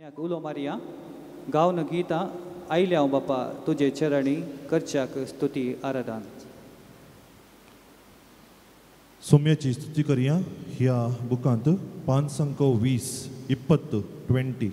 उलो मारिया गावन गीता आयल्या हांव बापा तुजे चरणी करच्याक स्तुती आराधन. सोम्याची स्तुती करया ह्या बुकांत 5 20 20.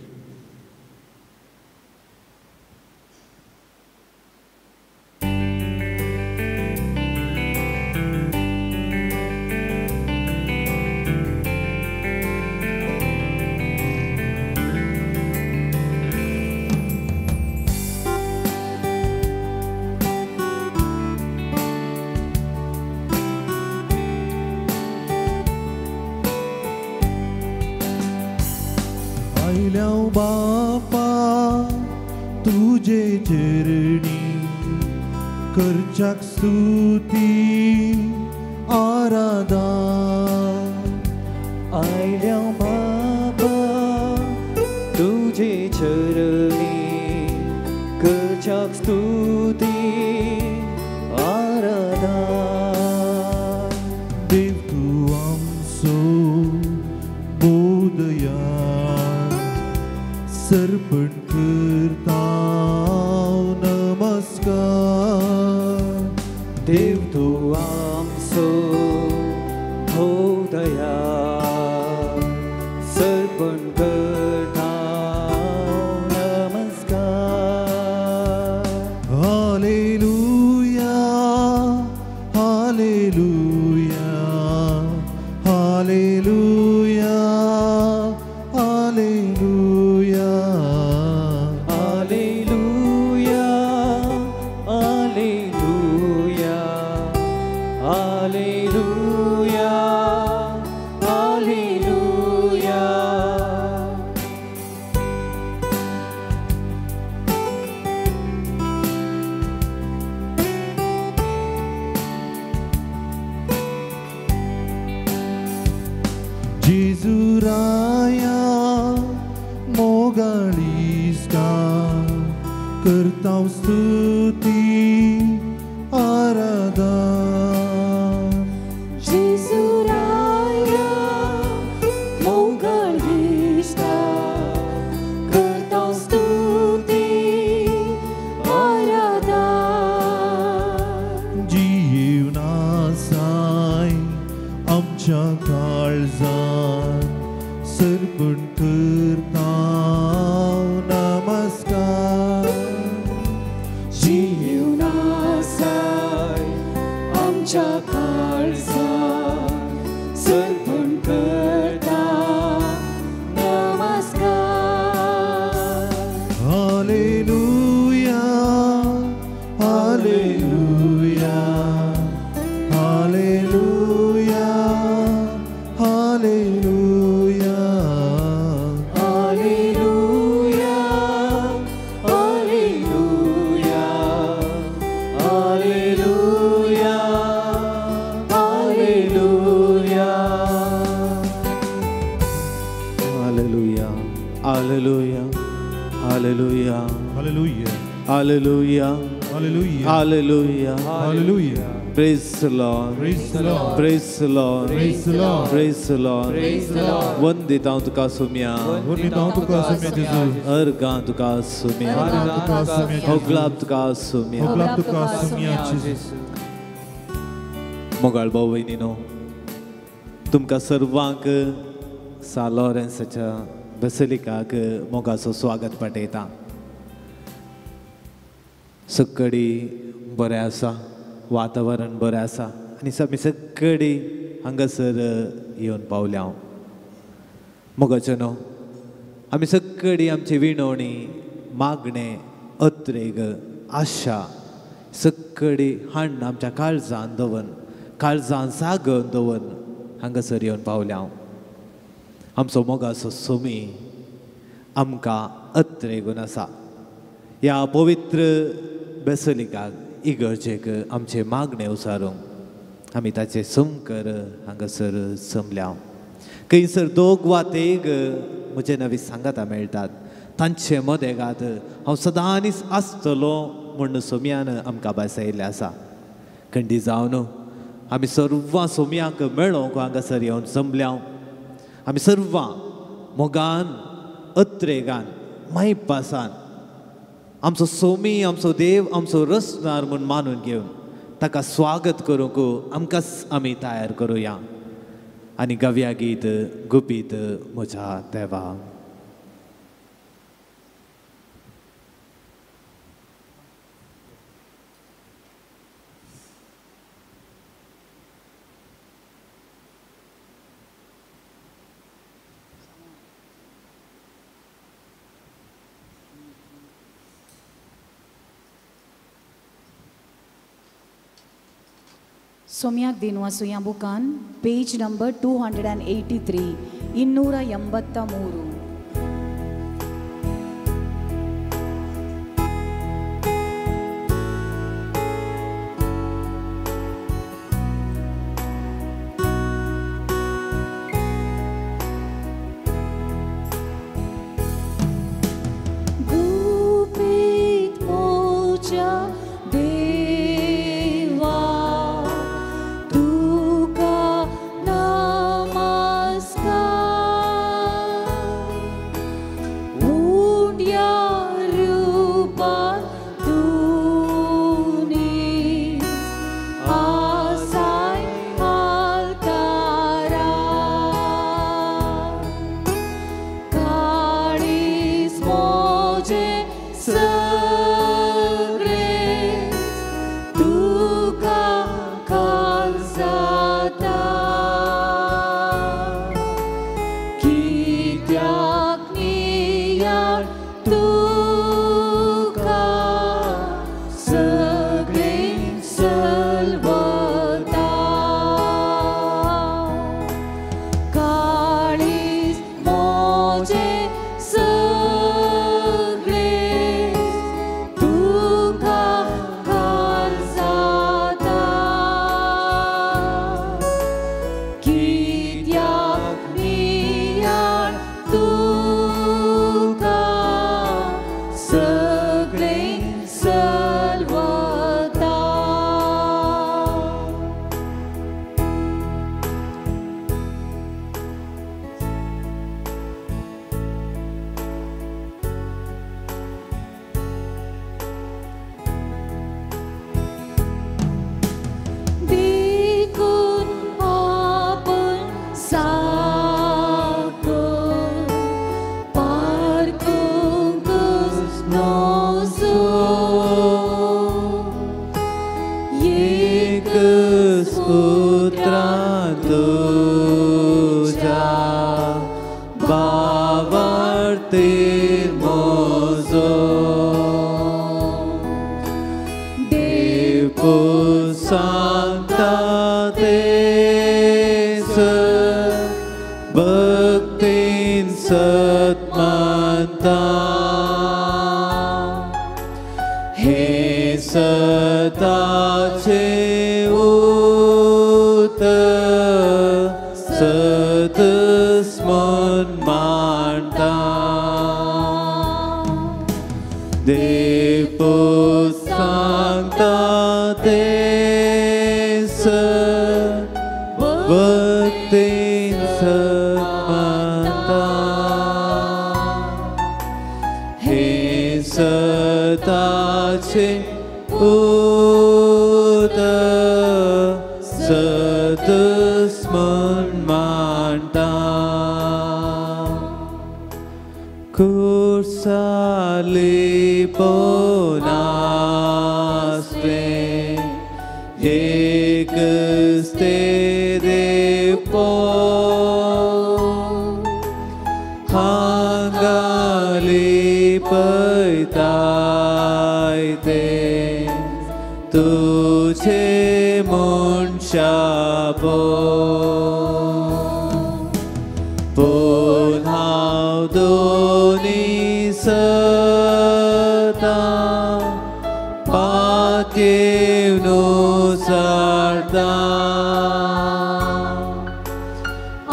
बापा तुझे चरणी करच्याक स्तुती आराधन. आयल्या बापा तुझे चरणी करच्याक स्तुती आराधन. देव तूं आमचो बोधया सर्पण करता नमस्कार. देव तूं आमचो भोवदया सर्पण करता नमस्कार. Hallelujah hallelujah hallelujah hallelujah. Hallelujah hallelujah hallelujah hallelujah. जेजुराया मोगाळिस्ता करता स्तुती आराधन. जेजुराया मोगाळिस्ता करता स्तुती आराधन. जीवनासाय आमच्या काळजान सर्पण करता नमस्कार. जीवनासाय आमच्या काळजान सर्पण करता नमस्कार. Hallelujah hallelujah hallelujah hallelujah. Hallelujah hallelujah hallelujah hallelujah. Hallelujah hallelujah hallelujah hallelujah hallelujah hallelujah hallelujah. Hallelujah. Praise the Lord. Praise the Lord. Praise the Lord. Praise the Lord. Praise the Lord. Praise the Lord. वंदित हांव तुका सोम्या. वंदित हांव तुका सोम्या जेजू. अर्गां तुका सोम्या. अर्गां तुका सोम्या जेजू. होगलाब तुका सोम्या. होगलाब तुका सोम्या जेजू. मोगाळ भाव भयणीनो, तुमकां सर्वांक सा लॉरेन्साच्या बेसिलिकाक मोगाचो स्वागत पाठयता. सगळी बरें आसा, वातावरण बरें आसा आनी आमी सगळी हांगासर येवन पावल्या हांव. मोगाचो न्हू, आमी सगळी आमची विणवणी, मागणें, अत्रेग, आशा सगळी हाडून आमच्या काळजान दवरून, काळजान सागोवन दवरून हांगासर येवन पावल्या हांव. आमचो मोगाचो सोमी आमकां अत्रेगून आसा. ह्या पवित्र बेसलिकाक इगर्जेक आमचें मागणें उसारूंक आमी ताचें समकर हांगासर जमल्या. खंयसर दोग वा तेग म्हजे नवी सांगाता मेळटात तांचे मदेगात हांव सदांच आसतलो म्हूण सोम्यान आमकां भासायिल्लें आसा. खंडी जावन आमी सर्वां सोम्याक मेळोंक हांगासर येवन जमल्या. आमी सर्वां मोगान अत्रेगान मायपासान आमचो सोमी, आमचो देव, आमचो रसनार म्हूण मानून घेवन ताका स्वागत करूंक आमकां आमी तयार करुया आनी गव्या गीत गुपीत म्हज्या देवा. सोम्याक दिनवासुया बुकान पेज नंबर 283 283. गुपीत मोजा देवा तुका नमस्कार, उंड्या रूपान तुनी आसाय आल्तारा, काळीज मोजे सगळें तुका खालसाता, कित्याक नियाळ तुका सगळें सलवता, काळीज मोजे सगळें तुका खालसाता, कित्याक नियाळ तुका सगळें सलवता. देखून आपण साकर पारखूंकच नजो, एकच पुत्रा तुज्या भावार्तीर म्हजो, देव सांगता तेस भक्तीन सत मानता, हे सताचे उतर सत स्मरण मानता, देव सांगता तेस भक्तीन सत मानता, हे सताचे उतर सत स्मरण मानता. कुर्साली पोनासले एकच ते देव हांगाली पळयताय ते तुझे मनशापो, पूण हांव दोनी सतां पातयेवन सारतां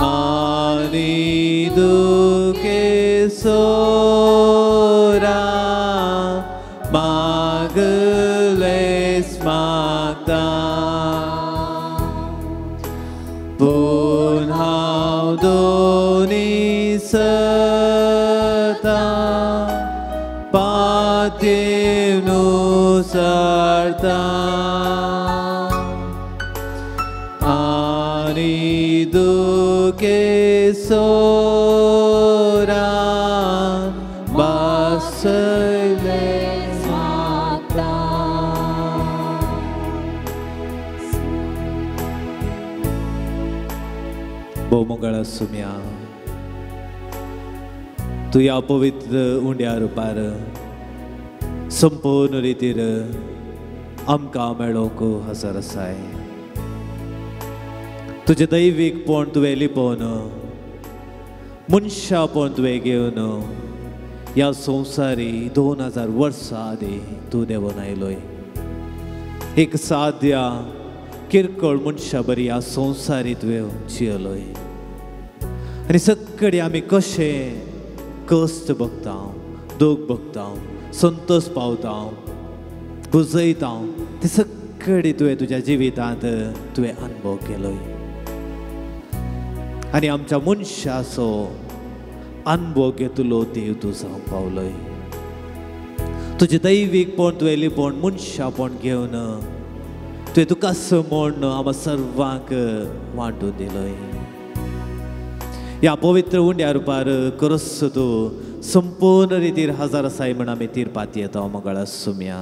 आनी दुखे सोरा मागलेस मागता, पूण हांव दोनी सतां पातेवनु सारता आनी दुखे सोरा बासले मागता. भोवमंगळ सुम्या तूं ह्या पवित्र उंड्या रुपार संपूर्ण रितीर आमकां मेळोवंक हजर आसाय. तुजें दैवीकपण तुवें लिपोवन मनशापण तुवें घेवन ह्या संवसारी 2000 वर्सां आदीं तूं देंवोन आयलोय. एक साद्या किरकोळ मनशा बरी ह्या संवसारी तुवें जियलोय आनी सगळे आमी कशें कश्ट भोगता, दूख भोगता, संतोष पावता, गुजयता, ते सगळे तुवें तुज्या जिवितांत तुवें अनुभव केलोय आनी आमच्या मनशाचो अनुभव घेतलो देव तूं जावंक पावलोय. तुजें दैवीकपण तुवें लिपण मनशापण घेवन तुवें तुका म्हण आमकां सर्वांक वांटून दिलोय. ह्या पवित्र उंड्या रुपार करस तूं संपूर्ण रितीर हजर आसाय म्हण आमी तिरपात येता. मंगळ सुम्या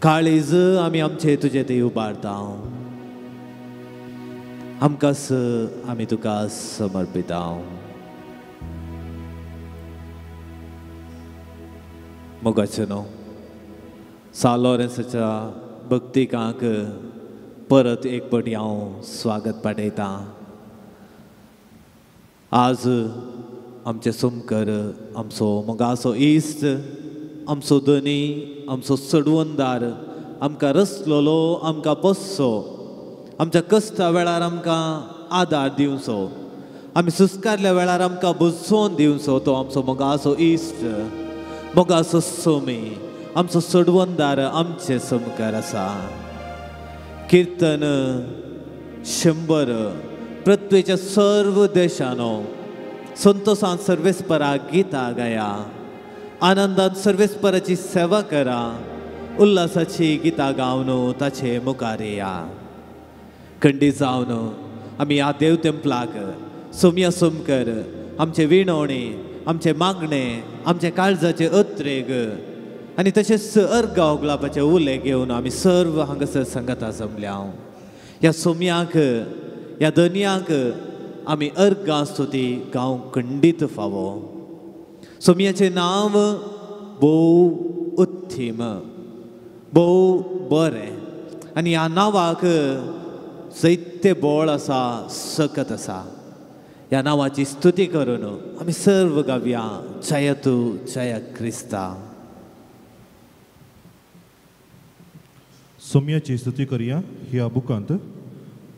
काळीज आमी आमचे तुजे थंय उबारता, आमकां आमी तुका समर्पिता. मोगाचें न्हू सा लॉरेन्साच्या भक्तिकांक परत एक पटी हांव स्वागत पाठयतां. आज आमचे सोमकर आमचो मोगाचो इश्ट, आमचो धनी, आमचो चडवणदार, आमकां रसलोलो, आमकां पोसचो, आमच्या कश्टा वेळार आमकां आदार दिवचो, आमी सुस्कारल्या वेळार आमकां बुजोवन दिवचो तो आमचो मोगाचो इश्ट, मोगाचो सोमी, आमचो चडवणदार आमचे सोमकार आसा. किर्तन 100 पृथ्वेच्या सर्व देशानो संतोषान सर्वेस्परा गीता गाया, आनंदान सर्वेस्पराची सेवा करा, उल्हासाची गीता गावन ताचे मुखार या. खंडी जावन आमी ह्या देव तेंपलाक सोमया सोमकर आमचे विणवणे, आमचे मागणे, आमचे काळजाचे अत्रेग आनी तशेंच अर्गाव गुलाबाचे उले घेवन आमी सर्व हांगासर संगता जमल्या. ह्या सोमयाक, ह्या धनयाक आमी अर्गां स्तुती गावंक खंडीत फावो. सोमयाचें नांव भोव उत्थीम, भोव बरें आनी ह्या नांवाक जायते बळ आसा, सकत आसा. ह्या नांवाची स्तुती करून आमी सर्व गावया जय तूं जय क्रिस्ता. सोमयाची स्तुती करया ह्या बुकांत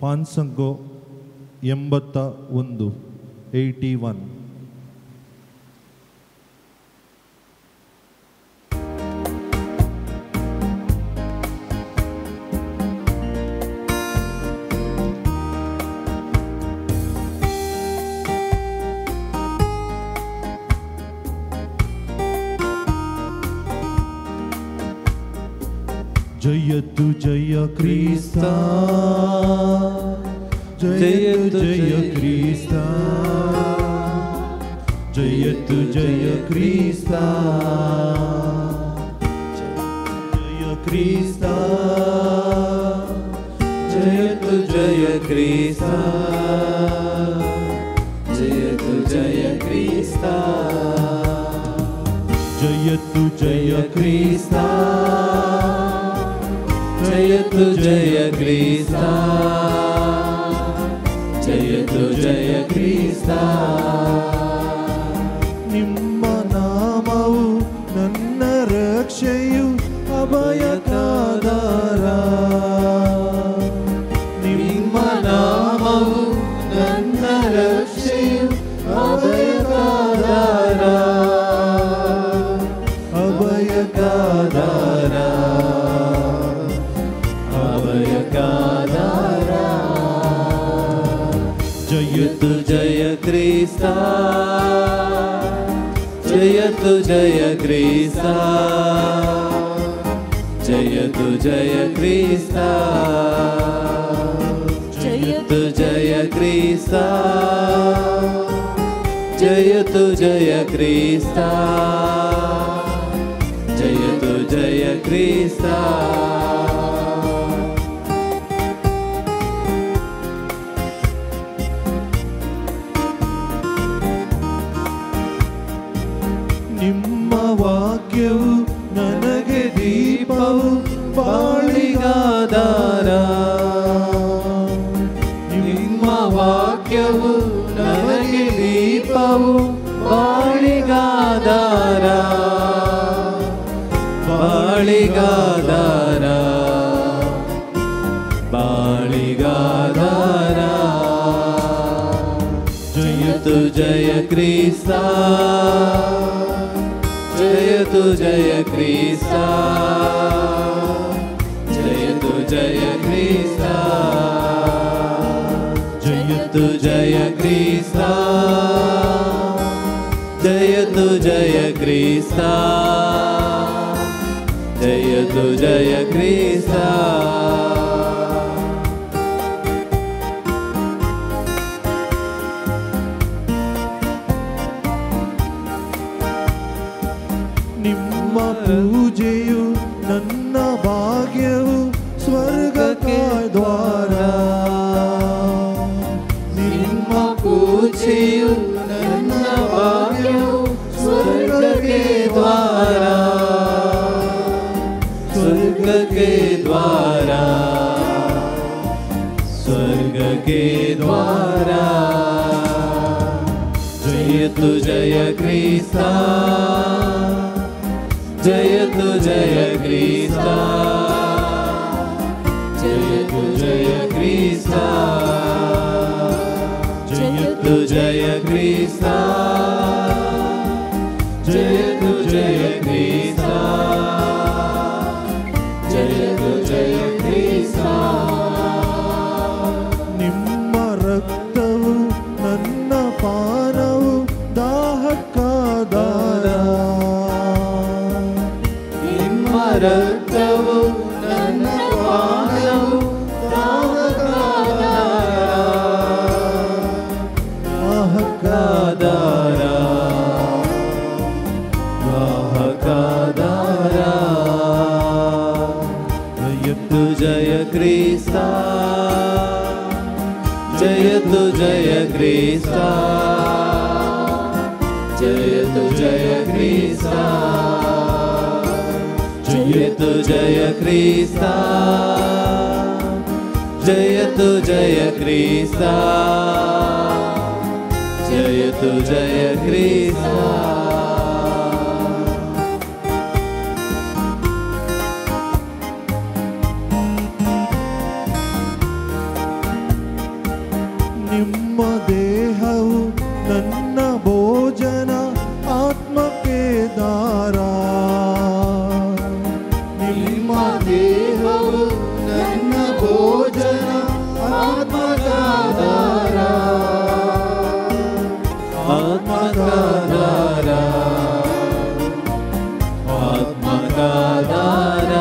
581 81. जयतु जय क्रिस्ता, जयतु जय क्रिस्ता, जयतु जय क्रिस्ता, जय क्रिस्ता, जयतु जय क्रिस्ता, जयतु जय क्रिस्ता, जयतु जय क्रिस्ता, जयतु जय क्रिस्ता, जयतु जय क्रिस्ता. ನಿಮ್ಮ ನಾಮವು ನನ್ನ ರಕ್ಷೆಯು ಅಭಯಕಾದಾರ, ನಿಮ್ಮ ನಾಮವು ನನ್ನ ರಕ್ಷೆಯು ಅಭಯಕಾದಾರ, ಅಭಯಕಾದಾರ, ಅಭಯಕಾದಾರ. ಜಯತು ಜಯ ಕ್ರಿಸ್ತ, ಜಯತು जयतु जय क्रिस्ता, जयतु जय क्रिस्ता, जयतु जय क्रिस्ता, जयतु जय क्रिस्ता, जयतु जय क्रिस्ता। ನಿಮ್ಮ ವಾಕ್ಯವು ನನಗೆ ದೀಪವು ಬಾಳಿಗಾಧಾರ, ನಿಮ್ಮ ವಾಕ್ಯವು ನನಗೆ ದೀಪವು ಬಾಳಿಗಾಧಾರ, ಬಾಳಿಗಾಧಾರ, ಬಾಳಿಗಾಧಾರ। ಜಯತು ಜಯ ಕ್ರಿಸ್ತ, ಜಯತು ಜಯ ಕ್ರಿಸ್ತ, ಜಯತು ಜಯ ಕ್ರಿಸ್ತ, ಜಯತು ಜಯ ಕ್ರಿಸ್ತ, ಜಯತು ಜಯ ಕ್ರಿಸ್ತ, ಜಯತು ಜಯ ಕ್ರಿಸ್ತ। ನಿಮ್ಮ ಪೂಜೆಯು ನನ್ನ ಭಾಗ್ಯವು ಸ್ವರ್ಗಕ್ಕೆ ದ್ವಾರ, ನಿಮ್ಮ ಪೂಜೆಯು ನನ್ನ ಭಾಗ್ಯವು ಸ್ವರ್ಗಕ್ಕೆ ದ್ವಾರ, ಸ್ವರ್ಗಕ್ಕೆ ದ್ವಾರ, ಸ್ವರ್ಗಕ್ಕೆ ದ್ವಾರ। ಜಯತು ಜಯ ಕ್ರಿಸ್ತ, ಜಯತು ಜಯ ಕ್ರಿಸ್ತ, ಜಯತು ಜಯ ಕ್ರಿಸ್ತ, ಜಯತು ಜಯ ಕ್ರಿಸ್ತ, ಜಯತು ಜಯ ಕ್ರಿಸ್ತ, ಜಯತು ಜಯ ಕ್ರಿಸ್ತ। ನಿಮ್ಮ ರಕ್ತವು ನನ್ನ ಪಾನವು ದಾಹಕ್ಕಾಧಾರ, ನಿಮ್ಮ ರಕ್ತವು ನನ್ನ ಪಾನವು ದಾಹಕ್ಕಾಧಾರ, ದಾಹಕ್ಕಾಧಾರ, ದಾಹಕ್ಕಾಧಾರ। ಜಯತು ಜಯ ಕ್ರಿಸ್ತ, ಜಯತು ಜಯ ಕ್ರಿಸ್ತ, ಜಯತು ಜಯ ಕ್ರಿಸ್ತ, ಜಯತು ಜಯ ಕ್ರಿಸ್ತ, ಜಯತು ಜಯ ಕ್ರಿಸ್ತ, ಜಯತು ಜಯ ಕ್ರಿಸ್ತ। ನಿಮ್ಮ ದೇಹವು ನನ್ನ ಭೋಜನ ಆತ್ಮಕ್ಕೆ ದಾರ, ನಿಮ್ಮ ದೇಹವು ನನ್ನ ಭೋಜನ ಆತ್ಮಕಾಧಾರ, ಆತ್ಮಕಾಧಾರ, ಆತ್ಮಕಾಧಾರ।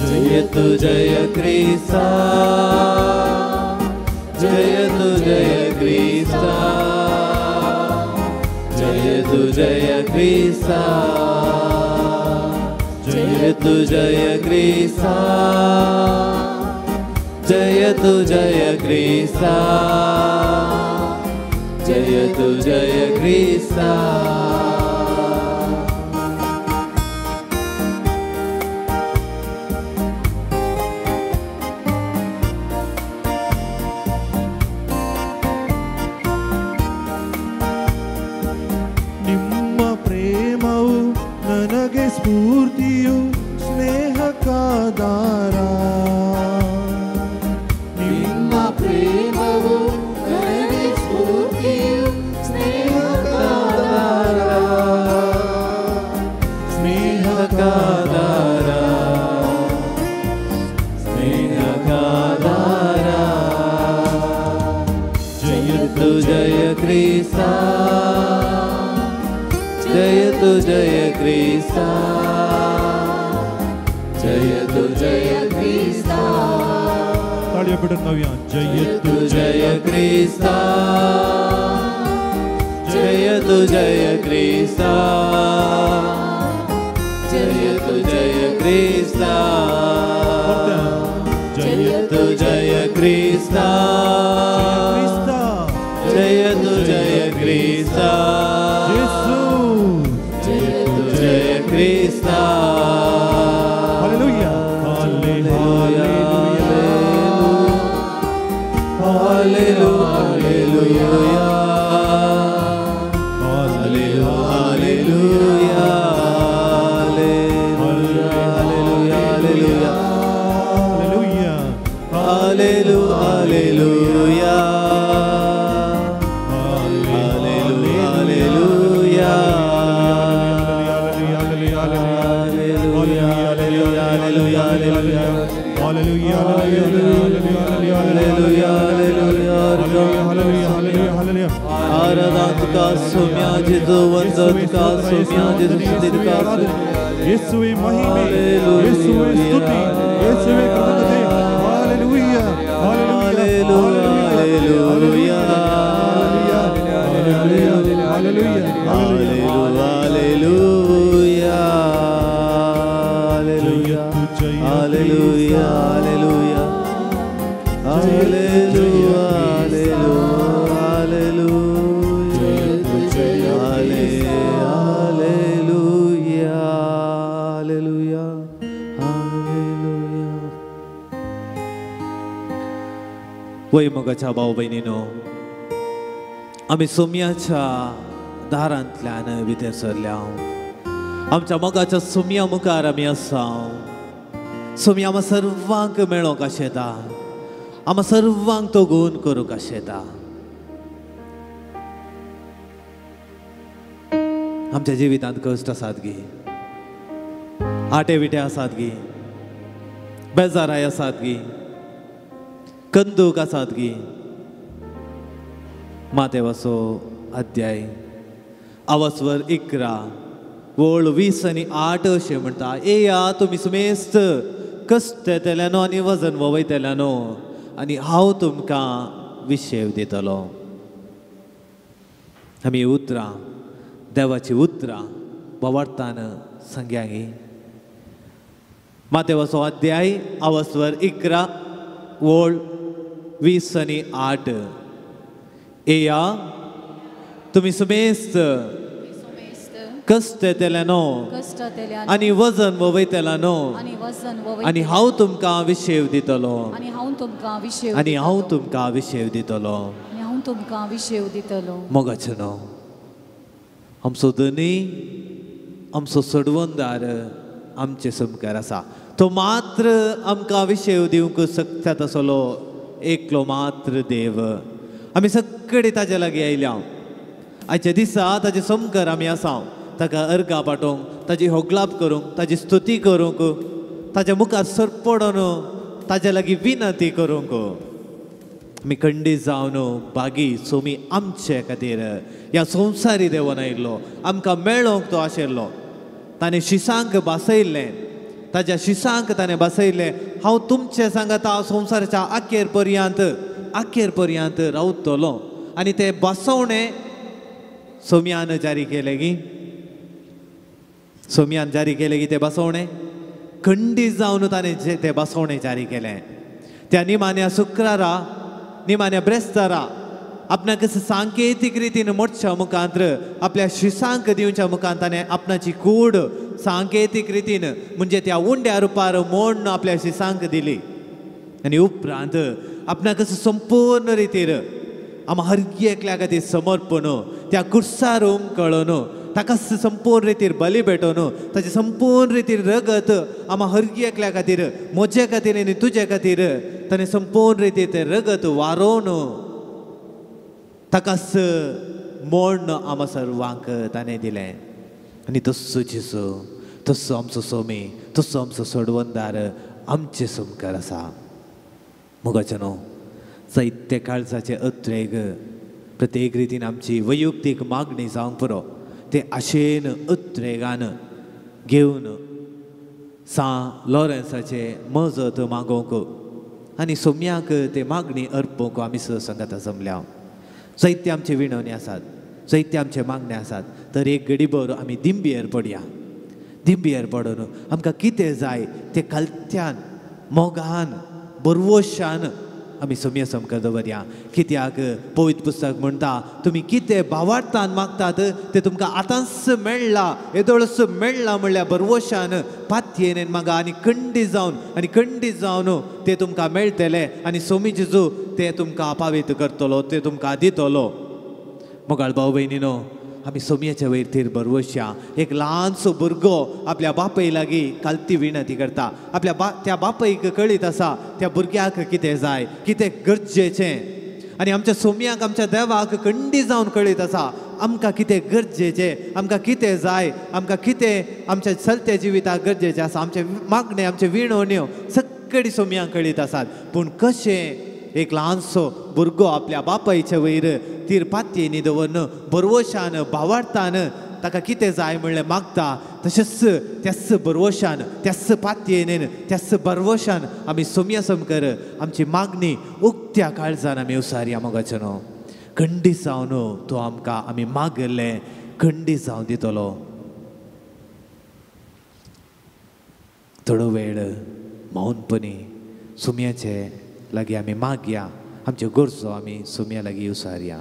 ಜಯತು ಜಯ ಕ್ರಿಸ್ತ, ಜಯತು ಜಯ ಕ್ರಿಸ್ತ, ಜಯತು ಜಯ ಕ್ರಿಸ್ತ, ಜಯತು ಜಯ ಕ್ರಿಸ್ತ, ಜಯತು ಜಯ ಕ್ರಿಸ್ತ, ಜಯತು ಜಯ ಕ್ರಿಸ್ತ। ನಿಮ್ಮ ಪ್ರೇಮವು ನನಗೆ ಸ್ಫೂರ್ತಿಯು ಸ್ನೇಹಕ್ಕಾಧಾರ, ನಿಮ್ಮ ಪ್ರೇಮವು ನನಗೆ ಸ್ಫೂರ್ತಿಯು ಸ್ನೇಹಕ್ಕಾಧಾರ, जयतु जय क्रिस्ता, जयतु जय क्रिस्ता। ताळयो पेटून गावया। जयतु जय क्रिस्ता, जयतु जय क्रिस्ता, जयतु जय क्रिस्ता, जयतु जय क्रिस्ता, जयतु जय क्रिस्ता, जयतु जय क्रिस्ता। Hallelujah, hallelujah, hallelujah, hallelujah, hallelujah, hallelujah, hallelujah, ಯೇಸುವೇ ಮಹಿಮೆ, ಯೇಸುವೇ ಸ್ತುತಿ, ಯೇಸುವೇ ಕೃತಜ್ಞತೆ. Hallelujah, hallelujah, hallelujah, hallelujah, hallelujah, hallelujah, hallelujah, hallelujah, hallelujah. वय मोगाच्या भाव भयणीनो, आमी सोम्याच्या दारांतल्यान भितर सरल्या. आमच्या मोगाच्या सोम्या मुखार आमी आसा. सोम्या आमा सर्वांक मेळोंक आशेता, आमा सर्वांक तो गूण करूंक आशेता. आमच्या जिवितांत कश्ट आसात गी, आटे विटे आसात गी, बेजाराय आसात गी, कंदूक आसात गी. मातेवाचो अध्याय आवासवर 11 वळ 20 आनी 8 अशें म्हणटा, येया तुमी सुमेस्त कश्ट येतल्यानो आनी वजन वयतल्यानो आनी हांव तुमकां विशेव दितलो. आमी उतरां देवाची उतरां बोवार्थान सांगया गी. मातेवाचो अध्याय आवासवर 11 वळ 20 आनी 8. येया तुमी सुमेस्त कश्ट येतल्यानो आनी वजन वयतल्यानो आनी हांव तुमकां विशेव दितलो, आनी हांव तुमकां विशेव दितलो. मोगाचें न्हू, आमचो धनी, आमचो सोडवणदार आमचे समकार आसा. तो मात्र आमकां विशेव दिवंक शकता तसलो एकलो मात्र देव. आमी सगळे ताजे लागीं आयल्या. आयच्या दिसा ताजे समकार आमी आसा. ताका अर्गां पाठोवंक, ताजी होगलाप करूंक, ताजी स्तुती करूंक, ताज्या मुखार सरपडोन ताज्या लागीं विनंती करूंक. आमी खंडीत जावन बागी सोमी आमचे खातीर ह्या संवसारी देवान आयिल्लो, आमकां मेळोंक तो आशिल्लो. ताणें शिसांक भासयल्लें, ताज्या शिसांक ताणें भासयल्लें, हांव तुमचे सांगाता संवसाराच्या अखेर पर्यंत, अखेर पर्यंत रावतलो. आनी ते भासवणें सोम्यान जारी केलें गी, सोम्यान जारी केलें की ते भासवणें खंडीत जावन ताणें ते भासवणें जारी केलें. त्या निमाण्या शुक्रारा, निमाण्या ब्रेस्तारा आपणाक सांकेतीक रितीन मोडच्या मुखांत, आपल्या शिसांक दिवच्या मुखांत ताणें आपणाची कूड सांकेतीक रितीन म्हणजे त्या उंड्या रुपार मोडून आपल्या शिसांक दिली. आनी उपरांत आपणाक संपूर्ण रितीर आमा हर एकल्या खातीर समर्पण त्या कुर्सार उमकळून ताका संपूर्ण रितीर बली भेटोवन ताचे संपूर्ण रितीर रगत आमा हर एकल्या खातीर, म्हजे खातीर आनी तुजे खातीर ताणें संपूर्ण रितीर तें रगत वारोवन ताकाच मोडण आमा सर्वांक ताणें दिलें. आनी तस्सो जेजू, तस्सो आमचो सोमी, तस्सो आमचो सोडवणदार आमचे समकार आसा. मोगाचें न्हू, जायते काळजाचे अत्रेग प्रत्येक रितीन आमची वैयक्तीक मागणी जावंक पुरो. ते आशेन उद्रेगान घेवन सां लॉरेन्साचे मजत मागोवंक आनी सोम्याक ते मागणी अर्पूंक आमी संगाता जमल्या. जायते आमचे विणवणी आसात, जायते आमचे मागणे आसात, तर एक गडीभर आमी दिंबियेर पडया. दिंबियेर पडून आमकां कितें जाय तें कालत्यान मोगान बरवशान आमी सोम्या सामकार दवरया. कित्याक पवित्र पुस्तक म्हणटा तुमी कितें भावार्थान मागतात तें तुमकां आतांच मेळ्ळां, येदोळच मेळ्ळां म्हणल्यार बरवशान पातयेन मागा आनी खंडी जावन तें तुमकां मेळटलें आनी सोमी जेजू तें तुमकां पावित करतलो, तें तुमकां दितलो. मोगाळ भाव भयणीनो, आमी सोमयाच्या वयर थीर बरवशा. एक ल्हानसो भुरगो आपल्या बापय लागीं कालती विनंती करता. आपल्या त्या बापयक कळीत आसा त्या भुरग्याक कितें जाय, कितें गरजेचें, आनी आमच्या सोमयाक आमच्या देवाक खंडी जावन कळीत आसा आमकां कितें गरजेचें, आमकां कितें जाय, आमकां कितें आमच्या चलत्या जिविताक गरजेचें आसा. आमचे मागणे, आमचे विणवण्यो सगळी सोमयांक कळीत आसात. पूण कशें एक ल्हानसो भुरगो आपल्या बापायच्या वयर तीर पातयेनी दवरून बरवशान भावार्थान ताका कितें जाय म्हणलें मागता, तशेंच त्याच बरवशान त्याच पातयेन त्याच बरवशान आमी सोमया सामकार आमची मागणी उक्त्या काळजान आमी उसारया. मोगाचें न्हू खंडी जावन तो आमकां आमी मागलें खंडी जावन दितलो. थोडो वेळ मौनपणी सोमयाचे लागीं आमी मागया, आमच्यो गरजो आमी सोमया लागीं उसारया.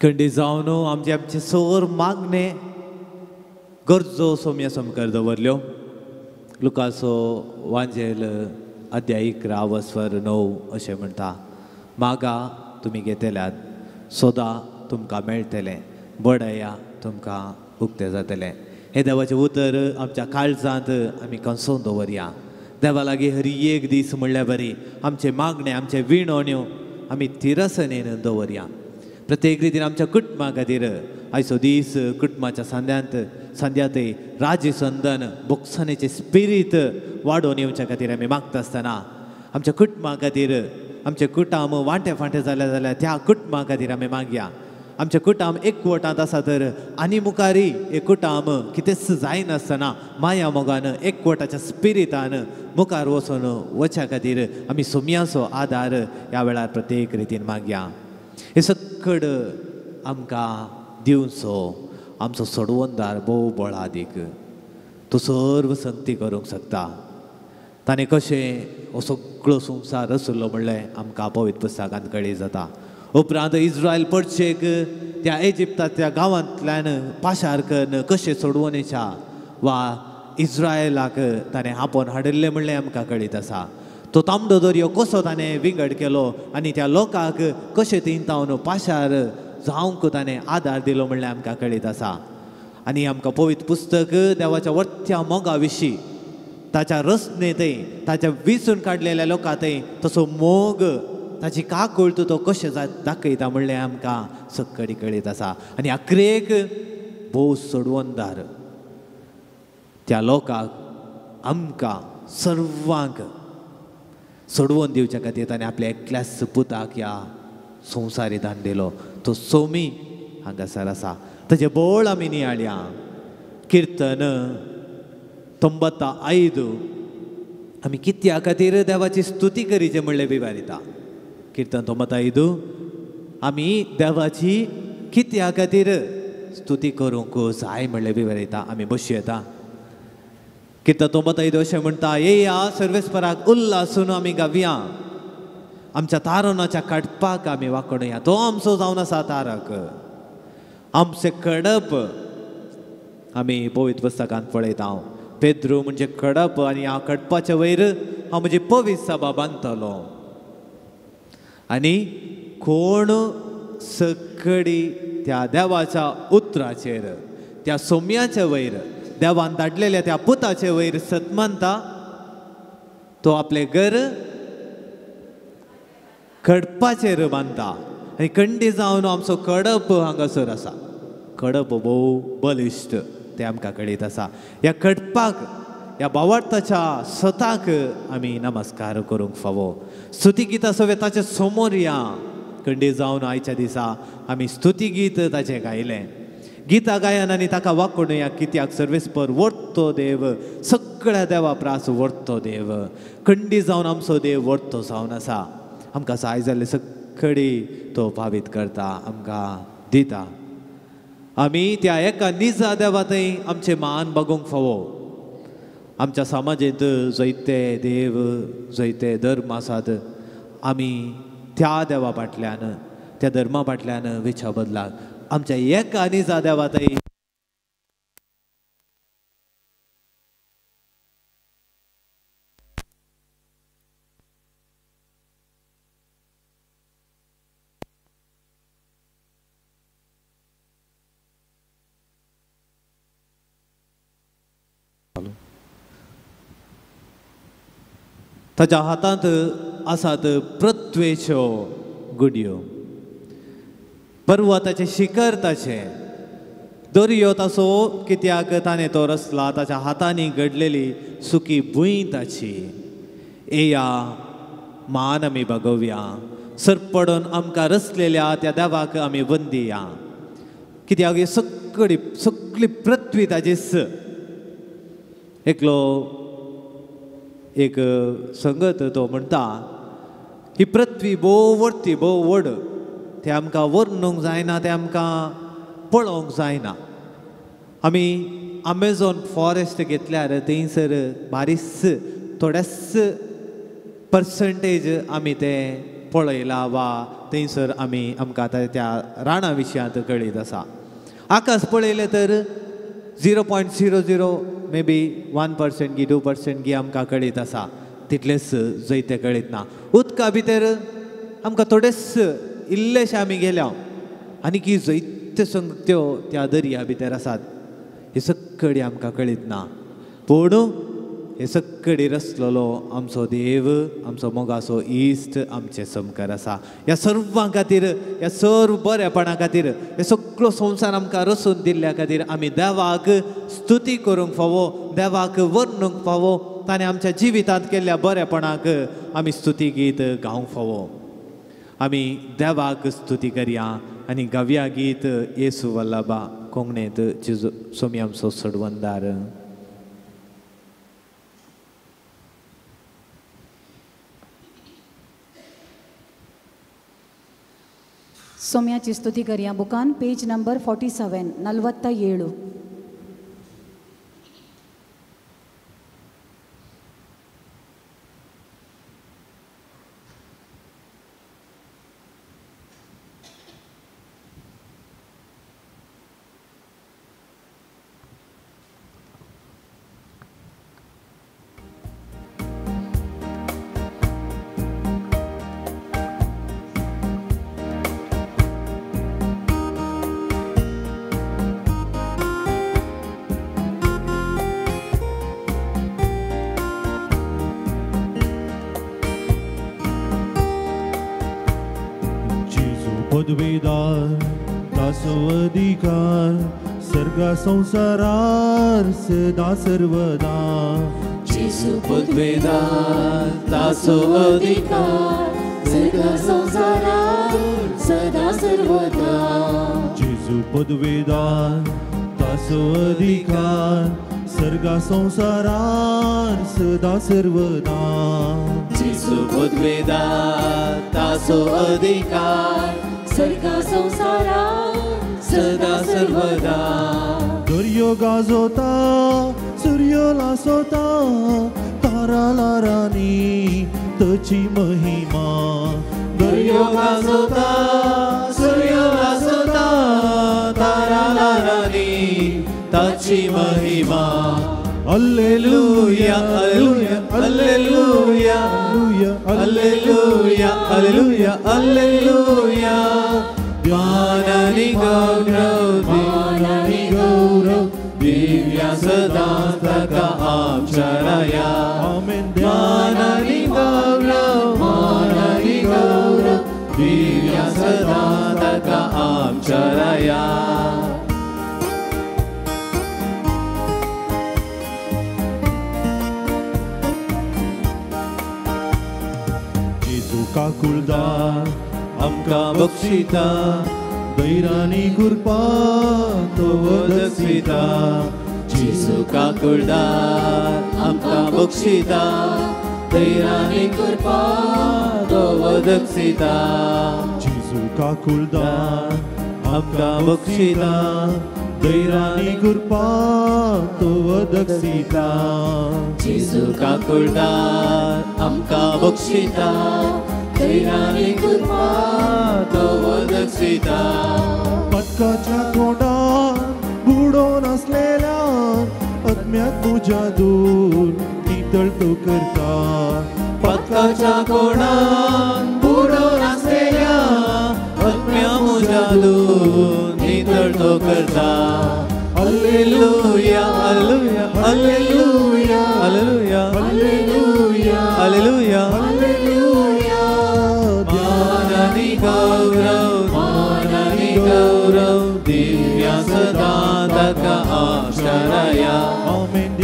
खंडी जावन आमचे आमचे सोर मागणे गरजो सोम्या सामकार दवरल्यो. लुकासो वांजेल अध्याय 11 वस्वर 9 अशें म्हणटा, मागा तुमी घेतल्यात, सोदा तुमकां मेळटलें, बडया तुमकां उक्तें जातलें. हें देवाचें उतर आमच्या काळजांत आमी कंसोवन दवरया. देवा लागीं हर एक दीस म्हणल्यार बरी आमचे मागणे आमचे विणवण्यो आमी थिरसणेन दवरया. प्रत्येक रितीन आमच्या कुटुंबा खातीर आयचो दीस कुटुंबाच्या सांद्यांतय राजी संदन बोक्सानेचें स्पिरीत वाडोवन येवच्या खातीर आमी मागता आसतना आमच्या कुटुंबा खातीर आमचे कुटाम वांटे फांटे जाल्या जाल्यार त्या कुटुंबा खातीर आमी मागया. आमचें कुटाम एकवटांत आसा तर आनी मुखारी एकवटाम कितेंच जायनासतना माया मोगान एकवटाच्या स्पिरितान मुखार वचून वच्या खातीर आमी सोम्याचो आदार ह्या वेळार प्रत्येक रितीन मागया. हे सक्कड आमकां दिवचो आमचो सोडवणदार भोव बळादीक, तो सर्व संगती करूंक शकता. ताणें कशें हो सगळो संवसार रचलो म्हणलें आमकां पवित्र पुस्तकांत कळी जाता. उपरांत इज्रायल पडचेक त्या इजिप्ताच्या गांवांतल्यान पाशार करून कशें सोडवणेच्या वा इज्रायलाक ताणें आपोवन हाडिल्लें म्हणलें आमकां कळीत आसा. तो तांबडो दर्यो कसो ताणें विंगड केलो आनी त्या लोकांक कशें तिंतावन पाशार जावंक ताणें आदार दिलो म्हणल्यार आमकां कळीत आसा. आनी आमकां पवित्र पुस्तक देवाच्या वर्त्या मोगा विशीं ताच्या रचनेंतय ताच्या विचून काडलेल्या लोकां थंय तसो मोग ताची काकूळट तो कशें दाखयता म्हणलें आमकां सक्कडी कळीत आसा. आनी अक्रेक भोव सोडवणदार त्या लोकांक आमकां सर्वांक सोडवून दिवच्या खातीर ताणें आपल्या एकल्याच पुताक ह्या संवसारी दान दिलो. तो सोमी हांगासर आसा. ताचें बोळ आमी नियाळया. किर्तन 95 आमी कित्या खातीर देवाची स्तुती करीचे म्हणलें विवारिता. किर्तन 95 आमी देवाची कित्या खातीर स्तुती करूंक जाय म्हणलें विवारिता. आमी बसू येता. किर्तन 95 अशें म्हणटा, येया सर्वेस्पराक उल्लासून आमी गावया, आमच्या तारणाच्या काडपाक आमी वाकडुया. तो आमचो जावन आसा तारक, आमचें कडप आमी पवित्र पुस्तकांत पळयता. पेद्रू म्हणजे कडप आनी ह्या कडपाच्या वयर हांव म्हजी पवित्र सभा बांदतलो आनी कोण सकडी त्या देवाच्या उतराचेर, त्या सोम्याच्या वयर, देवान धाडलेल्या त्या पुताचे वयर सत मानता तो आपलें घर कडपाचेर बांदता. आनी कंडी जावन आमचो कडप हांगासर आसा. कडप भोव बलिश्ट तें आमकां कळीत आसा. ह्या कडपाक, ह्या भावार्थाच्या सताक आमी नमस्कार करूंक फावो. स्तुती गितां सगळें ताचे समोर या. कंडी जावन आयच्या दिसा आमी स्तुती गीत ताचें गायलें. गीता गायन आनी ताका वाकडुया कित्याक सर्वेस्पर व्हडतो देव, सगळ्या देवा प्रास व्हडतो देव. कंडी जावन आमचो देव व्हडतो जावन आसा. आमकां जाय जाल्ले सगळी तो भावीत करता, आमकां दिता. आमी त्या एका निजा देवा थंय आमचें मान बागोवंक फावो. आमच्या समाजेंत जैते देव, जैते धर्म आसात. आमी त्या देवा फाटल्यान, त्या धर्मा फाटल्यान विच्या बदलाक आमच्या एका निजा देवा थंय ताच्या हातांत आसात पृथ्वेच्यो गुडयो, पर्वताचें शिखर ताचें, दर्यो ताचो कित्याक ताणें तो रचला, ताच्या हातांनी घडलेली सुकी भूंय ताची. येया मान आमी बागोवया, सरपडून आमकां रचलेल्या त्या देवाक आमी वंदिया. कित्याक ही सगळी सगळी पृथ्वी ताचीच. एकलो एक संगत तो म्हणटा, ही पृथ्वी भोव व्हडती, भोव व्हड, तें आमकां वर्णूंक जायना, तें आमकां पळोवंक जायना. आमी अमेझॉन फॉरेस्ट घेतल्यार थंयसर बारीस थोडेच पर्संटेज आमी तें पळयलां वा थंयसर आमी आमकां आतां त्या रानां विशयांत कळीत आसा. आकाश पळयलें तर 0.00 मे बी 1% गी 2% गी आमकां कळीत आसा, तितलेंच जैते कळीत ना. उदका भितर आमकां थोडेच इल्लेशे आमी गेल्या आनी की जैते संगत्यो त्या दर्या भितर आसात, हे सगळी आमकां कळीत ना. पूण हे सगळी रचलेलो आमचो देव, आमचो मोगाचो इश्ट आमचे समकार आसा. ह्या सर्वां खातीर, ह्या सर्व बरेपणा खातीर, हे सगळो संवसार आमकां रचून दिल्ल्या खातीर आमी देवाक स्तुती करूंक फावो, देवाक वर्णूंक फावो. ताणें आमच्या जिवितांत केल्ल्या बरेपणाक आमी स्तुती गीत गावंक फावो. आमी देवाक स्तुती करया आनी गावया गीत येसू वल्लभा कोंकणींत जेजू सोमी आमचो सडवंदार. सोम्याची स्तुती करया बुकान पेज नंबर 47 47. पदवीदार तासो अधिकार सर्गा संसारार सदा सर्वदा. जेजू पदवेदार ताचो अधिकार सर्गा संवसारात सदा सर्वदा. जेजू पदवेदार ताचो अधिकार सर्गा संवसारात सदा सर्वदा. जेजू पदवेदार ताचो अधिकार सर्गा संवसारात सदा सर्वदा. दर्यो गाजोता सूर्य लासोता तारा लारांनी ताची महिमा. दर्यो गाजोता सूर्य लासोता तारा लारांनी ताची महिमा. Alleluia alleluia alleluia alleluia alleluia alleluia. मान आनी गौरव मान आनी गौरव दिव्या सदा ताका आमच्या राया. मान आनी गौरव मान आनी गौरव दिव्या सदा ताका आमच्या राया. जेजू काकुळदार आमकां बक्षिता दैरानी कृपा तो दक्षिता. जेजू काकुळदार आमकां बक्षिता दैरानी कृपा तो दक्षिता. जेजू काकुळदार आमकां बक्षिता दैरानी कृपा तो दक्षिता. जेजू काकुळदार आमकां बक्षिता दैरानी कृपा तो दक्षिता. पदकाच्या कोंडार बुडोवन आसलेल्या आत्म्याक तुज्या दूर नितळ तो करता. पदकाच्या कोंडार बुडोवन आसलेल्या आत्म्या म्हज्या दूर नितळ तो करता. Alleluia alleluia alleluia alleluia alleluia alleluia alleluia. मान आनी गौरव मान आनी गौरव दिव्या सदा ताका आमच्या राया.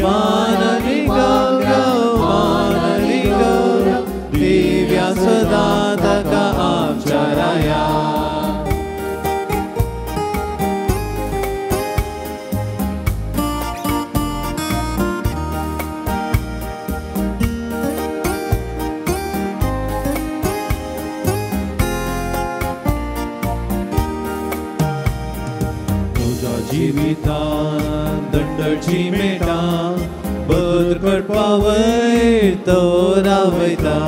मान आनी गौरव मान आनी गौरव दिव्या सदा ताका आमच्या राया. जिवितान दंडची मेटा बदल करपा वयर तो रावयता.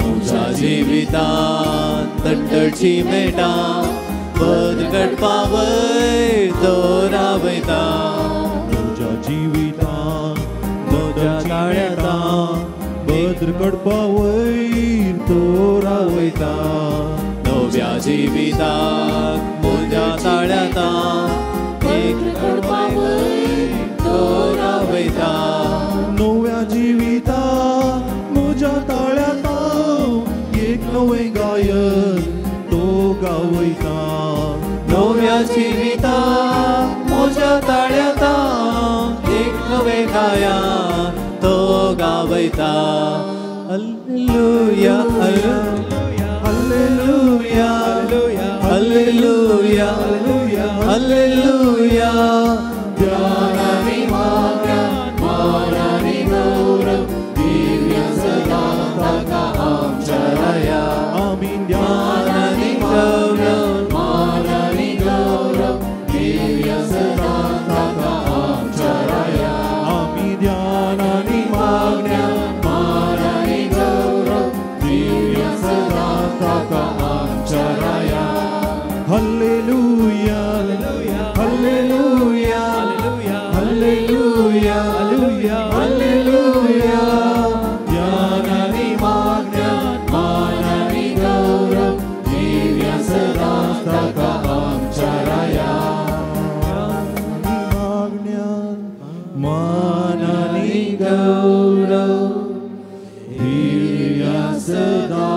म्हज्या जिवितान दंडची मेटा बदल करपा वयर तो रावयता. म्हज्या जिवितान म्हज्या ताळ्यातान बदल करपा वयर तो रावयता. नव्या जिविताक म्हज्या ताळ्यातान एक करपा वयर तो रावयता. नव्या जिविताक म्हज्या ताळ्यातान एक नवें गायन तो गावयता. नव्या जिविताक म्हज्या ताळ्यातान एक नवें गायन तो गावयता. Alleluia alleluia alleluia alleluia alleluia. ध्यान आनी मागण्या मान आनी गौरव दिव्या सदा ताका आमच्या राया. मान आनी गौरव मान आनी गौरव दिव्या सदा ताका आमच्या राया. आमी ध्यान आनी मागण्या मान आनी गौरव दिव्या सदा ताका आमच्या राया. Hallelujah hallelujah hallelujah hallelujah. ध्यान आनी मागण्या मान आनी गौरव दिव्या सदा ताका आमच्या राया. मागण्या मान आनी गौरव दिव्या सदा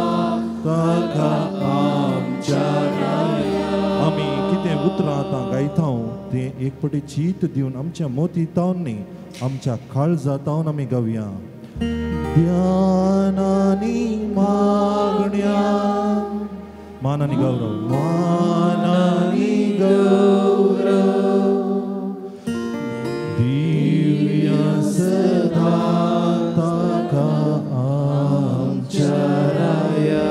ताका आमच्या राया. आमी कितें उतरां आतां गायता तें एक पटी चीत दिवन आमच्या मोती तावन न्ही आमच्या काळजा तावन आमी गावया. ध्यानानी मागण्यान मान आनी गौरव मान आनी गौरव दिव्या सदां ताका आमच्या राया.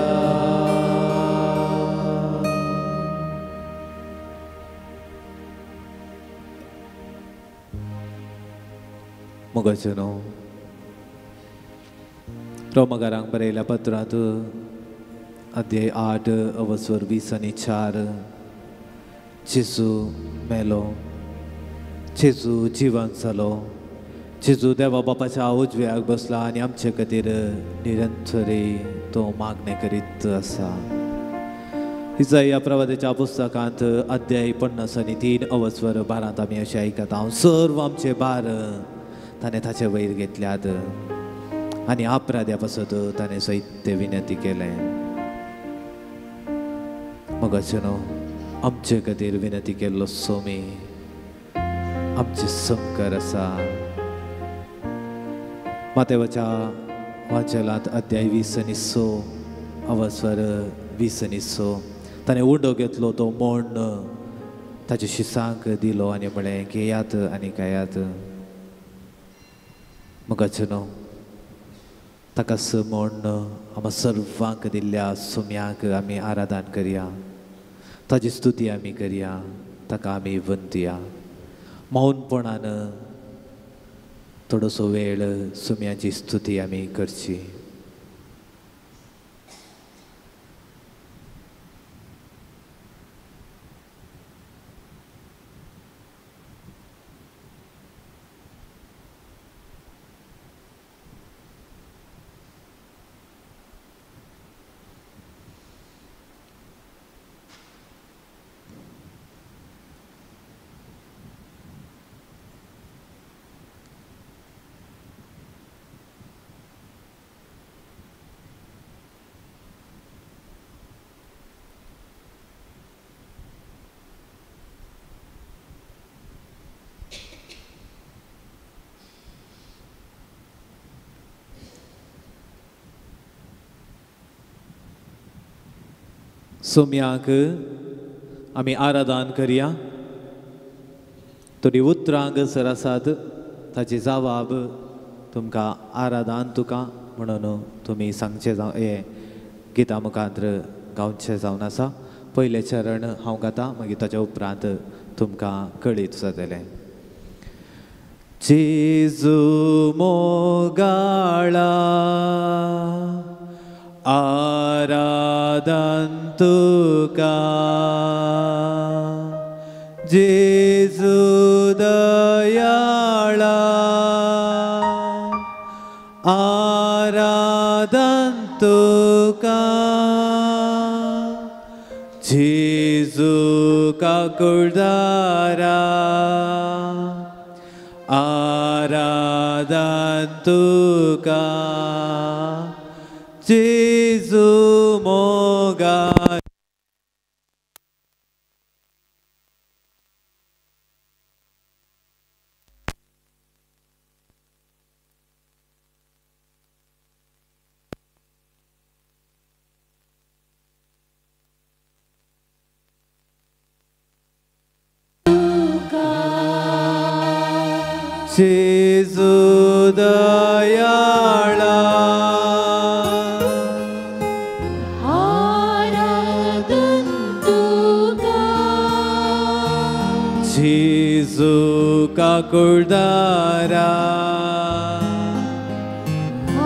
मोगाचें न्हू रोमकारांक बरयल्या पत्रांत अध्याय 8 अवसर 20 आनी 4 जेजू मेलो, जेजू जिवन जालो, जेजू देवा बापाच्या उजव्याक बसला आनी आमचे खातीर निरंतरी तो मागणें करीत आसा. इजाया प्रवादाच्या पुस्तकांत अध्याय 50 आनी 3 अवसर 12 आमी अशें आयकता, हांव सर्व आमचे भार ताणें ताचे वयर घेतल्यात आनी अपराध्या पासत ताणें सैत्य विनंती केलें. मोगाचें न्हू आमचे खातीर विनंती केल्लो सोमी आमचे संकर आसा. मातेवाच्या वाचलांत अध्याय 20 आनी 6 अवसर 20 आनी 6 ताणें उंडो घेतलो तो मोण्ण ताचे शिसांक दिलो आनी म्हळें घेयात आनी खायात. मोगाचें न्हू ताका स म्हूण आमकां सर्वांक दिल्ल्या सुम्याक आमी आराधन करया, ताजी स्तुती आमी करया, ताका आमी वंदया. मौनपणान थोडोसो वेळ सुम्याची स्तुती आमी करची. सोम्याक आमी आराधन करया. थोडी उतरां हांगासर आसात ताची जवाब तुमकां आराधन तुका म्हणून तुमी सांगचें जावं हें गिता मुखांत्र गावचें जावन आसा. पयलें चरण हांव गाता, मागीर ताच्या उपरांत तुमकां कळीत जातलें. जेजू मोगाळा आराधन तुका, जेजू दयाळा आराधन तुका, जेजू काकुळदारा आराधन तुका, जेजू मोगा. जेजू दयाळा आराधन तुका, जेजू काकुळदारा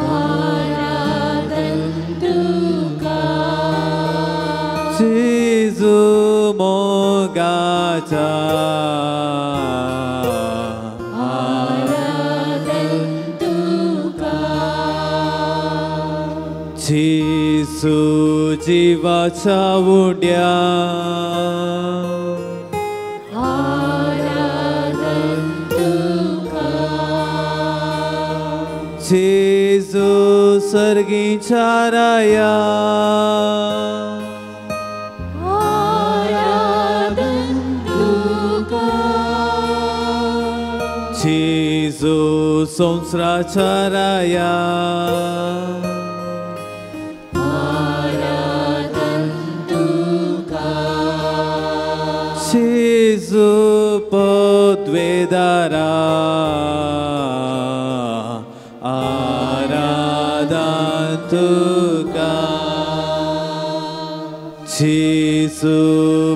आराधन तुका, जेजू मोगाचा जेजू जिवाच्या उंड्या आराधन तुका, जेजू सर्गीच्या राया आराधन तुका, जेजू संवसाराच्या राया आराधन तुका जेजू पदवेदारा आराधन तुका जेजू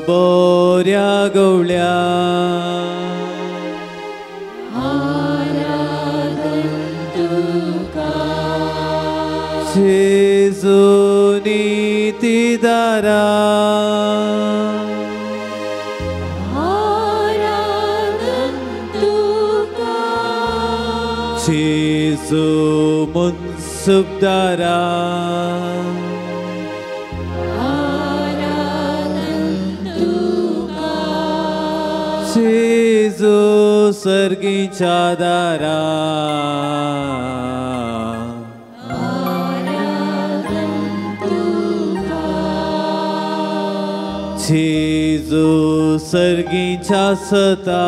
बोऱ्या गवळ्या आराधन तुका जेजू नीतिदारा आराधन तुका जेजू मुन्सुबदारा आराधन तुका जेजू सर्गीच्या दारा आराधन तुका जेजू सर्गीच्या सता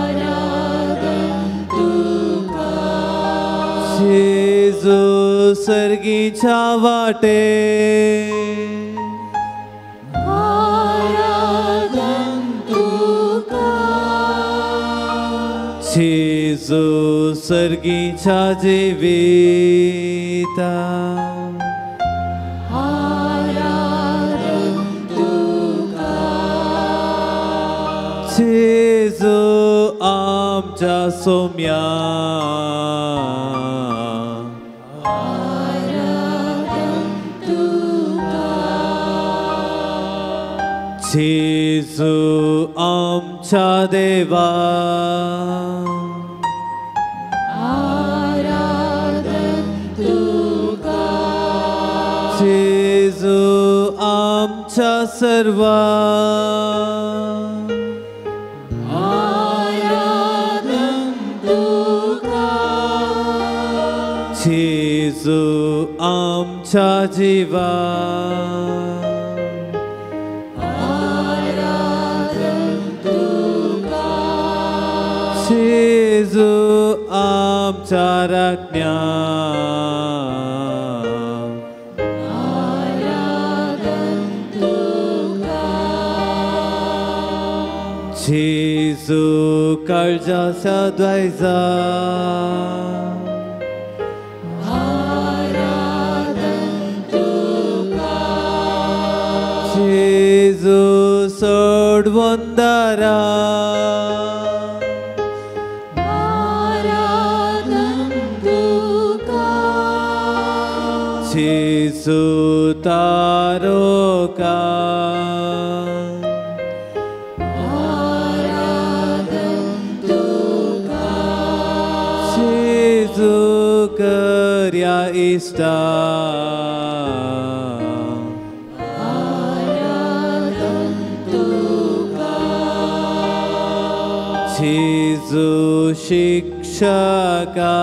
आराधन तुका जेजू सर्गीच्या वाटे आराधन तुका जेजू सर्गीच्या जिविता आराधन तुका जेजू आमच्या सोम्या आराधन तुका जेजू आमच्या देवा आराधन तुका जेजू आमच्या सर्वा आराधन तुका जेजू आमच्या जीवा आराधन तुका जेजू आमच्या राज्ञा आराधन तुका जेजू काळजाच्या द्वैजा आराधन तुका जेजू सोडवंदारा आराधन तुका जेजू तारोका आराधन तुका जेजू करया इश्टा आराधन तुका जेजू शिक्षका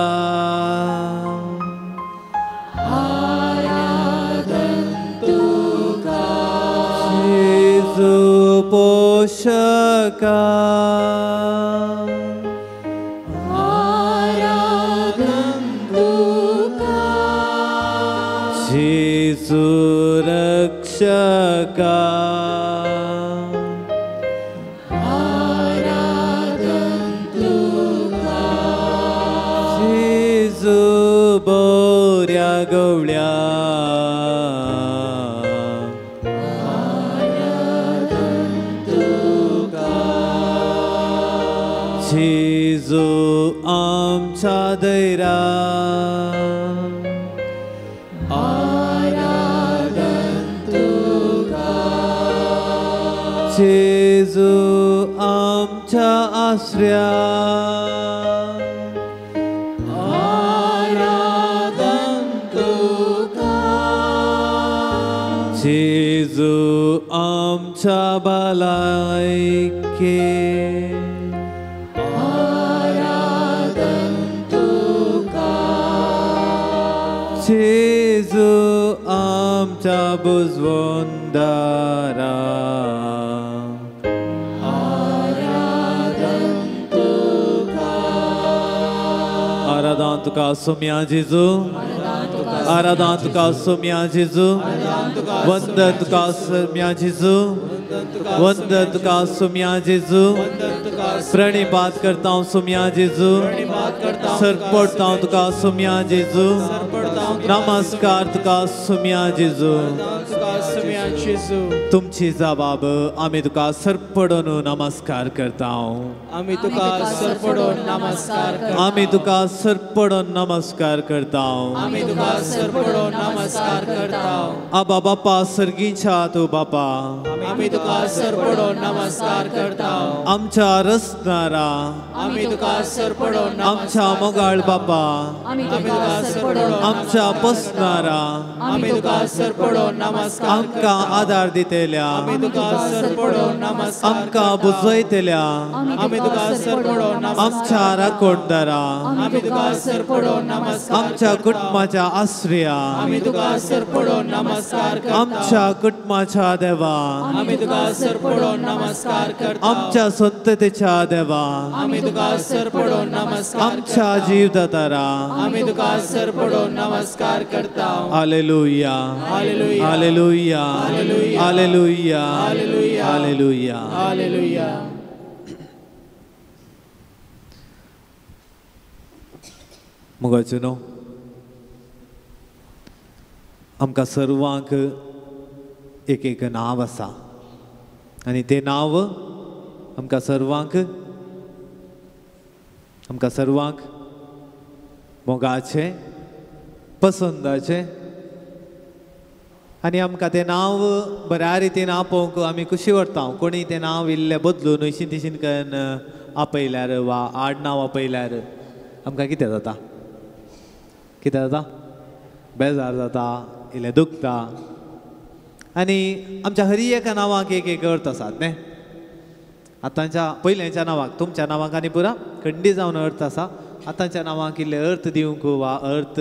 आराधन तुका जेजू पोषका आराधन तुका जेजू रक्षका आराधन तुका जेजू बोऱ्या गवळ्या आराधन तुका जेजू आमच्या दैरा आराधन तुका जेजू आमच्या आसऱ्या आराधन तुका जेजू आमच्या भलायके आराधन तुका जेजू आमच्या बुजवंदारा आराधन तुका सोम्या जेजू, आराधना तुका सोम्या जेजू, वंदन तुका सोम्या जेजू, वंदन तुका सोम्या जेजू, प्रणिपात करता सोम्या जेजू, सर पडता तुका सोम्या जेजू, नमस्कार तुका सोम्या जेजू। तुमची जबाब आमी तुका सरपडून नमस्कार करता, आमी तुका सरपडून नमस्कार करता, आमी तुका सरपडून नमस्कार करता, आमी तुका सरपडून नमस्कार करता। आबा बापा सर्गीच्या तूं बापा, आमी तुका सरपडून नमस्कार करता। आमच्या रचणारा, आमी तुका सरपडून, आमच्या मोगाळ बापा, आमी तुका सरपडून, आमच्या पोसणारा, आमी तुका सरपडून नमस्कार, आमकां आदार दितेल्या, आमी तुका सरपडून नमस्कार, आमकां बुजयतेल्या, आमी तुका सरपडून, आमच्या राखणदारा, आमी तुका सरपडून नमस्कार, आमच्या कुटुंबाच्या आश्रया, आमी तुका सरपडून नमस्कार, आमच्या कुटुंबाच्या देवा, आमी तुका सरपडून नमस्कार करता, आमच्या संततेच्या देवा, आमी तुका सरपडून नमस्कार, आमच्या जीवदातारा, आमी तुका सरपडून नमस्कार करता। Hallelujah, hallelujah, hallelujah, hallelujah, hallelujah, hallelujah. मुगाचो न्हू आमकां सर्वांक एक एक नांव आसा आनी तें नांव आमकां सर्वांक, आमकां सर्वांक मोगाचें, पसंदाचें आनी आमकां तें नांव बऱ्या रितीन आपोवंक आमी खुशी व्हरता। कोणी तें नांव इल्लें बदलून अशीन तिशीन करून आपयल्यार वा आड नांव आपयल्यार आमकां कितें जाता, कितें जाता, बेजार जाता, इल्लें दुखता। आनी आमच्या हरी एका नांवाक एक एक अर्थ आसात न्ही। आतांच्या पयल्यांच्या नांवाक, तुमच्या नांवाक आनी पुरा खंडी जावन अर्थ आसा। आतांच्या नांवाक इल्ले अर्थ दिवंक वा अर्थ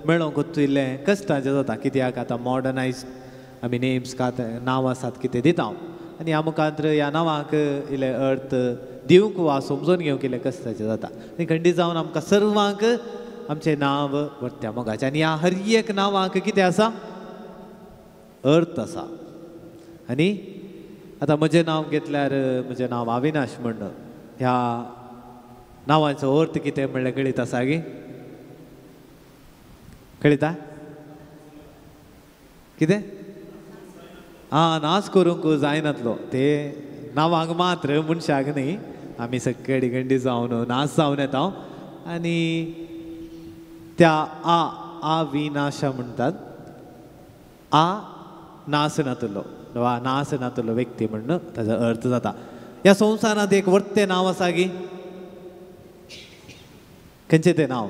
मेळोवंक इल्लें कश्टाचें जाता, कित्याक आतां मॉडर्नायज आमी नेम्स नांव आसात कितें दिता आनी ह्या मुखार ह्या नांवाक इल्ले अर्थ दिवंक वा समजून घेवंक इल्लें कश्टाचें जाता। आनी खंडी जावन आमकां सर्वांक आमचें नांव व्हरत्या मोगाचें आनी ह्या हर एक नांवाक कितें आसा, अर्थ आसा। आनी आतां म्हजें नांव घेतल्यार म्हजें नांव अविनाश म्हण, ह्या नांवाचो अर्थ कितें म्हणल्यार कळीत आसा गी? कळिता कितें? आं, नाच करूंक जायनातलो ते नांवांक मात्र, मनशाक न्ही। आमी सगळे गंडी जावन नाच जावन येता आनी त्या आ अविनाशा म्हणटात, आ नास नातलो वा नास नातलो व्यक्ती म्हण ताजो अर्थ जाता। ह्या संवसारांत एक वर्तें नांव आसा गी, खंयचें तें नांव?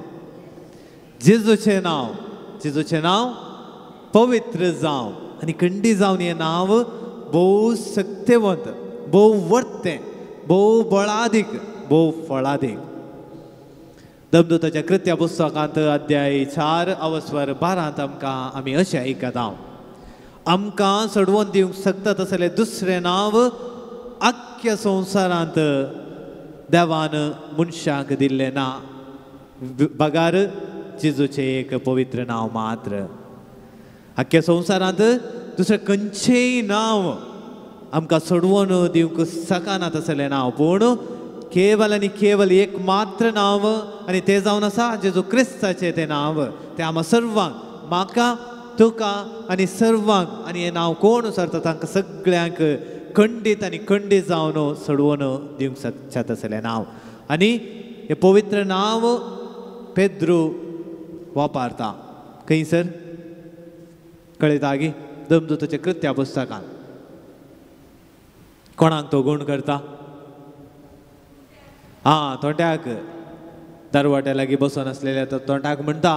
जेजूचें नांव। जेजूचें नांव पवित्र जावं आनी खंडी जावन हें नांव भोव शक्तेवंत, भोव वर्तें, भोव बळादीक, भोव फळादीक। दमदूताच्या कृत्या पुस्तकांत अध्याय 4 अवस्वर 12 आमकां आमी अशें आयकता, आमकां सोडवून दिवंक शकता तसलें दुसरें नांव आख्ख्या संवसारांत देवान मनशाक दिल्लें ना, बगार जेजूचें एक पवित्र नांव मात्र। आख्ख्या संवसारांत दुसरें खंयचेंय नांव आमकां सोडवून दिवंक शकना तसलें नांव, पूण केवल आनी केवल एक मात्र नांव आनी तें जावन आसा जेजू क्रिस्ताचें तें नांव। तें आमकां सर्वांक, म्हाका, तुका आनी सर्वांक, आनी हें नांव कोण सरता तांकां सगळ्यांक खंडीत आनी खंडीत जावन सोडवून दिवंक शकता तसलें नांव। आनी हें पवित्र नांव पेद्रू वापरता खंय सर कळयता गी? दमदूताच्या कृत्या पुस्तकान कोणाक तो गूण करता? आं, तोंड्याक, दरवाट्या लागीं बसून आसलेल्या तो तोंडाक म्हणटा,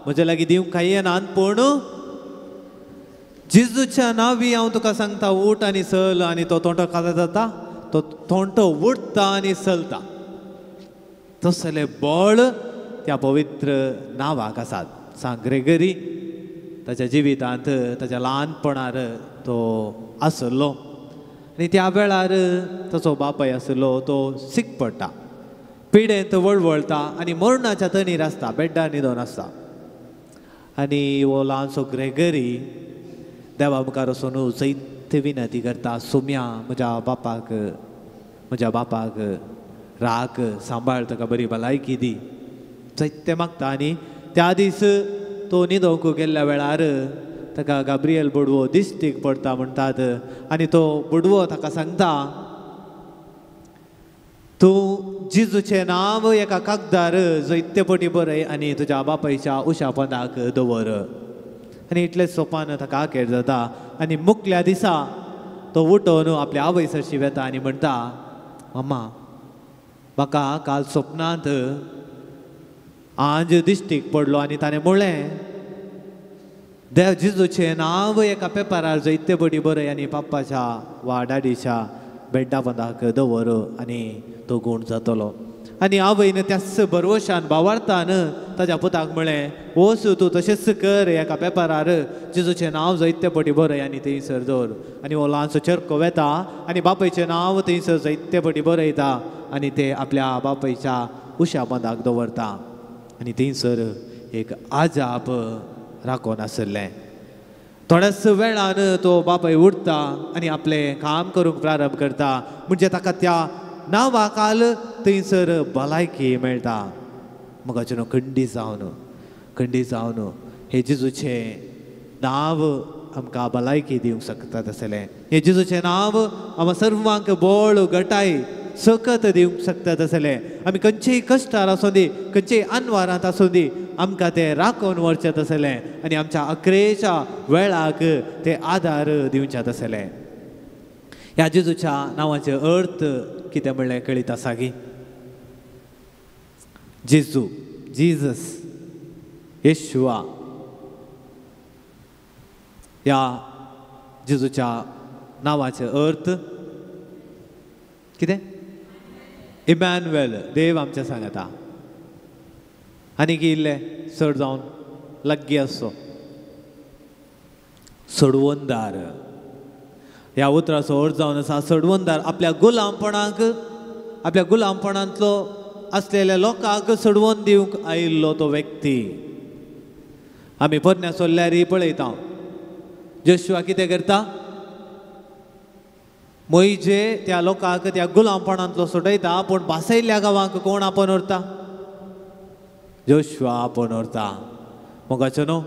म्हज्या लागीं दिवंक कांय येना, पूण जेजूच्या नांवी हांव तुका सांगता, उठ आनी चल। आनी तो तोंडो खाता जाता, तो तोंडो उठता आनी चलता। तसलें बळ त्या पवित्र नांवाक आसात। सांत ग्रेगरी ताच्या जिवितांत ताच्या ल्हानपणार तो आसलो आनी त्या वेळार ताचो बापाय आसलो तो सीक पडटा। पिडेंत वळवळता आनी मरणाच्या तणीर आसता, बेड्डार न्हिदोन आसता. आनी हो ल्हानसो ग्रेगरी देवा मुखार वचून जैत विनंती करता, सोम्या म्हज्या बापाक, म्हज्या बापाक राख, सांबाळ, ताका बरी भलायकी दी, जैते मागता. आनी त्या दीस तो न्हिदोंक गेल्ल्या वेळार ताका गाब्रियल बोडवो दिश्टीक पडता म्हणटात. आनी तो बोडवो ताका सांगता, तूं जेजूचें नांव एका कागदार जैते पटी बरय आनी तुज्या बापायच्या उशा पंदाक दवर. आनी इतलें सोपान ताका आखेर जाता. आनी मुकल्या दिसा तो उठोवन आपल्या आवय सरशी वेता आनी म्हणटा, मम्मा म्हाका काल सपनांत आंज दिश्टीक पडलो आनी ताणें म्हणलें देव जेजूचें नांव एका पेपरार जैते पटी बरय आनी पप्पाच्या वा डाडीच्या बेड्डा पंदाक दवर आनी तो गूण जातलो. आनी आवयन त्याच भरवशान भावार्थान ताज्या पुताक म्हळें, वच तूं तशेंच कर, एका पेपरार जेजूचें नांव जैते पटी बरय आनी थंयसर दवर. आनी हो ल्हानसो चरको वेता आनी बापायचें नांव थंयसर जैते पटी बरयता आनी ते आपल्या बापायच्या उशा पंदाक दवरता. आनी थंयसर एक आजाप राखून आसलें. थोड्याच वेळान तो बापाय उठता आनी आपलें काम करूंक प्रारंभ करता. म्हणजे ताका त्या नांवा काल थंयसर भलायकी मेळटा. मगाचें न्हू खंडी जावन, खंडी जावन हे जेजूचें नांव आमकां भलायकी दिवंक शकता तसलें. हे जेजूचें नांव आमकां सर्वांक बळ, गटाय, सकत दिवंक शकता तसलें. आमी खंयचेय कश्टार आसूं दी, खंयचेय अनवारांत आसूं दी, आमकां तें राखून व्हरचें तसलें आनी आमच्या अकरेच्या वेळाक ते आदार दिवचें तसलें. ह्या जेजूच्या नांवाचे अर्थ कितें म्हणलें कळीत आसा की? जेजू, जीजस, येशुआ, ह्या जेजूच्या नांवाचे अर्थ कितें? इमॅन्युएल, देव आमच्या सांगता. आनी की इल्लें चड जावन लागीं आसचो सोडवणदार. ह्या उतराचो अर्थ जावन आसा सोडवणदार. आपल्या गुलामपणाक, आपल्या गुलामपणांतलो आसलेल्या लोकांक सोडवून दिवंक आयिल्लो तो व्यक्ती. आमी पोरण्या सोल्ल्यारी पळयता जोशुआ कितें करता, मोहिजे त्या लोकांक त्या गुलामपणांतलो सोडयता, पूण भासयल्ल्या गांवांक कोण आपोवन व्हरता? जोशुआ आपोवन व्हरता. मोगाचो न्हू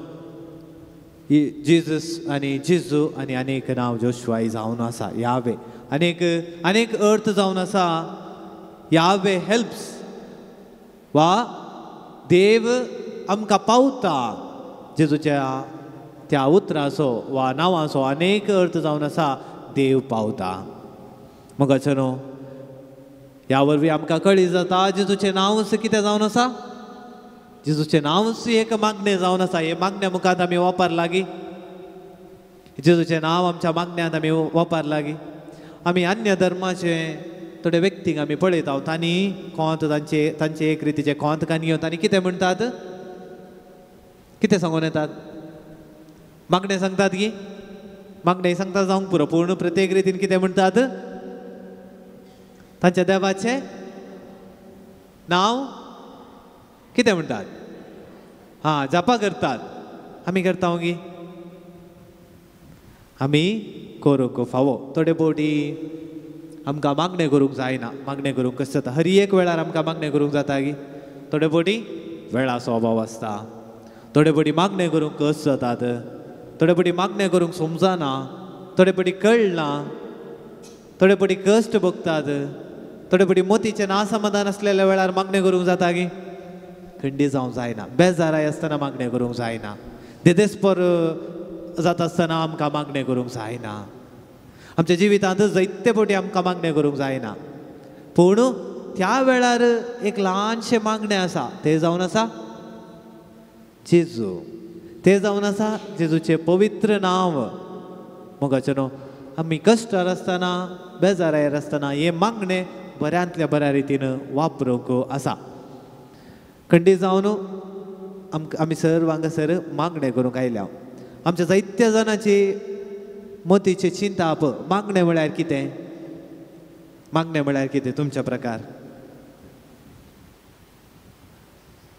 जेजस आनी जेजू आनी अनेक नांव जोशुआ जावन आसा. यावे अनेक अनेक अर्थ जावन आसा. यावे हेल्प्स वा देव आमकां पावता. जेजूच्या त्या उतराचो वा नांवाचो अनेक अर्थ जावन आसा, देव पावता. मोगाचो न्हू ह्या वरवीं आमकां कळी जाता जेजूचें नांवच कितें जावन आसा, जेजूचें नांवच एक मागणें जावन आसा. हे मागण्या मुखार आमी वापर लागीं, जेजूचें नांव आमच्या मागण्यांत आमी वापर लागीं. आमी अन्य धर्माचे थोडे व्यक्तींक आमी पळयता, तांणी कोंत तांचे तांचे एक रितीचे कोंत कान घेवन तांणी कितें म्हणटात, कितें सांगून येतात, मागणें सांगतात की मागणें सांगता जावंक पुरो, पूण प्रत्येक रितीन कितें म्हणटात, तांच्या देवाचें नांव कितें म्हणटात, हां जापा करतात. आमी करता गी? आमी करूंक फावो. थोडे बोटी आमकां मागणें करूंक जायना, मागणें करूंक कशें जाता, हर एक वेळार आमकां मागणें करूंक जाता की? थोडे बोटी वेळाचो अभाव आसता, थोडे बोटी मागणें करूंक कस जातात, थोडे बोटी मागणें करूंक समजना, थोडे बोटी कळना, थोडे बोटी कश्ट भोगतात, थोडे बोटी मोतीचें नासमाधान आसलेल्या वेळार मागणें करूंक जाता की? खंडी जावंक जायना. बेजाराय आसतना मागणें करूंक जायना, देदेस्पर जाता आसतना आमकां मागणें करूंक जायना, आमच्या जिवितांत जायते फावटी आमकां मागणें करूंक जायना. पूण त्या वेळार एक ल्हानशें मागणें आसा, तें जावन आसा जेजू, तें जावन आसा जेजूचें पवित्र नांव. मोगाचें न्हू आमी कश्टार आसतना, बेजारायर आसतना हें मागणें बऱ्यांतल्या बऱ्या रितीन वापरूंक आसा. खंडी जावन आमकां आमी सर्व हांगासर मागणें करूंक आयल्या. आमच्या जायत्या जाणांची मतीचें चिंताप मागणें म्हळ्यार कितें, मागणें म्हळ्यार कितें तुमच्या प्रकार?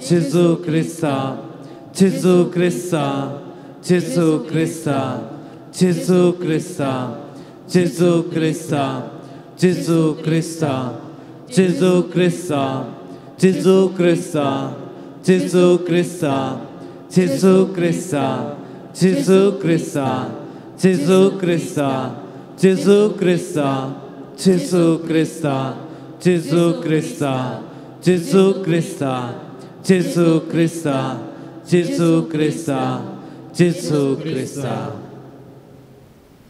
जेजू क्रिस्ता, जेजू क्रिस्ता, जेजू क्रिस्ता, जेजू क्रिस्ता, जेजू क्रिस्ता, जेजू क्रिस्ता, जेजू क्रिस्ता, जेजू क्रिस्ता, जेजू क्रिस्ता, जेजू क्रिस्ता, जेजू क्रिस्ता, जेजू क्रिस्ता, जेजू क्रिस्ता, जेजू क्रिस्ता, जेजू क्रिस्ता, जेजू क्रिस्ता, जेजू क्रिस्ता, जेजू क्रिस्ता, जेजू क्रिस्ता।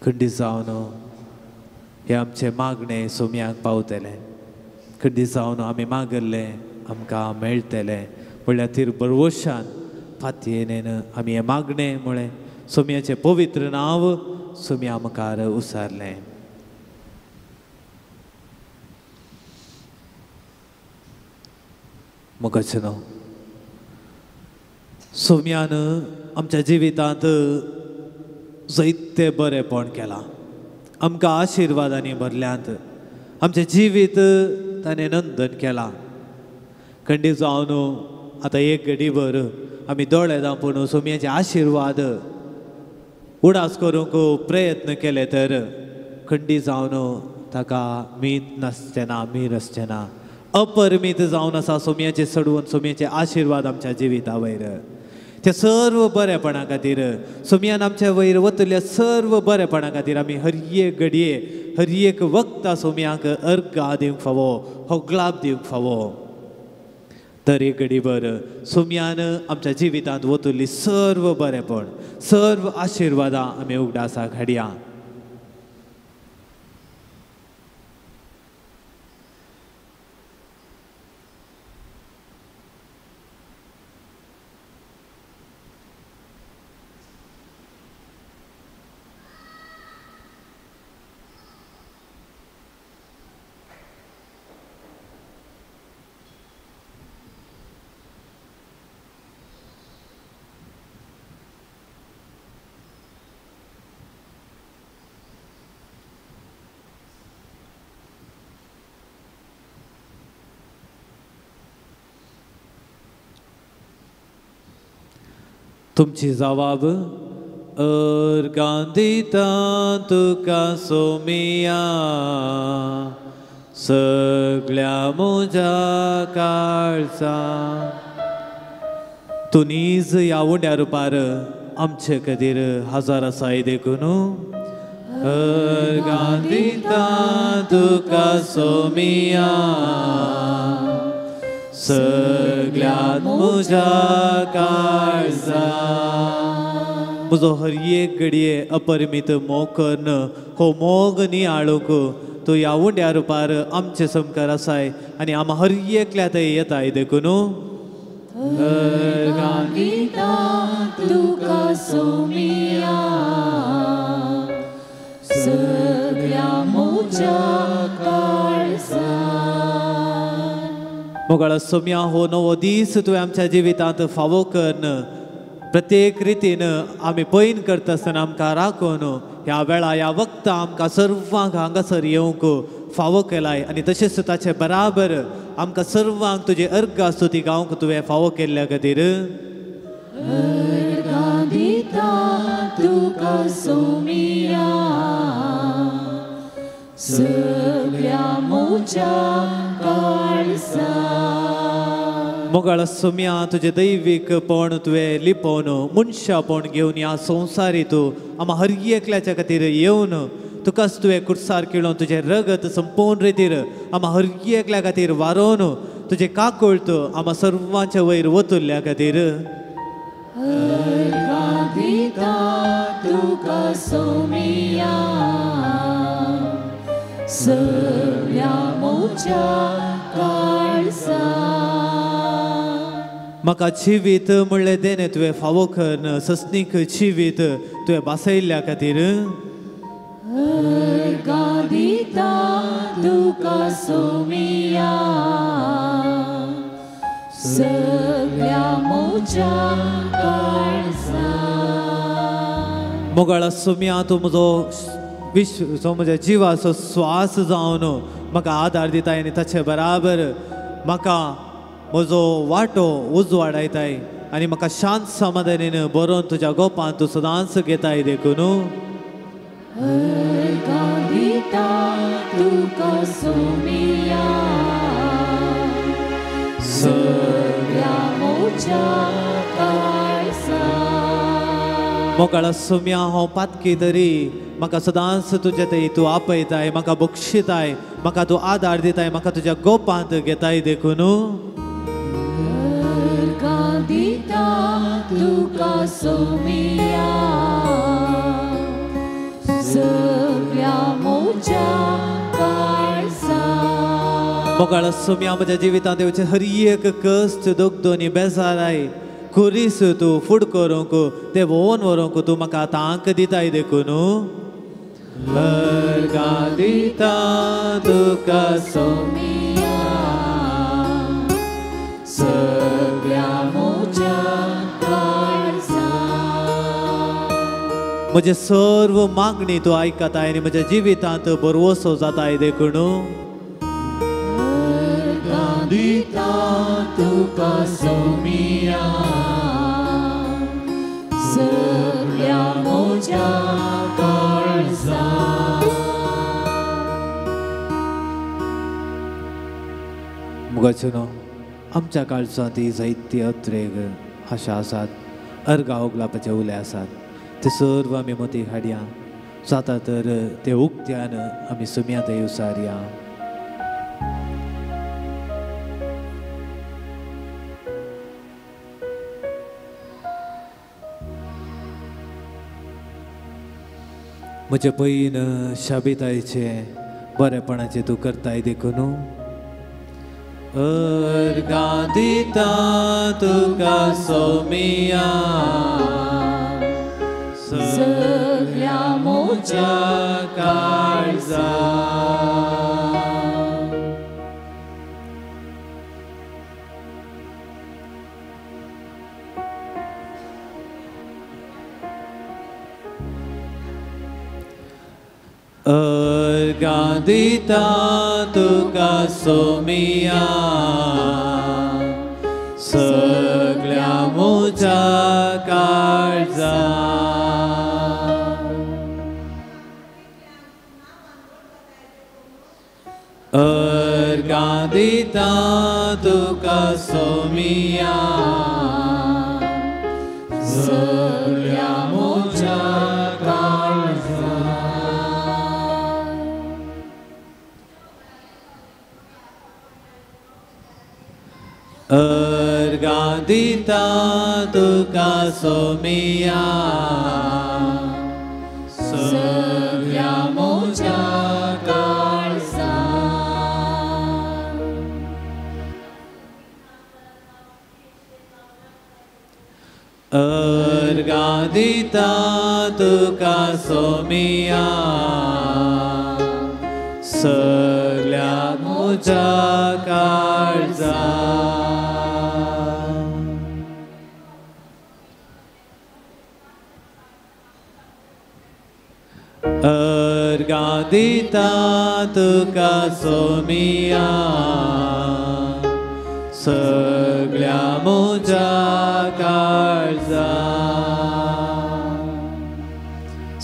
खंडी जावन हे आमचे मागणे सोम्याक पावतले, खंडी जावन आमी मागल्ले आमकां मेळटले म्हणल्यार तिर बरवशान फातयेन आमी हें मागणें म्हळें सोम्याचें पवित्र नांव सोम्या मुखार उसारलें। मोगाचें नांव सोम्यान आमच्या जिवितांत जायते बरेंपण केलां, आमकां आशिर्वादांनी भरल्यांत, आमचें जिवीत ताणें नंदन केलां। खंडी जावन आतां एक घडीभर आमी दोळे धांपून सोम्याचे आशिर्वाद उडास करूंक प्रयत्न केले तर खंडी जावन ताका मीत नासचें ना, मीर आसचें ना। अपरिमीत जावन आसा सोम्याचे सडवून सोम्याचे आशिर्वाद आमच्या जिविता वयर। त्या सर्व बरेपणा खातीर सोम्यान आमच्या वयर वतल्या सर्व बरेपणा खातीर आमी हर एक घडये हर एक वक्ता सोम्याक अर्घा दिवंक फावो, होगलाप दिवंक फावो। तर एक घडीभर सोम्यान आमच्या जिवितांत वतली सर्व बरेपण सर्व आशिर्वादां आमी उगडासाक हाडया। तुमची जवाब अर्गां दिता तुका सोमिया सगळ्या म्हज्या काळजा। तूं नीज ह्या उंड्या रुपार आमचे खातीर हजार आसाय देखून अर्गां दिता तुका सोमिया सगळ्या म्हज्या काळजा। म्हजो हर एक घडये अपरिमीत मोग करून हो मोग नियाळूंक तूं ह्या उंड्या रुपार आमचे समकार आसाय आनी आम हर एकल्या थंय येताय देखून अर्गां दिता तुका सोमिया सगळ्या म्हज्या काळजा। मोगाळा सोम्या हो नवो दीस तुवें आमच्या जिवितांत फावो करून प्रत्येक रितीन आमी पयन करता आसतना आमकां राखून ह्या वेळा ह्या वक्ता आमकां सर्वांक हांगासर येवंक फावो केलाय आनी तशेंच ताचे बराबर आमकां सर्वांक तुजी अर्घ स्तुती गावंक तुवें फावो केल्ल्या खातीर अर्घां दिता तुका सोमिया सगळ्या म्हज्या काळजा। मोगाळा सोम्या तुजें दैवीकपण तुवें लिपोवन मनशापण घेवन ह्या संवसारी तूं आमा हर एकल्याच्या खातीर येवन तुकाच तुवें कुर्सार किळोवन तुजें रगत संपूर्ण रितीर आमा हर एकल्या खातीर वारोवन तुजें काकुळट आमा सर्वांच्या वयर वतुल्ल्या खातीर अर्घां दिता तुका सोमिया सगळ्या म्हज्या काळजा। म्हाका जिवीत म्हणलें देणें तुवें फावो करून सस्नीक जिवीत तुवें भासयल्ल्या खातीर अर्घां दिता तुका सोमिया सगळ्या म्हज्या काळजा। मोगाळा सोम्या तूं म्हजो विश्व म्हज्या जिवाचो स्वास जावन म्हाका आदार दिता आनी ताचे बराबर म्हाका म्हजो वांटो उजवाडायताय आनी म्हाका शांत समाधानेन बरोवन तुज्या गोपान तूं सदांच घेताय देखून. अर्गां दिता तुका सोमिया सगळ्या मोच्या काळसा. मोगाळा सोम्या हांव पातकी तरी म्हाका सदांच तुजे थंय तूं आपयताय, म्हाका बक्षिताय, म्हाका तूं आदार दिताय, म्हाका तुज्या गोपांत घेताय देखून. अर्गां दिता तुका सोमिया सगळ्या मोच्या काळसा. मोगाळा सोम्या म्हज्या जिवितांत येवचें हर एक कश्ट दुखदोनी बेजाराय कुरीस तूं फुड करूंक ते वोवन व्हरूंक तूं म्हाका तांक दिताय देखून. अर्गां दिता तुका सोमिया सगळ्या मोच्या काळसा. म्हजें सर्व मागणी तूं आयकताय आनी म्हज्या जिवितांत बरवसो जाताय देखून. अर्गां दिता तुका सोमिया सगळ्या मोच्या काळसा. मुगाचो न्हू आमच्या काळजांत ही जायती अत्रेग आशा आसात, अर्गां उगलापाचे उले आसात, ते सर्व आमी मती हाडया जाता तर ते उक्त्यान आमी सुम्या थंय उसारया. म्हजे पयन शाबितायचे बरेपणाचें तूं करताय देखून. अर्गां दिता तुका सोमिया सगळ्या मोच्या काळजा. अर्गां दिता तुका सोमिया सगळ्या म्हज्या काळजा. अर्गां दिता तुका सोमिया सगळ्या म्हज्या काळजा. अर्गां दिता तुका सोमिया सगळ्या म्हज्या काळजा. अर्गां दिता तुका सोमिया सगळ्या म्हज्या काळजा. अर्गां दिता तुका सोमिया सगळ्या म्हज्या काळजा.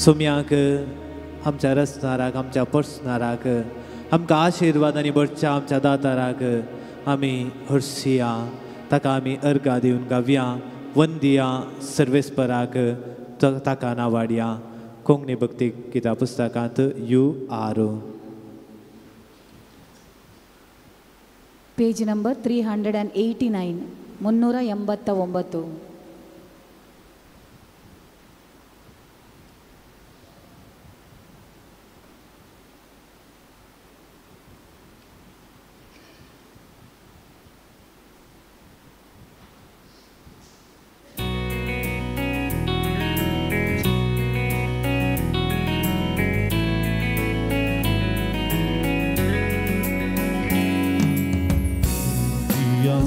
सोम्याक आमच्या रसनाराक आमच्या पर्सनाराक आमकां आशिर्वाद आनी बरच्या आमच्या दाताराक आमी हरसिया, ताका आमी अर्गां दिवन गावया, वंदिया सर्वेस्पराक ताका नावाडया. कोंकणी भक्ती गीता पुस्तकांत you are. Page number 389 389.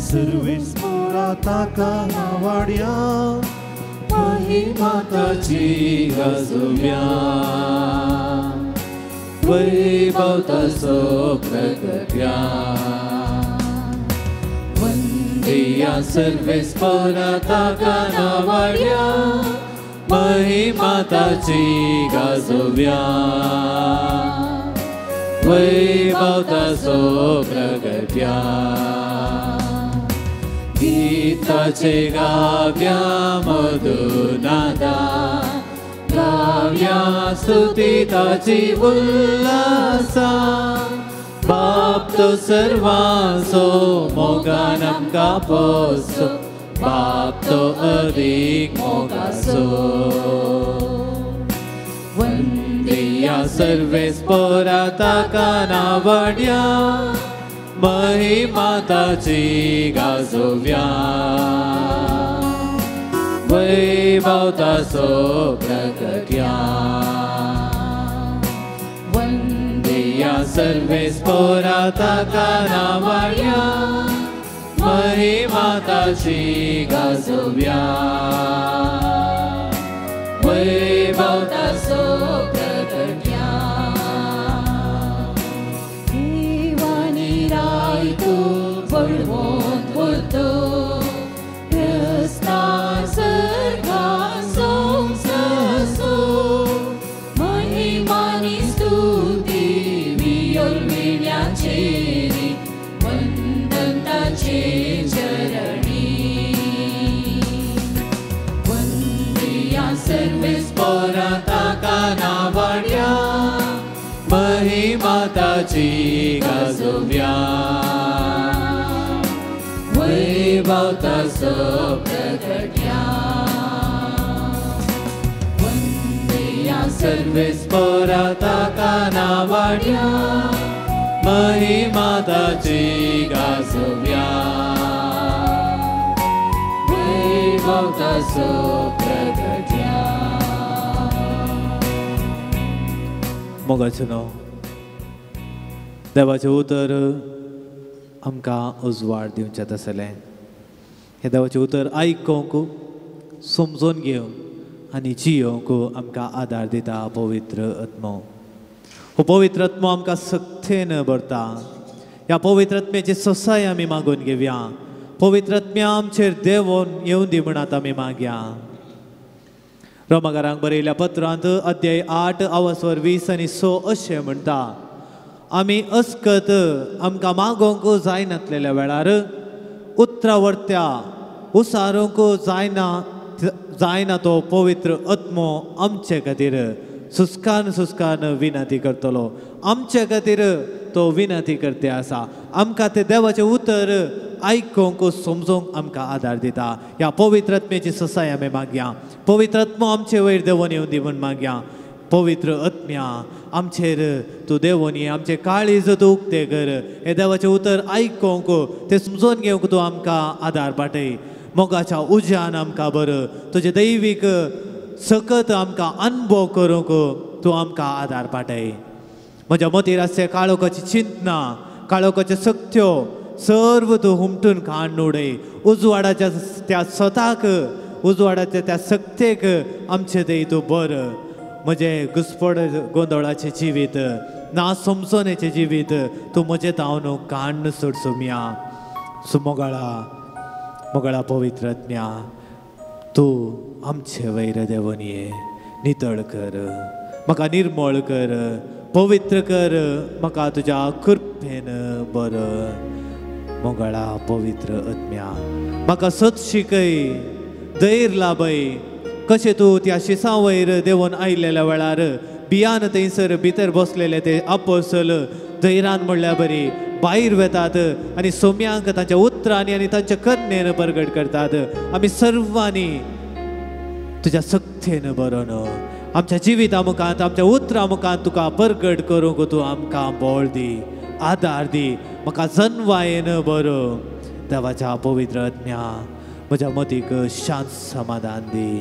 सर्वेस्परा ताका नावाड्या महिमा ताची गाजोवया वैभव ताचो प्रगट्या. वंदिया वंदिया सर्वेस्पोरा ताका नावाड्या महिमा ताची गाजोव्या वैभव ताचो प्रगट्या गीताचे गाव्या मधुनादा गाव्या स्तुती ताची उल्हासा बाप तो सर्वांचो मोगान आमकां पोसो बाप तो अदीक मोगाचो वंदिया सर्वेस्पोरा ताका नावाड्या महिमा ताची गाजोव्या वैभव ताचो प्रगट्या वंदिया सर्वेस्पोरा ताका नावाड्या महिमा ताची गाजोव्या वैभव ताचो प्रगट्या देवानी राय तूं बळवंत उरतो रस्ता सर्गा संसासो महिमानी स्तुती वियोलविण्याचेरी वंदन ताचे चरणी वंदिया सर्वेस्पोरा ताका नावाड्या महिमा ताची गाजोव्या वैभव ताचो प्रगट्या वंदिया सर्वेस्पोरा ताका नावाड्या महिमा ताची गाजोव्या वैभव ताचो प्रगट्या. मोगाचें नांव देवाचें उतर आमकां उजवाड दिवचें आसलें. हें देवाचें उतर आयकूंक समजून घेवंक आनी जियोवंक आमकां आदार दिता पवित्र आत्मो. हो पवित्र आत्मो आमकां सक्तेन भरता. ह्या पवित्र आत्म्याची सोसाय आमी मागून घेवया. पवित्र आत्म्या आमचेर देंवोन येवन दी म्हण आतां आमी मागया. रोमाकारांक बरयल्या पत्रांत अध्याय 8 आवासवर 20 आनी 6 अशें म्हणटा, आमी अस्कत आमकां मागोवंक जायनातलेल्या वेळार उतरां वर्त्या उसारूंक जायना तो पवित्र आत्मो आमचे खातीर सुस्कान सुस्कान विनंती करतलो. आमचे खातीर तो विनंती करते आसा. आमकां तें देवाचें उतर आयकूंक समजूंक आमकां आदार दिता. ह्या पवित्र आत्म्याची ससाय आमी मागया. पवित्र आत्मो आमचे वयर देंवोन येवन दी म्हूण मागया. पवित्र आत्म्या आमचेर तूं देंवोन ये, आमचें काळीज तूं उक्तें कर. हें देवाचें उतर आयकूंक तें समजून घेवंक तूं आमकां आदार पाटय. मोगाच्या उज्यान आमकां बरो तुजें दैवीक सकत आमकां अनुभव करूंक तूं आमकां आदार पाटय. म्हज्या मतीर आसचे काळोखाची चिंतना काळोखाच्यो सक्त्यो सर्व तूं हुमटून काडून उडय. उजवाडाच्या त्या स्वताक उजवाडाच्या त्या सक्तेक आमचे थंय तूं बरो. म्हजें घुस्पड गोंदळाचें जिवीत ना समजोनेचें जिवीत तूं म्हजें तावन काण्ण सोड सोम्या. सुमोगाळा मोगाळा पवित्र आत्म्या तूं आमचे वयर देंवोन ये, नितळ कर म्हाका, निर्मळ कर, पवित्र कर म्हाका तुज्या कृपेन बरो. मोगाळा पवित्र आत्म्या म्हाका सत शिकय, धैर्य लाभय. कशें तूं त्या शिसां वयर देंवोन आयिल्ल्या वेळार बियान थंयसर भितर बसलेले ते आपोसल धैर्यान म्हणल्यार बरी भायर वेतात आनी सोम्यांक तांच्या उतरांनी आनी तांच्या करणेन परगट करतात. आमी सर्वांनी तुज्या सक्तेन बरोवन आमच्या जिविता मुखांत आमच्या उतरां मुखांत तुका परगट करूंक तूं आमकां बळ दी, आदार दी, म्हाका जनवायेन बरो. देवाच्या पवित्र आत्म्या म्हज्या मतीक शांत समाधान दी,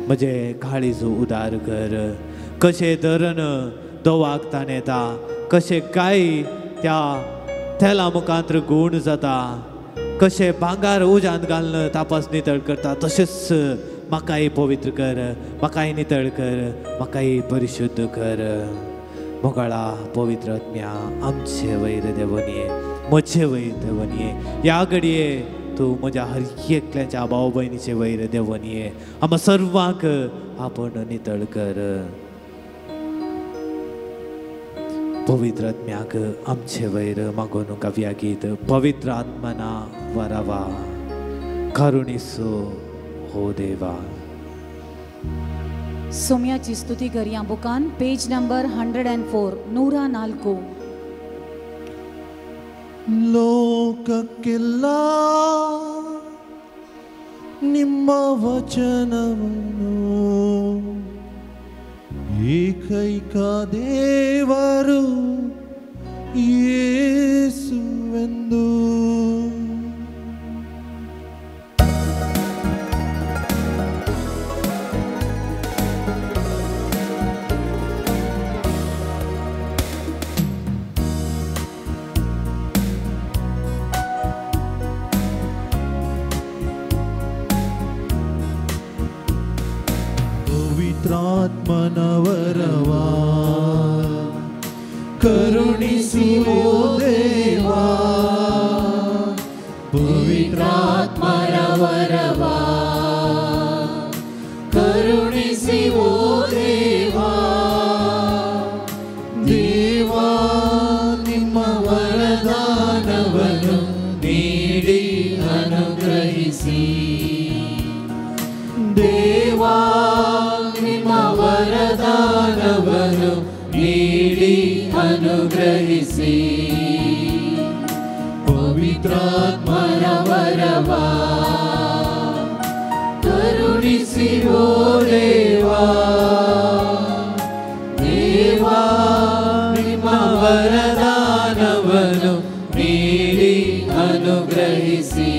म्हजें काळीज उदार कर. कशें धरण दोवाक ताण येता, कशें गाय त्या तेला मुखांत गूण जाता, कशें भांगार उज्यांत घालून तापास नितळ करता, तशेंच म्हाकाय पवित्र कर, म्हाकाय नितळ कर, म्हाकाय परिशुद्ध कर. मोगाळा पवित्र आत्म्या आमचे वयर देंवोन ये, म्हजे वयर देंवोन ये. ह्या घडये तूं म्हज्या हर एकल्याच्या भाव भयणीचे वयर देंवन ये. आमकां सर्वांक आपण नितळ कर. पवित्र आत्म्याक आमचे वयर मागोन गावया गीत पवित्र आत्मना वरावा करुणीसो हो देवा. सोम्याची स्तुती करया बुकान पेज नंबर 104 104. ಲೋಕಕ್ಕೆಲ್ಲ ನಿಮ್ಮ ವಚನವನ್ನು ಏಕೈಕ ದೇವರು ಯೇಸುವೆಂದು ಪವಿತ್ರಾತ್ಮನವರವಾ ಕರುಣಿಸಿ ಓ ದೇವಾ ಪವಿತ್ರಾತ್ಮನವರವಾ ಕರುಣಿಸಿ ಓ ದೇವಾ. ದೇವಾ ನಿಮ್ಮ ವರದಾನವನ್ನು ನೀಡಿ ಅನುಗ್ರಹಿಸಿ. ದೇವಾ ನಿಮ್ಮ ವರದಾನವನ್ನು ನೀಡಿ ಅನುಗ್ರಹಿಸಿ. ಪವಿತ್ರಾತ್ಮನ ವರವಾ ಕರುಣಿಸಿ ಓ ದೇವಾ. ದೇವಾ ನಿಮ್ಮ ವರದಾನವನ್ನು ನೀಡಿ ಅನುಗ್ರಹಿಸಿ.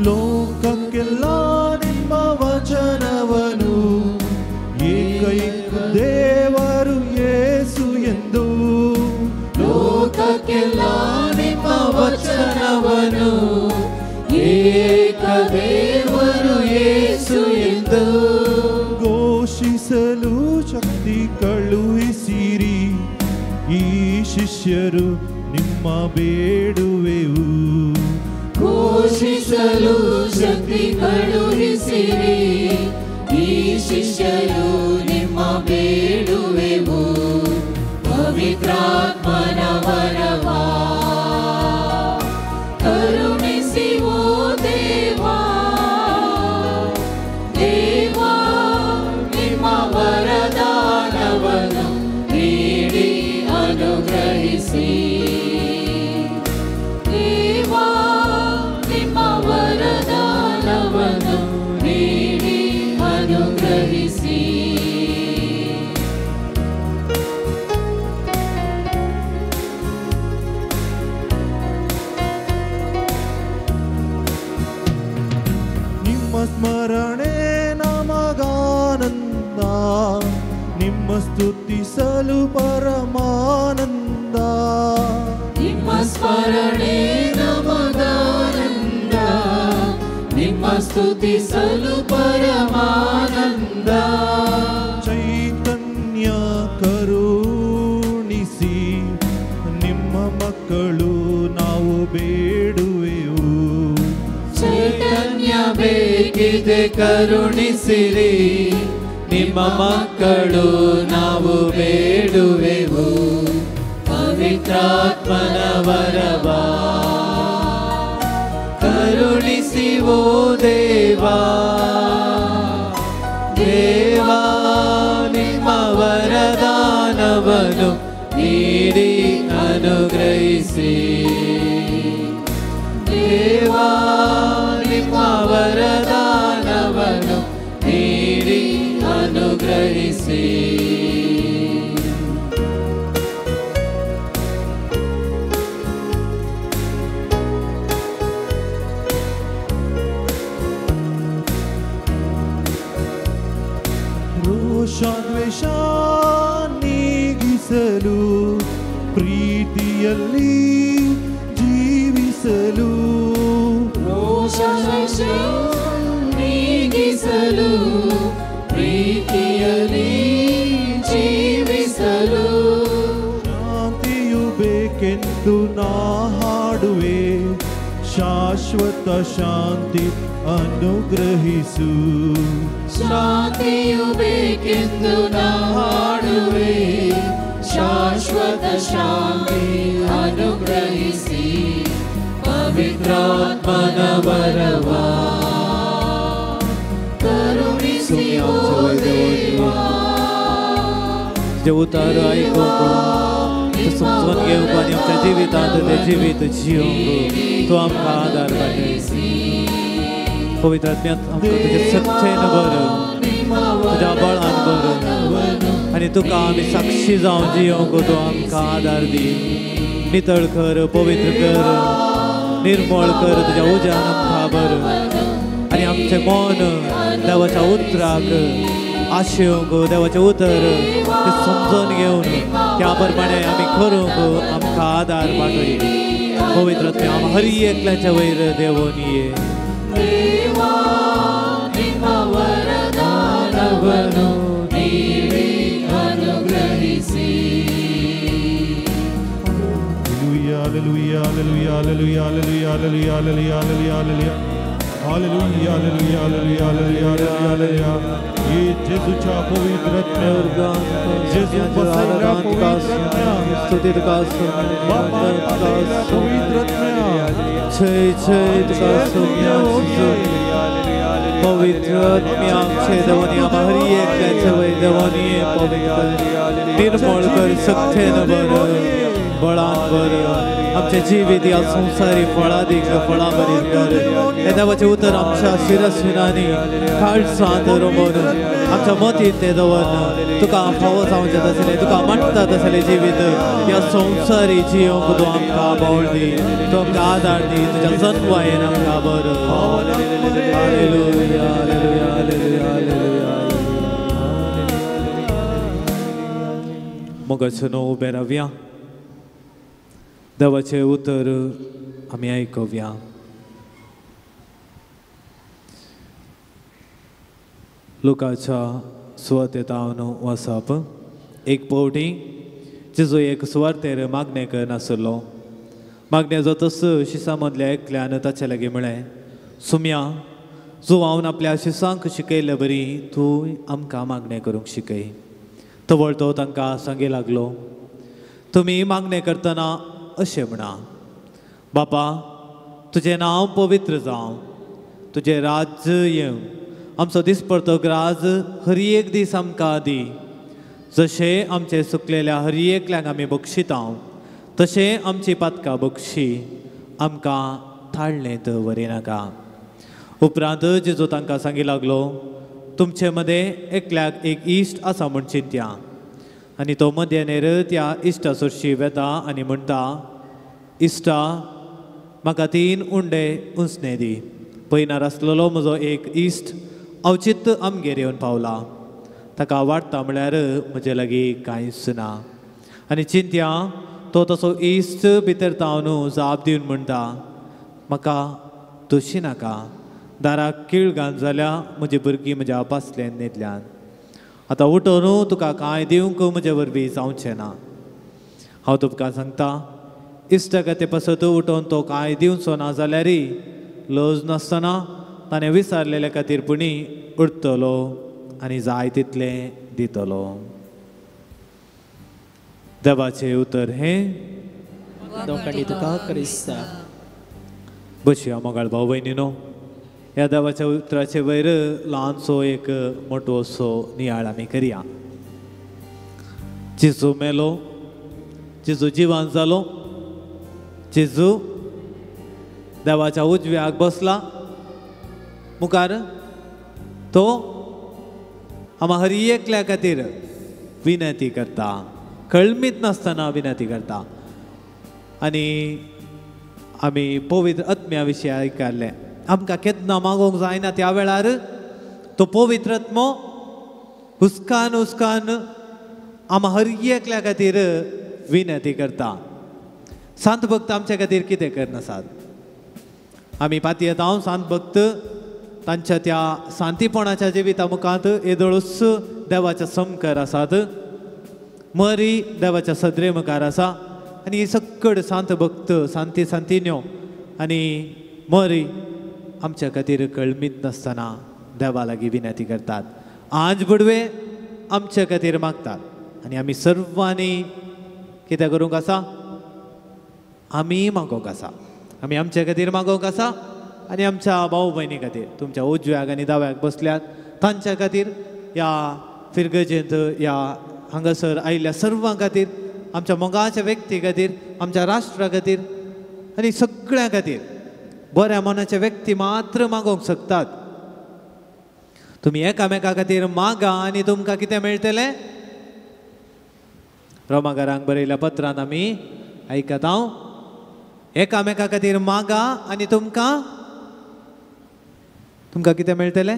ಲೋಕಕ್ಕೆಲ್ಲ ನಿಮ್ಮ ವಚನವನು ಏಕೈಕ ದೇವರು ಯೇಸು ಎಂದು ಲೋಕಕ್ಕೆಲ್ಲ ನಿಮ್ಮ ವಚನವನು ಏಕ ದೇವರು ಯೇಸು ಎಂದು ಘೋಷಿಸಲು ಶಕ್ತಿ ಕಳುಹಿಸಿರಿ. ಈ ಶಿಷ್ಯರು ನಿಮ್ಮ ಬೇಡುವೆವು. ಘೋಷಿಸಲು ಶಕ್ತಿ ಕಳುಹಿಸಿರಿ. ಈ ಶಿಷ್ಯರು ನಿಮ್ಮ ಬೇಡುವೆವು. ಪವಿತ್ರಾತ್ಮನ ವರವಾ ಕರುಣಿಸಿ ಓ ದೇವಾ. ದೇವಾ ನಿಮ್ಮ ವರದಾನವನ್ನು ನೀಡಿ ಅನುಗ್ರಹಿಸಿ. ದೇವಾ ನಿಮ್ಮ ವರದಾನವನ್ನು ನೀಡಿ ಅನುಗ್ರಹಿಸಿ. ನಿಮ್ಮ ಸ್ಮರಣೆ ನಮಗಾನಂದ, ನಿಮ್ಮ ಸ್ತುತಿಸಲು ಪರಮಾನಂದ. ನಿಮ್ಮ ಸ್ಮರಣೆ ನಮಗಾನಂದ, ನಿಮ್ಮ ಸ್ತುತಿಸಲು ಪರಮಾನಂದ. ಚೈತನ್ಯ ಕರುಣಿಸಿ ನಿಮ್ಮ ಮಕ್ಕಳು ನಾವು ಬೇಡುವೆವು. ಚೈತನ್ಯ ಬೇಕಿದೆ ಕರುಣಿಸಿರಿ, ನಿಮ್ಮ ಮಕ್ಕಳು ನಾವು ಬೇಡುವೆವು. ಪವಿತ್ರಾತ್ಮನ ವರವಾ ಕರುಣಿಸಿ ಓ ದೇವಾ. ದೇವಾ ನಿಮ್ಮ ವರದಾನವನ್ನು ನೀಡಿ ಅನುಗ್ರಹಿಸಿ. ದೇವಾ ನಿಮ್ಮ ವರದಾನವನ್ನು ನೀಡಿ ಅನುಗ್ರಹಿಸಿ. ರೋಷ ನೀಗಿಸಲು ಪ್ರೀತಿಯಲ್ಲಿ ಜೀವಿಸಲು ರೋಷ ನೀಗಿಸಲು ಪ್ರೀತಿಯಲ್ಲಿ ಜೀವಿಸಲು. ಶಾಂತಿಯು ಬೇಕೆಂದು ನಾ ಹಾಡುವೆ, ಶಾಶ್ವತ ಶಾಂತಿ ಅನುಗ್ರಹಿಸು. ಶಾಂತಿಯು ಬೇಕೆಂದು ನಾ ಹಾಡುವೆ, ಶಾಶ್ವತ ಶಾಂತಿ ಅನುಗ್ರಹಿಸಿ. ಪವಿತ್ರಾತ್ಮನ ವರವ ಕರುಣಿಸಿ ಓ ದೇವಾ. तुजें उतर आयकूंक, तें समजून घेवंक आनी आमच्या जिवितांत तें जिवीत जियोंक तूं आमकां आदार वाटय. पवित्र आत्म्यांत आमकां तुजें सत्तेन भर, तुज्या बळान भर आनी तुका आमी साक्षी जावन जियोंक तूं आमकां आदार दी. नितळ कर, पवित्र कर, निर्मळ कर, तुज्या उज्यान आमकां भर आनी आमचें मन देवाच्या उतराक आशेवंक, देवाचें उतर तें समजून घेवन त्या प्रमाणे आमी करूंक आमकां आदार वाटय. पवित्र आत्म्या आम हर एकल्याच्या वयर देवोन ये. ದೇವಾ ನಿಮ್ಮ ವರದಾನವನ್ನು ನೀಡಿ ಅನುಗ್ರಹಿಸಿ. Hallelujah, hallelujah, hallelujah, hallelujah, hallelujah, hallelujah, hallelujah, hallelujah. Hallelujah, hallelujah, hallelujah, hallelujah, hallelujah. ये जेजूच्या पवित्र आत्म्या, जेजू बसयल्ल्या पवित्र आत्म्या, स्तुती तुका बापान पावयल्ल्या पवित्र आत्म्या, छय छय तुका पवित्र आत्म्या आमचे देवानी आम हर एकल्याचे वयर देवानी पवित्र निर्मळ कर, सत्तेन भर, बळान भर. आमचें जिवीत ह्या संवसारी फळादीक फळां भरीत कर. हे देवाचें उतर आमच्या शिरशिरांनी काळसांत रोमून आमच्या मतींत तें दवरन तुका फावो जावचें तसलें, तुका मानता तसलें जिवीत ह्या संवसारी जियोंक तूं आमकां बळ दी, तूं आमकां आदार दी, तुज्या जतवायेन आमकां भर. Hallelujah, hallelujah, hallelujah, hallelujah. मोगाचो न्हू उबें रावया, देवाचें उतर आमी आयकुया. लुकाच्या सुवातेंत वचप. एक पावटी जेजू एक सुवातेर मागणें करनासलो. मागणें जातच शिसां मदल्या एकल्यान ताचे लागीं म्हळें, सुम्या, जुवावन आपल्या शिसांक शिकयल्ले बरी तूं आमकां मागणें करूंक शिकय. तवळ तो तांकां सांगी लागलो, तुमी मागणें करतना अशें म्हणा, बापा तुजें नांव पवित्र जावं, तुजें राज्य येवं, आमचो दिसपडतो ग्राज हर एक दीस आमकां दी, जशें आमचें सुकलेल्या हर एकल्याक आमी बक्षिता तशें आमची पातकां बक्षी, आमकां थाळणेंत व्हरिनाका. उपरांत जेजू तांकां सांगी लागलो, तुमचे मदें एकल्याक एक इश्ट आसा म्हूण चिंत्या आनी तो मध्यानेर त्या इश्टा सरशी वेता आनी म्हणटा, इश्टा म्हाका 3 उंडे उंचणे दी, पयनार आसलेलो म्हजो एक इश्ट अवचित आमगेर येवन पावला, ताका वाडटा म्हळ्यार म्हजे लागीं कांयच ना. आनी चिंत्या तो तसो इश्ट भितर तावन जाप दिवन म्हणटा, म्हाका दोशी नाका, दाराक कीळ घाल जाल्या म्हजी भुरगीं म्हज्या पासल्यान न्हिदल्यान, आतां उठोवन तुका कांय दिवंक म्हजे वरवीं जावचें ना. हांव तुमकां सांगता, इश्टागते पासत उठोवन तो कांय दिवचो ना जाल्यार लज नासतना ताणें विसारलेल्या खातीर पुणी उरतलो आनी जाय तितलें दितलो. देवाचें उतर हें. तुका क्रिस्ता. बसया मोगाळ भाव भयणीनो, ह्या देवाच्या उतराचे वयर ल्हानसो एक मोटोसो नियाळ आमी करया. जेजू मेलो, जेजू जिवान जालो, जेजू देवाच्या उजव्याक बसला मुखार, तो आमा हर एकल्या खातीर विनंती करता, कळमीत नासतना विनंती करता. आनी आमी पवित्र आत्म्या विशीं आयकल्लें, आमकां केन्ना मागोवंक जायना त्या वेळार तो पवित्र आत्मो हुस्कान हुस्कान आमा हर एकल्या खातीर विनंती करता. सांत भक्त आमच्या खातीर कितें करनासात? आमी पातयेता सांत भक्त तांच्या त्या शांतीपणाच्या जिविता मुखांत येदोळूच देवाच्या समकार आसात. मरी देवाच्या सदरे मुखार आसा आनी सक्कड शांत भक्त शांती सांतिन्यो आनी मरी आमच्या खातीर कळमीत नासतना देवा लागीं विनंती करतात. आज बुडवे आमच्या खातीर मागतात आनी आमी सर्वांनी कितें करूंक आसा? आमी मागोवंक आसा. आमी आमच्या खातीर मागोवंक आसा आनी आमच्या भाव भयणी खातीर, तुमच्या उजव्याक आनी दाव्याक बसल्यात तांच्या खातीर, ह्या फिरगजेंत ह्या हांगासर आयिल्ल्या सर्वां खातीर, आमच्या मोगाच्या व्यक्ती खातीर, आमच्या राष्ट्रा खातीर आनी सगळ्यां खातीर. बऱ्या मनाचे व्यक्ती मात्र मागोवंक शकतात. तुमी एकामेका खातीर मागा आनी तुमकां कितें मेळटलें? रोमागारांक बरयल्या पत्रांत आमी आयकता हांव, एकामेका खातीर मागा आनी तुमकां तुमकां कितें मेळटलें?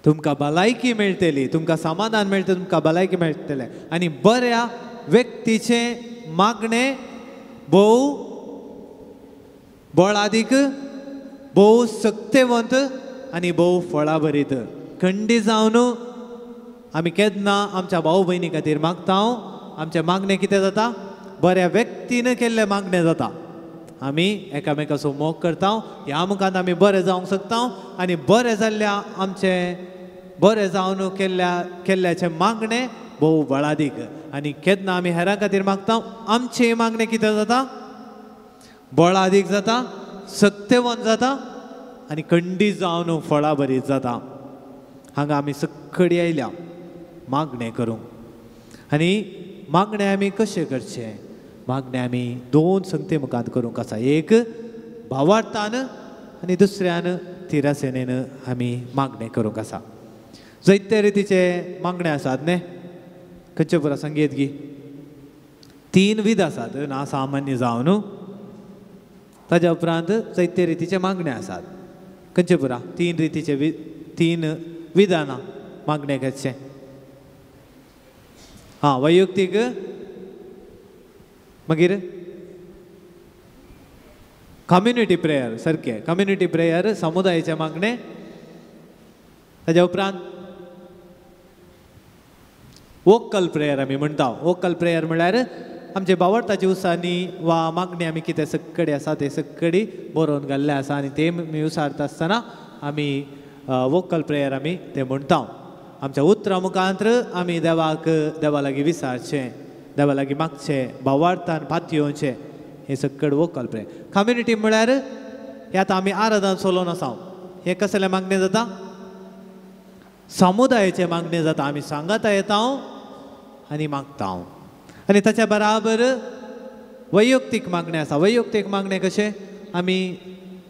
तुमकां भलायकी मेळटली, तुमकां समाधान मेळटलें, तुमकां भलायकी मेळटलें. आनी बऱ्या व्यक्तीचें मागणें भोव बळादीक, भोव सक्तेवंत आनी भोव फळाभरीत. खंडी जावन आमी केन्ना आमच्या भाव भयणी खातीर मागता, आमचें मागणें कितें जाता? बऱ्या व्यक्तीन केल्लें मागणें जाता. आमी एकामेकाचो मोग करता, ह्या मुखांत आमी बरें जावंक शकता आनी बरें जाल्ल्या आमचें बरें जावन केल्ल्याचें मागणें भोव बळादीक. आनी केन्ना आमी हेरां खातीर मागता, आमचें मागणें कितें जाता? बळादीक जाता, सक्तेवंत जाता आनी खंडी जावन फळाभरीत जाता. हांगा आमी सक्कडी आयल्या मागणें करूंक. आनी मागणें आमी कशें करचें? मागणें आमी दोन संगते मुखांत करूंक आसा. एक भावार्थान आनी दुसऱ्यान तिरासेनेन आमी मागणें करूंक आसा. जायते रितीचे मागणें आसात न्ही? खंयचे पुरा संगीत गी तीन विध आसात ना सामान्य जावन. ताज्या उपरांत जायते रितीचे मागणें आसात. खंयचे पुरा तीन रितीचे तीन विधानां मागणें करचें. हां, वैयक्तीक, मागीर कम्युनिटी प्रेयर, सारकें कम्युनिटी प्रेयर समुदायाचें मागणें. ताज्या उपरांत वोकल प्रेयर आमी म्हणटा. वोकल प्रेयर म्हळ्यार आमचे बावडताचे उसांनी वा मागणी आमी कितें सक्कडी आसा ते सक्कडी बरोवन घाल्लें आसा आनी ते आमी उसारता आसतना आमी वोकल प्रेयर आमी ते म्हणटा. आमच्या उतरां मुखांत आमी देवाक देवा लागीं विसारचें, देवा लागीं मागचें, भावार्थान पातयेवचें. हें सक्कड वोकल प्रेयर. कम्युनिटी म्हळ्यार हें आतां आमी आराधन चलोवन आसा. हें कसलें मागणें जाता? समुदायाचें मागणें जाता. आमी सांगाता येता आनी मागता. आनी ताच्या बराबर वैयक्तीक मागणें आसा. वैयक्तीक मागणें कशें? आमी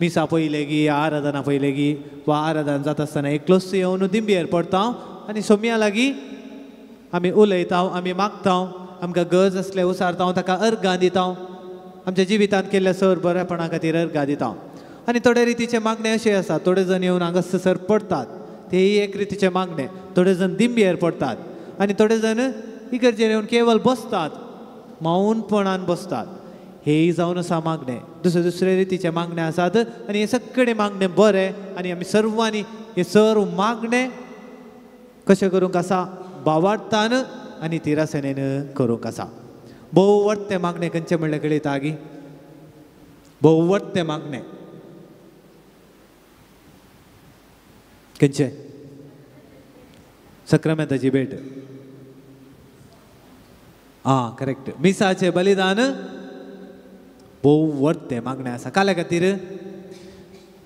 मिसां पयलेगी, आराधना पयलेगी वा आराधन जाता आसतना एकलोच येवन दिंबयेर पडटा आनी सोम्या लागीं आमी उलयता, आमी मागता, आमकां गरज आसल्यार उसारता, ताका अर्गां दिता, आमच्या जिवितांत केल्ल्या सर बरेपणा खातीर अर्गां दिता. आनी थोडे रितीचे मागणें अशें आसा, थोडे जण येवन हांगासर पडटात, तेय एक रितीचे मागणें. थोडे जण दिंबयेर पडटात आनी थोडे जण इगर्जेर येवन केवल बसतात, मौनपणान बसतात. हेय जावन आसा मागणें. दुसरे दुसरे रितीचे मागणें आसात आनी हे सगळे मागणें बरें. आनी आमी सर्वांनी हे सर्व मागणें कशें करूंक आसा? भावार्थान आनी तिरासेनेन करूंक आसा. भोव वर्तें मागणें खंयचें म्हणलें कळयता गी? भोव वर्तें मागणें खंयचें? सक्रामेंताची भेट. आं, करेक्ट. मिसाचें बलिदान भोव वर्तें मागणें आसा. काल्या खातीर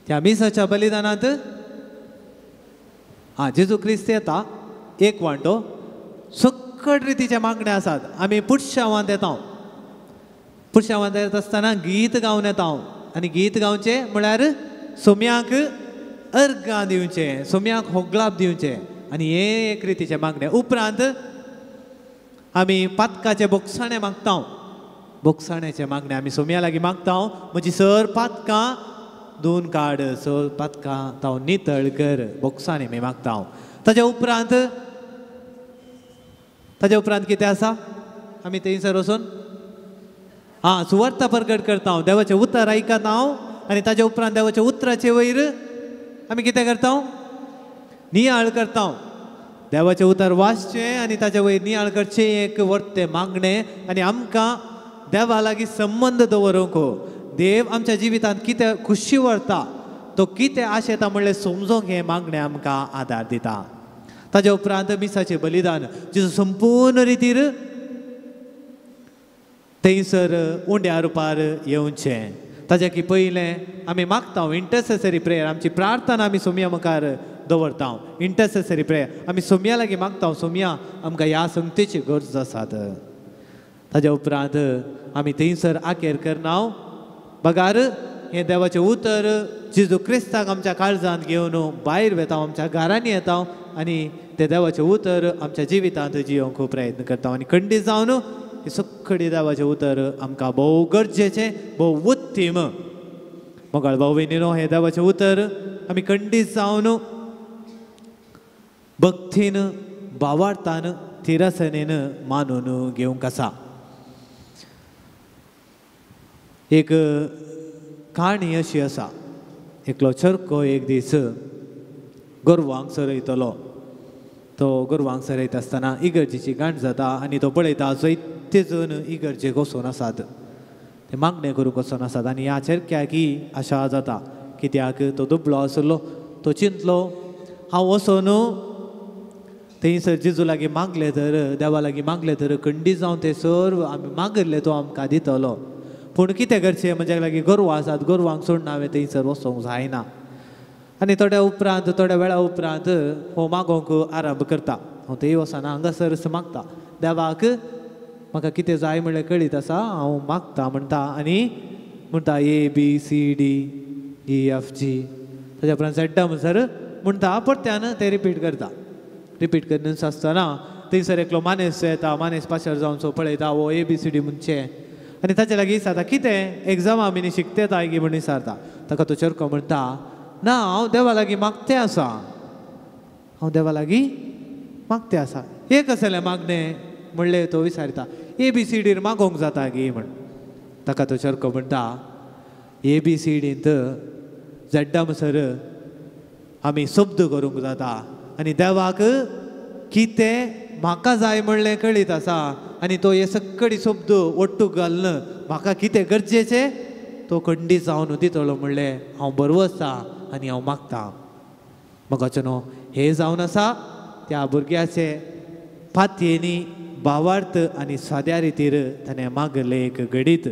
त्या मिसाच्या बलिदानांत आं जेजू क्रिस्त येता, एक वांटो सक्कड रितीचे मागणें आसात. आमी पुरशावांत येता, पुरशावांत येता आसतना गीत गावन येता आनी गीत गावचें म्हळ्यार सोम्याक अर्गां दिवचें, सोम्याक होगलाप दिवचें आनी हें एक रितीचें मागणें. उपरांत आमी पातकाचे बोगसाणें मागता, बोगसाण्याचें मागणें आमी सोम्या लागीं मागता, म्हजी सर पातकां दोन काड, सर पातकां तांव नितळ कर, बोगसाणें आमी मागता. ताज्या उपरांत कितें आसा? आमी थंयसर वचून आं सुवार्ता प्रगट करता, देवाचें उतर आयकता हांव आनी ताज्या उपरांत देवाच्या उतराचे वयर आमी कितें करता? नियाळ करता. देवाचें उतर वाचचें आनी ताचे वयर नियाळ करचें एक वर्तें मागणें आनी आमकां देवा लागीं संबंद दवरूंक, देव आमच्या जिवितांत कितें खुशी व्हरता, तो कितें आशेता म्हणलें समजूंक हें मागणें आमकां आदार दिता. ताच्या उपरांत मिसाचें बलिदान जेजू संपूर्ण रितीर थंयसर उंड्या रुपार येवचें. ताच्या की पयलें आमी मागता इंटरसेसरी प्रेयर, आमची प्रार्थना आमी सोमया मुखार दवरता. इंटरसेसरी प्रेयर आमी सोमया लागीं मागता, सोमया आमकां ह्या संगतेची गरज आसात. ताच्या उपरांत आमी थंयसर आकेर करना बगार हें देवाचें उतर जेजू क्रिस्ताक आमच्या काळजांत घेवन भायर वेता, आमच्या घरांनी येता आनी तें देवाचें उतर आमच्या जिवितांत जियोवंक प्रयत्न करता. आनी खंडीत जावन हें सगळें देवाचें उतर आमकां भोव गरजेचें, भोव उत्तीम. मोगाळ भाव भयणीनो, हें देवाचें उतर आमी खंडीत जावन भक्तीन, भावार्थान, थिरसनेन मानून घेवंक आसा. एक काणी अशी आसा, एकलो चरको एक दीस गोरवांक चरयतलो. तो गोरवांक चरयता आसतना इगर्जेची गांठ जाता आनी तो पळयता जायते जण इगर्जेक वचून आसात, ते मागणें करूंक वचून आसात. आनी ह्या चरक्याक ही आशा जाता, कित्याक तो दुबळो आसलो, तो चिंतलो हांव वचून थंयसर जेजू लागीं मागलें तर, देवा लागीं मागलें तर खंडीत जावन ते सर्व आमी मागिल्लें तो आमकां दितलो. पूण कितें करचें, म्हज्या लागीं गोरवां आसात, गोरवांक सोडून हांवें थंयसर वचोंक जायना. आनी थोड्या उपरांत, थोड्या वेळा उपरांत हो मागोवंक आरंभ करता. हांव थंय वचना, हांगासरच मागता देवाक, म्हाका कितें जाय म्हणलें कळीत आसा, हांव मागता म्हणटा. आनी म्हणटा A B C D E F G, ताच्या उपरांत झेड्डा म्हणसर म्हणटा, परत्यान तें रिपीट करता. रिपीट करून आसतना थंयसर एकलो मानेस येता, मानेस पाशार जावन सो पळयता हो ए बी सी डी म्हणचें आनी ताच्या लागीं विचारता कितें एग्जाम आमी शिकते गी म्हूण विचारता. ताका तो चरको म्हणटा ना, हांव देवा लागीं मागतें आसा, हांव देवा लागीं मागतें आसा. हें कसलें मागणें म्हणलें तो विचारता, ए बी सी डीर मागोवंक जाता गी म्हण. ताका तो चरको म्हणटा ए बी सी डींत झेड्डा म्हणसर आमी शब्द करूंक जाता आनी देवाक कितें म्हाका जाय म्हणलें कळीत आसा आनी तो हे सगळी शब्द ओट्टूक घालून म्हाका कितें गरजेचें तो खंडीत जावन दितलो म्हणलें हांव बरवसता आनी हांव मागता. म्हाका न्हू हें जावन आसा त्या भुरग्याचे फातयेनी भावार्थ आनी साद्या रितीर ताणें मागलें एक घडीत.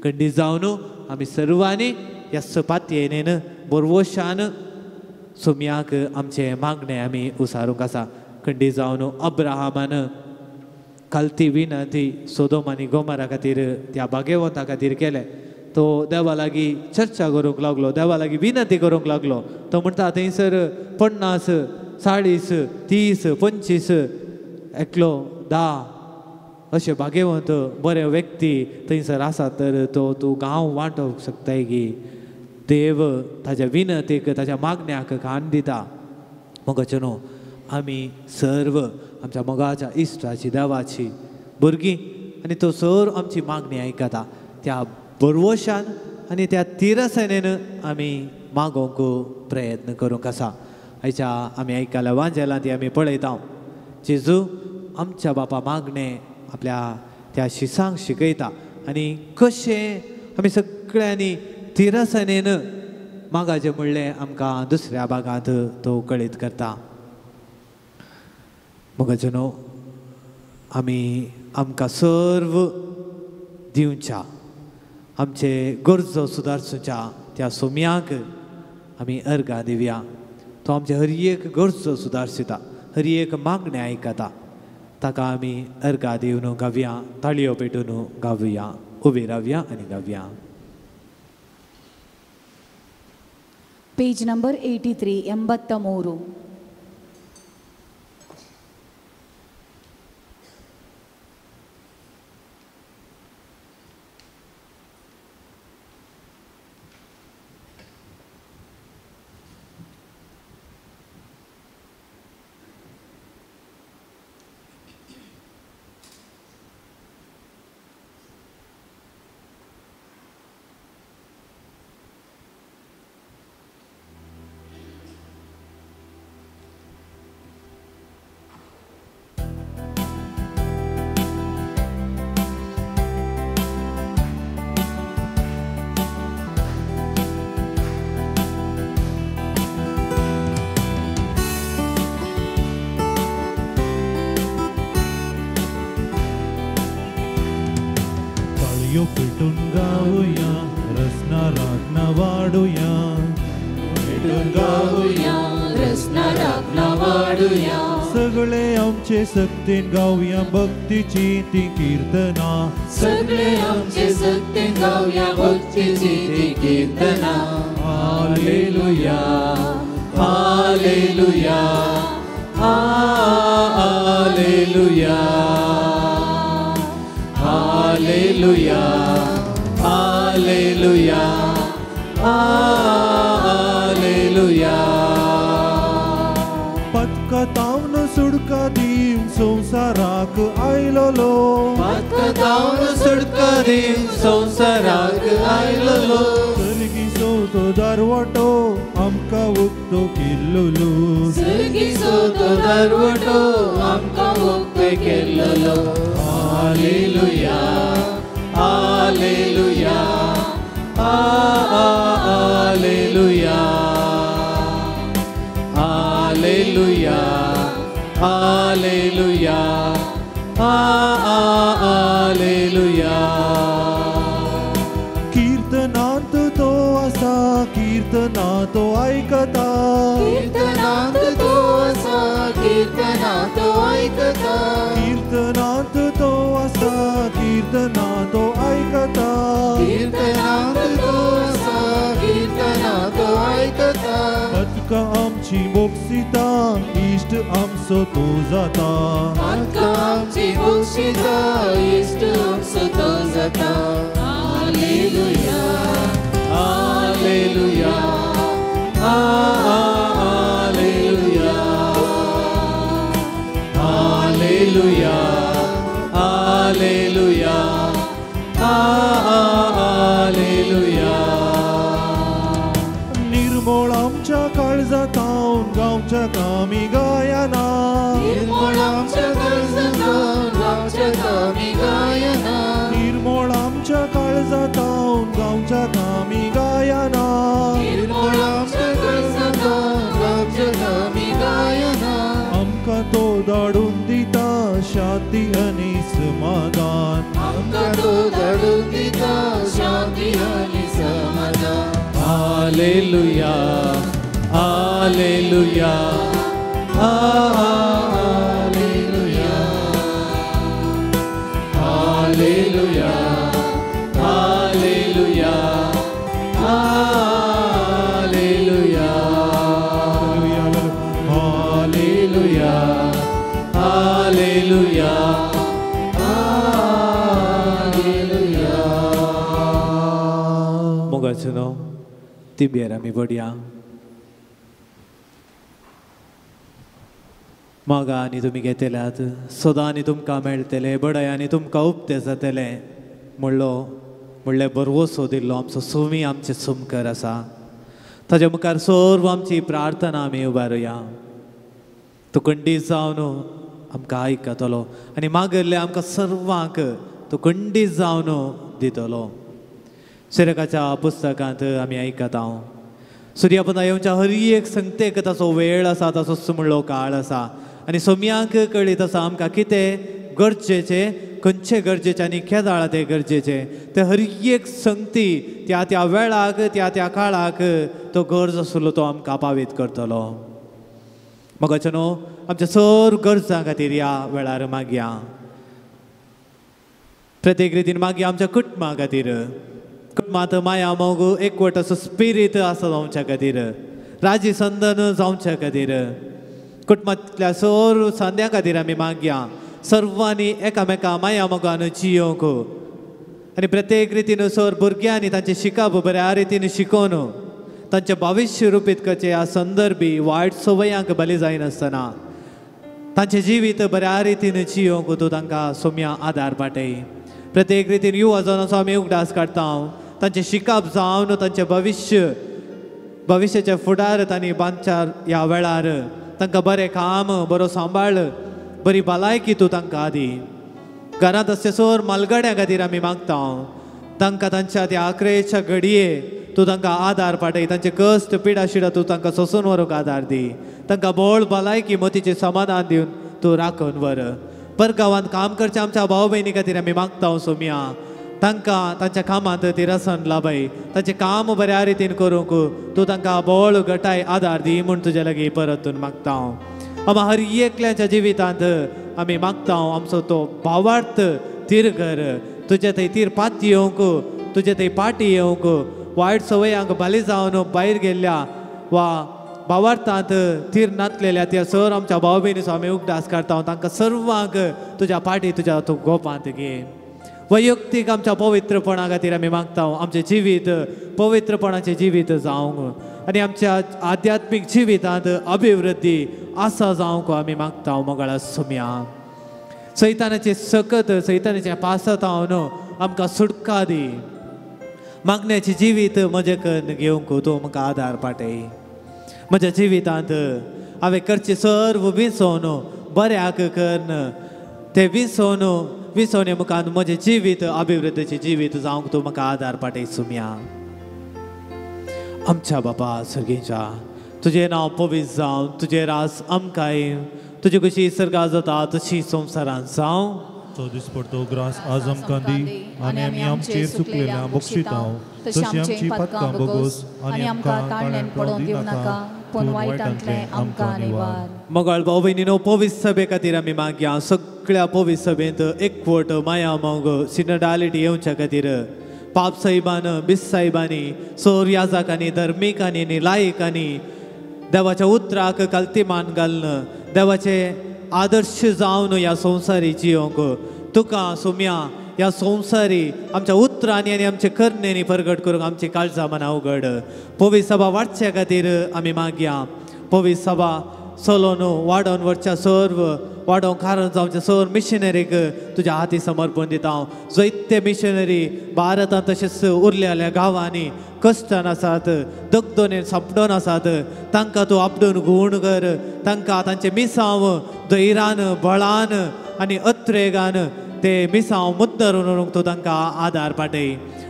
खंडीत जावन आमी सर्वांनी ह्या पातयेनेन बरवशान सोमयाक आमचें मागणें आमी उसारूंक आसा. खंडीत जावन अब्राहमान खालती विनंती सोदोम आनी गोमरा खातीर त्या भाग्यवंता खातीर केलें. तो देवा लागीं चर्चा करूंक लागलो, देवा लागीं विनंती करूंक लागलो. तो म्हणटा थंयसर 50, 40, 30, 25, एकलो 10 अशे भाग्यवंत बरे व्यक्ती थंयसर आसा तर तो तूं गांव वांटोवंक शकताय गी. देव ताच्या विनंतीक, ताच्या मागण्याक कान दिता. मोगाचे न्हू आमी सर्व आमच्या मोगाच्या इश्टाची, देवाची भुरगीं आनी तो सर्व आमची मागणी आयकता. त्या बरवशान आनी त्या तिरसनेन आमी मागोवंक प्रयत्न करूंक आसा. आयच्या आमी आयकल्या वांजेलां ती आमी पळयता जेजू आमच्या बापा मागणें आपल्या त्या शिसांक शिकयता आनी कशें आमी सगळ्यांनी तिरसनेन मागाचें म्हणलें आमकां दुसऱ्या भागांत तो कळीत करता. मोगाचे न्हू आमी आमकां सर्व दिवच्या, आमचे गरजो सुदारच्या त्या सोम्याक आमी अर्गां दिवया. तो आमचे हर एक गरजो सुदारशिता, हर एक मागणें आयकता. ताका आमी अर्गां दिवन गावया, ताळयो पेटून गावया, उबी रावया आनी गावया. पेज नंबर 83, 83. यो पेटून गावया रसनाराक नावाडुया पेटून गावया रसनाराक नावाडुया सगळे आमचे सक्तीन गावया भक्तीची ती कीर्तना सगळे आमचे सक्तीन गावया भक्तीची ती कीर्तना. Hallelujah hallelujah hallelujah hallelujah hallelujah hallelujah. पत्कतावन सुडका दीव संवसाराक आयलोलो पत्कतावन सुडका दीव संवसाराक आयलोलो सर्गीसो तो दरवटो आमकां उक्तो केल्लोलो सर्गीसो तो दरवटो आमकां उक्तो केल्लोलो. Hallelujah hallelujah hallelujah hallelujah hallelujah hallelujah. कीर्तनांत तो आसा कीर्तना तो आयकता कीर्तनांत तो आसा कीर्तना तो आयकता कीर्तनांत तो आसा कीर्तना तो आयकता कीर्तनांत तो आसा कीर्तना तो आयकता. पत्का आमची मोक्षिता इश्ट आमचो तो जाता पत्का आमची मोक्षिता इश्ट आमचो तो जाता. Hallelujah hallelujah hallelujah hallelujah hallelujah hallelujah. निर्मोळ आमच्या काळजांत गावच्या कामी गायना निर्मोळ आमच्या काळजांत गावच्या कामी गायना निर्मोळ आमच्या काळजांत गावच्या कामी गायना निर्मोळ आमच्या काळजांत गावच्या कामी गायना. आमकां तो धाडून दिता शांती आनी समाधान आमकां तो धाडून दिता शांती आनी समाधान. Hallelujah hallelujah hallelujah hallelujah hallelujah hallelujah hallelujah hallelujah hallelujah. मोगाचो न्हू तिबेर आमी पडया. मागा आनी तुमी घेतल्यात सदां आनी तुमकां मेळटले बडाय आनी तुमकां उपते जातले म्हणलो म्हणलें बरवसो दिल्लो आमचो सोमी आमचे सोमकर आसा. ताच्या मुखार सर्व आमची प्रार्थना आमी उबारुया. तो खंडीत जावन आमकां आयकतलो आनी मागल्ले आमकां सर्वांक तो खंडीत जावन दितलो. सिरकाच्या पुस्तकांत आमी आयकता सुर्यापदा येवच्या हर एक संगतेक ताचो वेळ आसा ताचो सुमळो काळ आसा आनी सोम्यांक कळीत आसा आमकां कितें गरजेचें खंयचें गरजेचें आनी केदाळा तें गरजेचें तें हर एक संगती त्या त्या वेळाक त्या त्या काळाक तो गरज आसलो तो आमकां पावीत करतलो. मोगाचो न्हू आमच्या सर्व गरजां खातीर ह्या वेळार मागया. प्रत्येक रितीन मागया आमच्या कुटुंबा खातीर. कुटुंबांत माया मोग एकवट असो स्पिरीत आसा जावच्या खातीर राजी संदन जावच्या खातीर कुटुंबांतल्या सर्व सांद्या खातीर आमी मागया. सर्वांनी एकामेका माया मोगान जियोंक आनी प्रत्येक रितीन सर भुरग्यांनी तांचें शिकप बऱ्या रितीन शिकोवन तांचें भविश्य रुपीत करचें ह्या संदर्भी वायट संवयांक बली जायनासतना तांचें जिवीत बऱ्या रितीन जियोंक तूं तांकां सोम्या आदार पाटय. प्रत्येक रितीन युवा जावन आमी उगडास काडटा तांचें शिकप जावन तांचें भविश्य भविश्याचे फुडार तांणी बांदच्या ह्या वेळार तांकां बरें काम बरो सांबाळ बरी भलायकी तूं तांकां दी. घरांत आसचे सोर मालगड्यां खातीर आमी मागता तांकां तांच्या त्या आक्रेच्या घडये तूं तांकां आदार पाटय. तांचे कश्ट पिडा शिडा तूं तांकां सोसून व्हरूंक आदार दी. तांकां बळ भलायकी मतीचें समाधान दिवन तूं राखून व्हर. परगांवांत काम करच्या आमच्या भाव भयणी खातीर आमी मागता सोम्या तांकां तांच्या कामांत ती रसन लाबाय, तांचें काम बऱ्या रितीन करूंक तूं तांकां बळ गटाय आदार दी म्हूण तुज्या लागीं परतून मागता हांव. आमा हर एकल्याच्या जिवितांत आमी मागता हांव आमचो तो भावार्थ तीर कर, तुजे थंय तीर पात येवंक, तुजे थंय पाटी येवंक, वायट सवयांक बाली जावन भायर गेल्ल्या वा भावार्थांत तीर नातलेल्या त्या सर आमच्या भाव भयणीचो आमी उगडास काडटा. तांकां सर्वांक तुज्या पाटी तुज्या तूं गोपांत घे. वैयक्तीक आमच्या पवित्रपणा खातीर आमी मागता आमचें जिवीत पवित्रपणाचें जिवीत जावंक आनी आमच्या आध्यात्मीक जिवितांत अभिवृद्धी आसा जावंक आमी मागता. मोगाळा सुम्या सैतानाचे सकत सैतानाच्या पासतावन आमकां सुटका दी. मागण्याचें जिवीत म्हजें कन्न घेवंक तूं म्हाका आदार पाटय. म्हज्या जिवितांत हांवें करचें सर्व विसोवन बऱ्याक कन्न तें विसोवन विसवणे मुखार म्हजें जिवीत अभिवृद्धीचें जिवीत जावंक तूं म्हाका आदार पाटय सुम्या. आमच्या बापा सर्गेच्या तुजें नांव पवित्र जावं, तुजें रास आमकां येवं, तुजी कशी सर्गां जाता तशी संवसारांत जावं. तो दिसपडतो ग्रास आज आमकां दी आनी आमी आमचेर चुकलेल्या बक्षितांव तशी आमची पातकां भोगोस आनी आमकां ताळण्यान पडोवन दिवं नाका पूण वायटांतलें आमकां निवार. मोगाळ भाव भयणीनो पवित्र सभे खातीर आमी मागया. सगळ्या पवित्र सभेंत एकवट माया मोग सिनडालिटी येवच्या खातीर पाप साहेबान बिस साहेबांनी सोर याजाकांनी धर्मिकांनी आनी लायकांनी देवाच्या उतराक कल्ती मान घालून देवाचे आदर्श जावन ह्या संवसारी जियोंक तुका सुम्या ह्या संवसारी आमच्या उतरांनी आनी आमच्या करण्यांनी परगट करूंक आमची काळजां मनां उगड. पवित्र सभा वाडच्या खातीर आमी मागया. पवित्र सभा चलोवन वाडोवन व्हरच्या सर्व वाडोवंक कारण जावचें सर्व मिशनरीक तुज्या हाती समर्पण दिता हांव. जैत्य मिशनरी भारतांत तशेंच उरलेल्या गांवांनी कश्टान आसात, दगदोने सांपडोन आसात, तांकां तूं आपडून गूण कर. तांकां तांचें मिसांव धैरान बळान आनी अत्रेगान ते मिसांव मुद्दर उरूंक तूं तांकां आदार पाटय.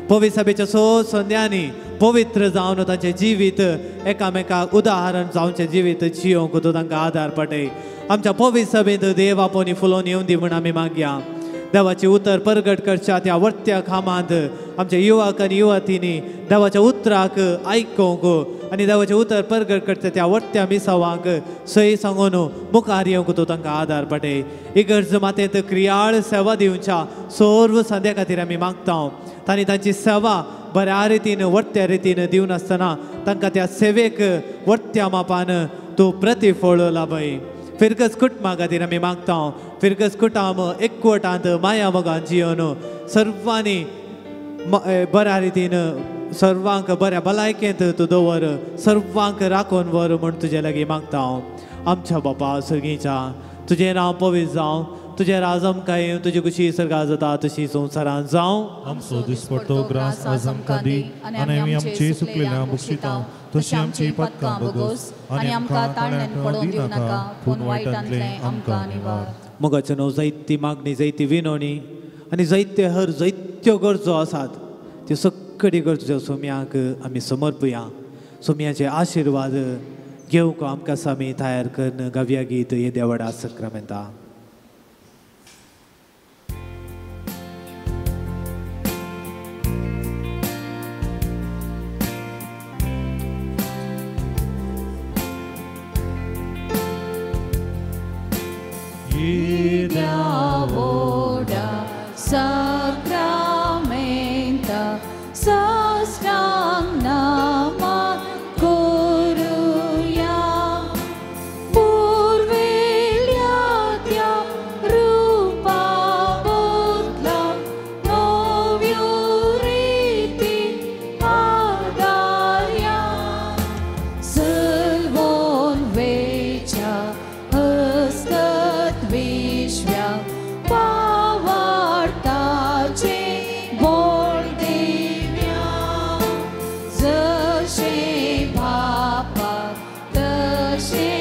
पवित्र सभेच्या सो संद्यांनी पवित्र जावन तांचें जिवीत एकामेकाक उदाहरण जावचें जिवीत जियोंक तूं तांकां आदार पाटय. आमच्या पवित्र सभेंत देव आपोवणी फुलोवन येवन दी म्हूण आमी मागया. देवाचें उतर परगट करच्या त्या वर्त्या कामांत आमच्या युवक आनी युवतींनी देवाच्या उतराक आयकूंक आनी देवाचें उतर परगट करच्या त्या वर्त्या मिसावांक सय सांगून मुखार येवंक तूं तांकां आदार पाटय. इगर्ज मातेंत क्रियाळ सेवा दिवच्या सर्व संद्या खातीर आमी मागता. तांणी तांची सेवा बऱ्या रितीन वर्त्या रितीन दिवन आसतना तांकां त्या सेवेक वर्त्या मापान तूं प्रतिफळ लाभय. फिरगस कुटुंबा खातीर आमी मागता. फिरगस कुटुंब एकवटांत माया मोगान जियोन सर्वांनी बऱ्या रितीन सर्वांक बऱ्या भलायकेंत तूं दवर, सर्वांक राखून व्हर म्हूण तुजे लागीं मागता हांव. आमच्या बापा सर्गीच्या तुजें नांव पवित्र जावं, तुजें राज आमकां येवं, तुजी कशी सर्गां जाता तशी संवसारांत जावं. आमचो दिसपडतो ग्रास आज आमकां दी आनी आमी आमचे चुकलेल्या बक्षितांव तशी आमची पातकां भोगोस आनी आमकां ताळण्यान पडोवन दिवं नाका पूण वायटांतलें आमकां निवार. मोगाचें न्हू जायती मागणी जायती विनवणी आनी जायते हर जायत्यो गरजो आसात त्यो सगळी गरजो सोम्याक आमी समर्पया. सोम्याचे आशिर्वाद घेवंक आमकां आमी तयार करून गावया गीत हे Devda सक्रामेंता. Voda sacramenta sastang nama kuruya purvilyatya rupa bodla novyuriti adarya silvon vecha hastat vishvya pavartache bol devya jashe bhapa tashe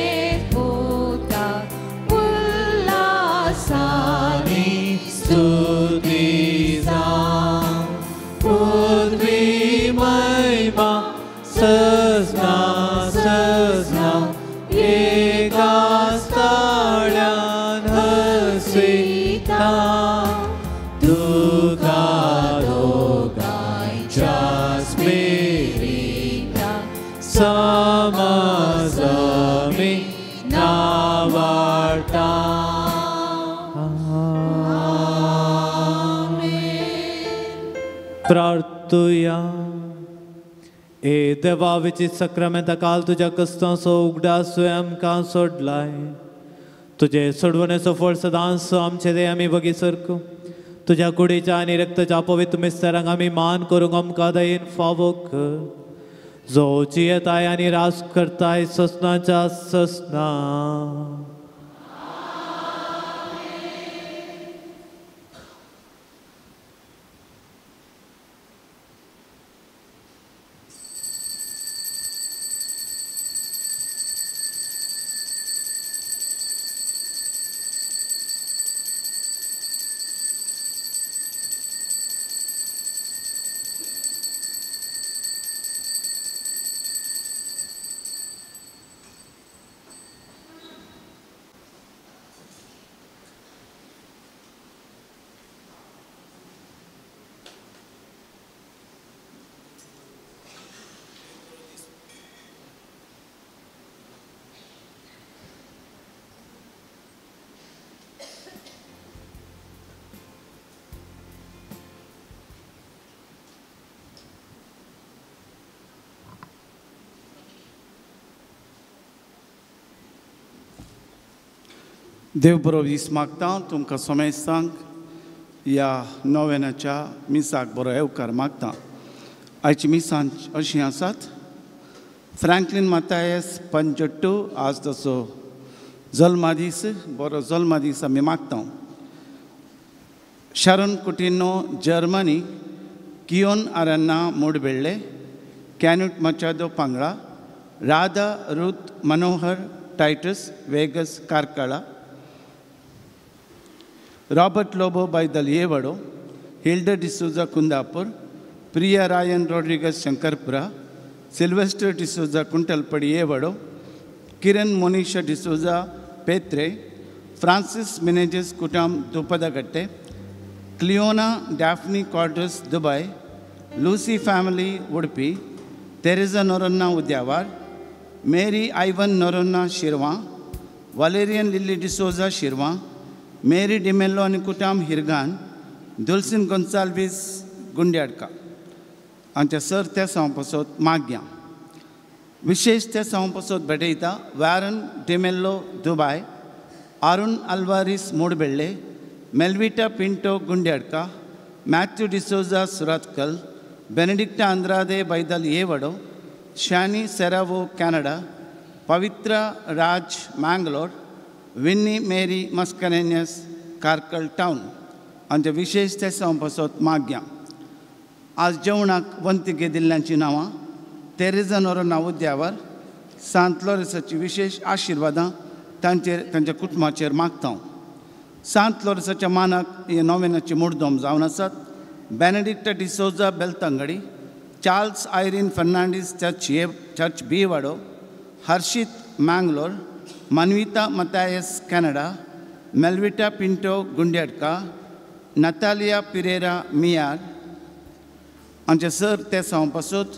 puta ullasani stuti जावं पृथ्वी महिमा सजना सजना एका स्थाळ्यान हसयता तुका प्रार्थुया. ए देवा विचित सक्रामेंता काल तुज्या कस्तांचो उगडास तुवें आमकां सोडलाय. तुजे सोडवणेचो फळ सदांच आमचे दे आमी बगी सरकू. तुज्या कुडीच्या आनी रक्ताच्या पवित्र मिस्तरांक आमी मान करूंक आमकां दयेन फावो कर. जो जियेताय आनी राज करताय ससनाच्या ससना. देव बरो दीस मागता तुमकां सोमेस्तांक ह्या नोवेनाच्या मिसाक बरो येवकार मागता. आयची मिसां अशीं आसात. फ्रँकलीन मातायस पंजट्टू आज तसो जल्मादीस, बरो जल्मादीस आमी मागता. Sharon Coutinho Germany, Keon Aranha Mudbelle, Canute Machado Pangra, Radha Ruth Manohar Titus Vegas Karkala, Robert Lobo Baidal Yerwada, Hilda D'Souza Kundapur, Priya Rayan Rodrigues Shankarpura, Sylvester D'Souza Kuntalpadi Yerwada, Kiran Monisha D'Souza Petre, Francis Menezes Kutam Dupadagatte, Cleona Daphne Corders Dubai, Lucy family Udupi, Teresa Noronha Udyavar, Mary Ivan Noronha Shirva, Valerian Lily D'Souza Shirva, Mary D'Mello आनी कुटाम हिरगान, दुलसीन गोन्साल्वीस गुंड्याडका. आमच्या sir त्या साव पासत मागया. विशेश त्या साव पासत भेटयता Warren D'Mello Dubai, Arun Alvares Mudbelle, Melvita Pinto Gundyadka, Matthew D'Souza Surathkal, Benedicta Andrade Baidal Yerwada, Shani Seravo Canada, Pavitra Raj Mangalore, Winnie Mary Mascarenhas Karkala town. आमच्या विशेश त्या साव पासत मागया. आज जेवणाक वंती घेतिल्ल्यांची नांवां तेरेजा नोरोन्हा उद्यावर, सांत लॉरेसाची विशेश आशिर्वादां तांचेर तांच्या कुटुंबाचेर मागता. सांत लॉरेसाच्या मानाक हे नोवेनाची मुडदोम जावन आसात. Benedicta D'Souza Belthangady, Charles Irene Fernandes church church Bivado, Harshit Mangalore, Manvita Mathias Canada, Melvita Pinto Gundyadka, Natalia Pereira Miyar. आमचे सर ते साव पासत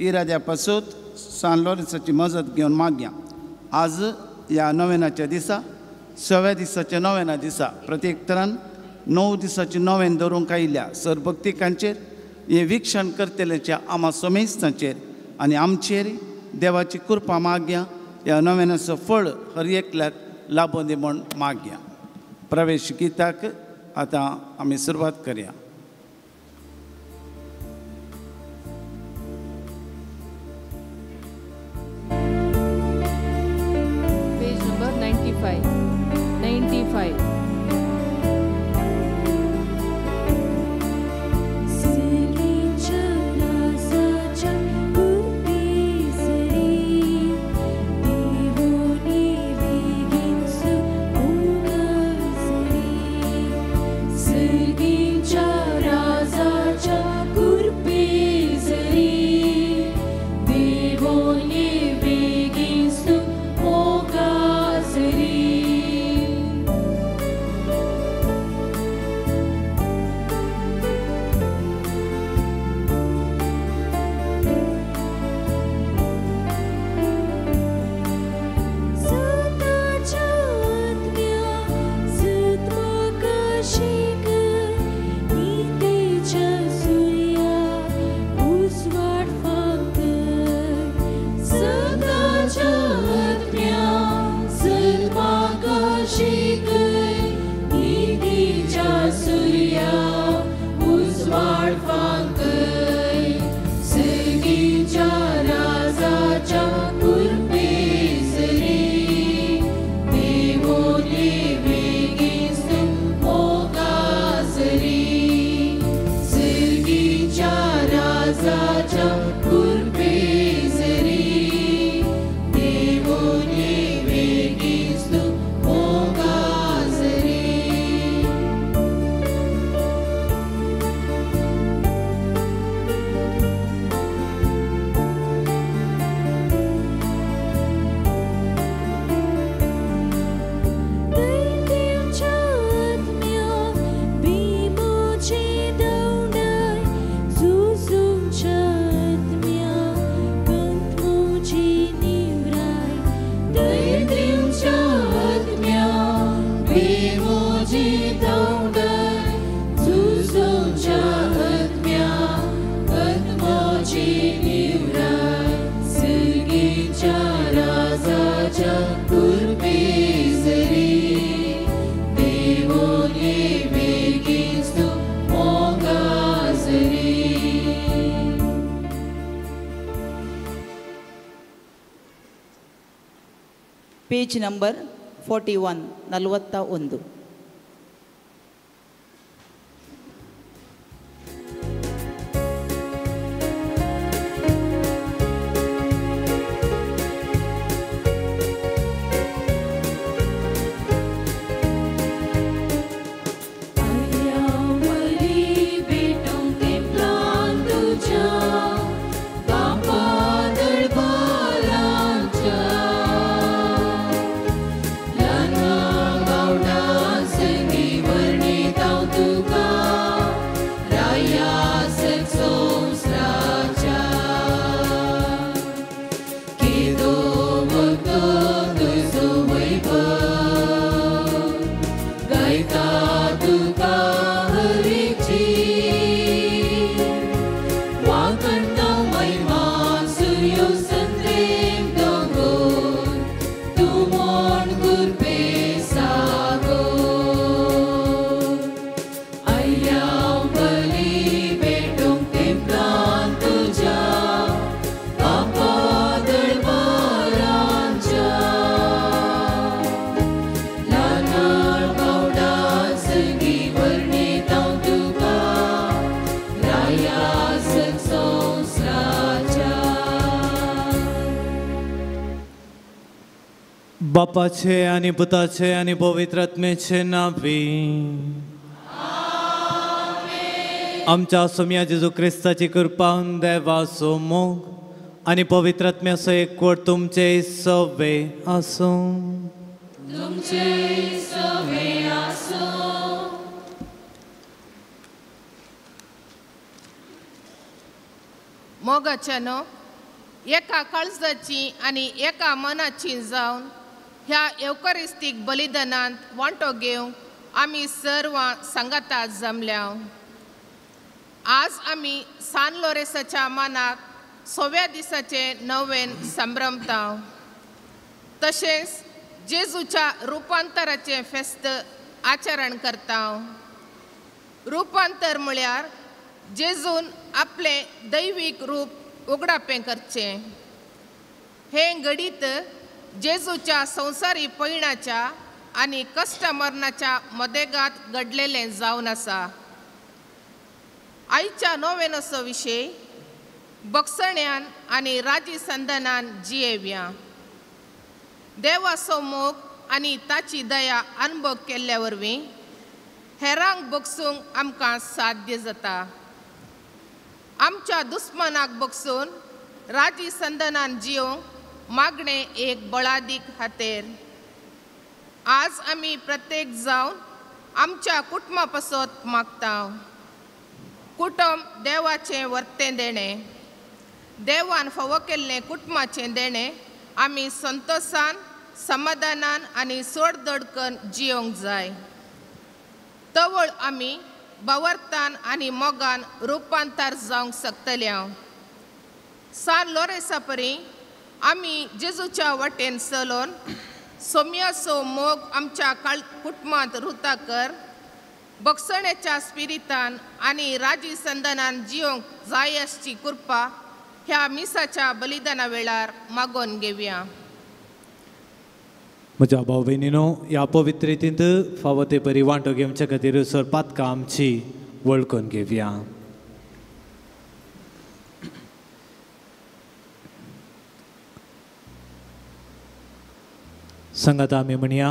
इराद्या पासत सान लॉरेन्साची मजत घेवन मागया. आज ह्या नोवेनाच्या दिसा, सव्या दिसाच्या नोवेना दिसा प्रत्येक तरान 9 दिसाची नोवेन दवरूंक आयिल्ल्या सर भक्तिकांचेर, हें विक्षण करतल्याच्या आमा सोमेस्तांचेर आनी आमचेर देवाची कृपा मागया. ह्या नोवेनाचो फळ हर एकल्याक लाबोन दी म्हूण मागया. प्रवेश गीताक आतां आमी सुरवात करया. Page number 95. 95. Sirgincha Page number 41, 41. बापाचे आनी पुताचे आनी पवित्र आत्म्याचे नांवी आमच्या सोम्या जेजू क्रिस्ताची कृपा देवाचो मोग आनी पवित्र आत्म्याचो एकवट तुमचे सवे आसूं. तुमचे सवे आसूं. मोगाच्यानो एका काळजाची आनी एका मनाची जावन ह्या येवकारिस्तीक बलिदानांत वांटो घेवंक आमी सर्वां सांगाता जमल्या. आज आमी सान लोरेसाच्या मानाक 100व्या दिसाचें नवेन संभ्रमता. तशेंच जेजूच्या रुपांतराचें फेस्त आचरण करता. रुपांतर म्हळ्यार जेजून आपलें दैवीक रूप उगडापें करचें. हें घडीत जेजूच्या संवसारी पयणाच्या आनी कश्ट मरणाच्या मदेगात घडलेलें जावन आसा. आयच्या नोवेनाचो विशय बक्षण्यान आनी राजी संदनान जियेवया. देवाचो मोग आनी ताची दया अनुभव केल्ल्या वरवीं हेरांक बगसूंक आमकां साध्य जाता. आमच्या दुस्मनाक बगसून राजी संदनान जियोंक मागणें एक बळादीक खातीर आज आमी प्रत्येक जावन आमच्या कुटुंबा पासत मागता. कुटुंब देवाचें वर्तें देणें, देवान फावो केल्लें कुटुंबाचें देणें आमी संतोशान समाधानान आनी सोडदडकन जियोंक जाय. तवळ आमी बावरतान आनी मोगान रुपांतर जावंक शकतले. सान लोरेसा परी आमी जेजूच्या वाटेन चलोन सोम्याचो मोग आमच्या कुटुंबांत रुता कर बक्षण्याच्या स्पिरितान आनी राजी संदनान जिवंक जाय आसची कृपा ह्या मिसाच्या बलिदाना वेळार मागोवन घेवया. म्हज्या भाव भयणीनो, ह्या पवित्र रितींत फावो ते परी वांटो घेवचे खातीर सरपातकां आमची वळखून घेवया. संगात आमी म्हणया,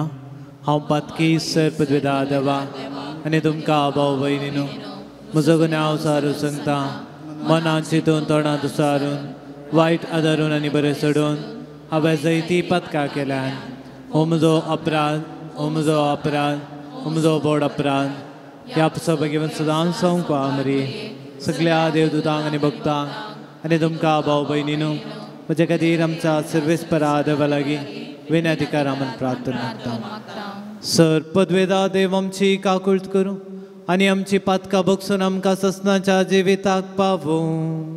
हांव पातकी सर्पद्वेदा देवा आनी तुमकां भाव भयणीनो म्हजो गुन्यांव सारू सांगता, मनान चिंतून तोंडांत सारून वायट आदारून आनी बरें सोडून हांवें जैती पातकां केल्यान. हो म्हजो अपराध, हो म्हजो अपराध, हो म्हजो व्हड अपराध. ह्या सभा सदांच संवकू आमरी सगळ्या देवदूतांक आनी भक्तांक आनी तुमकां भाव भयणीनो म्हज्या खातीर आमच्या सर्वेस्परा देवा लागीं विनंती करा म्हूण प्रार्थना करता. सर पदवेदा देव आमची काकुळट करूं आनी आमची पातकां बगसून आमकां ससनाच्या जिविताक पावूं.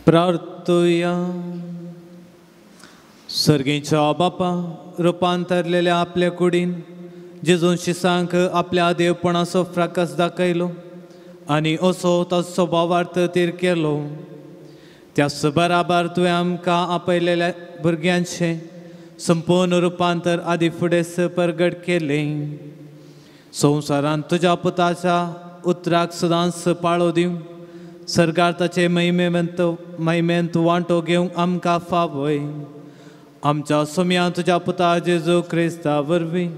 प्रार्थुया. सर्गीच्या बापा रुपांतरलेल्या आपल्या कुडीन जेजून शिसांक आपल्या देवपणाचो फ्राकस दाखयलो आनी असो ताचो भावार्थ तीर केलो. त्याच बराबर तुवें आमकां आपयलेल्या भुरग्यांचें संपूर्ण रुपांतर आदी फुडें परगट केलें. संवसारांत तुज्या पुताच्या उतराक सदांच पाळो दिवं सरकार ताचे महिमेंत वांटो घेवंक आमकां फावय. आमच्या सोम्या तुज्या पुता जेजू क्रिस्ता वरवीं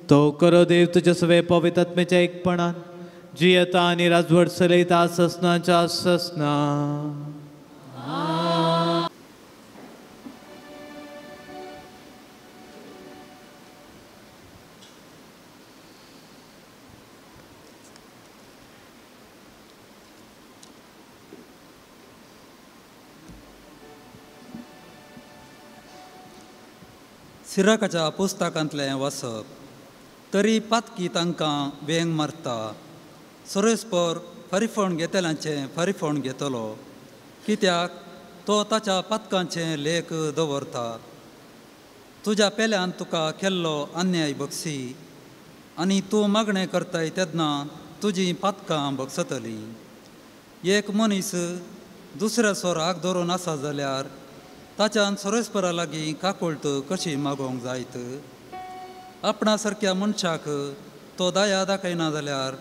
तो करो देव तुज्या सवे पवित्र एकपणान जियेता आनी राजवट चलयता ससनाच्या ससना. सिराकाच्या पुस्तकांतलें वाचप. तरी पातकी तांकां वेंग मारता, सरेस्पर फारीफण घेतल्यांचें फारीफण घेतलो, कित्याक तो ताच्या पातकांचें लेख दवरता. तुज्या पेल्यान तुका केल्लो अन्याय बक्षी आनी तूं मागणें करताय तेन्ना तुजीं पातकां बक्षतलीं. एक मनीस दुसऱ्याचो राग धरून आसा जाल्यार ताच्यान सरेस्परा लागीं काकुळट कशी मागोवंक जायत? आपणा सारक्या मनशाक तो दया दाखयना जाल्यार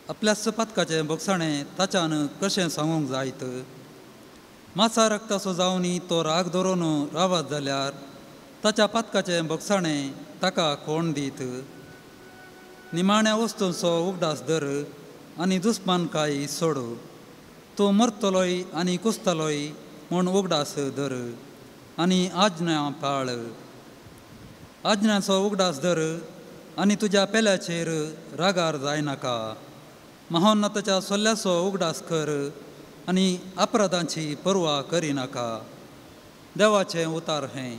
आपल्याच पातकाचें बक्षाणें ताच्यान कशें सांगूंक जायत? मासा रक्ताचो जावनी तो राग धरून रावत जाल्यार ताच्या पातकाचें बक्षाणें ताका कोण दीत? निमाण्या वस्तूंचो उगडास धर आनी दुस्मानकाय सोड. तूं मरतलोय आनी कुसतलोय म्हूण उगडास धर आनी आज्ञा पाळ. आज्ञाचो उगडास धर आनी तुज्या पेल्याचेर रागार जायनाका. महोन्नताच्या सल्ल्याचो उगडास कर आनी अपराधांची पर्वा करिनाका. देवाचें उतार हें.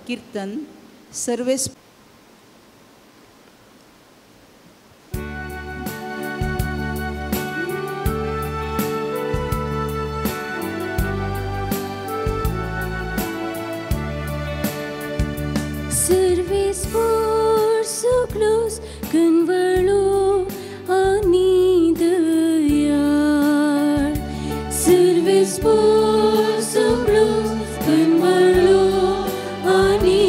कीर्तन Sarves Service por suklos kanvalo ani dayal. Service por suklos kanvalo ani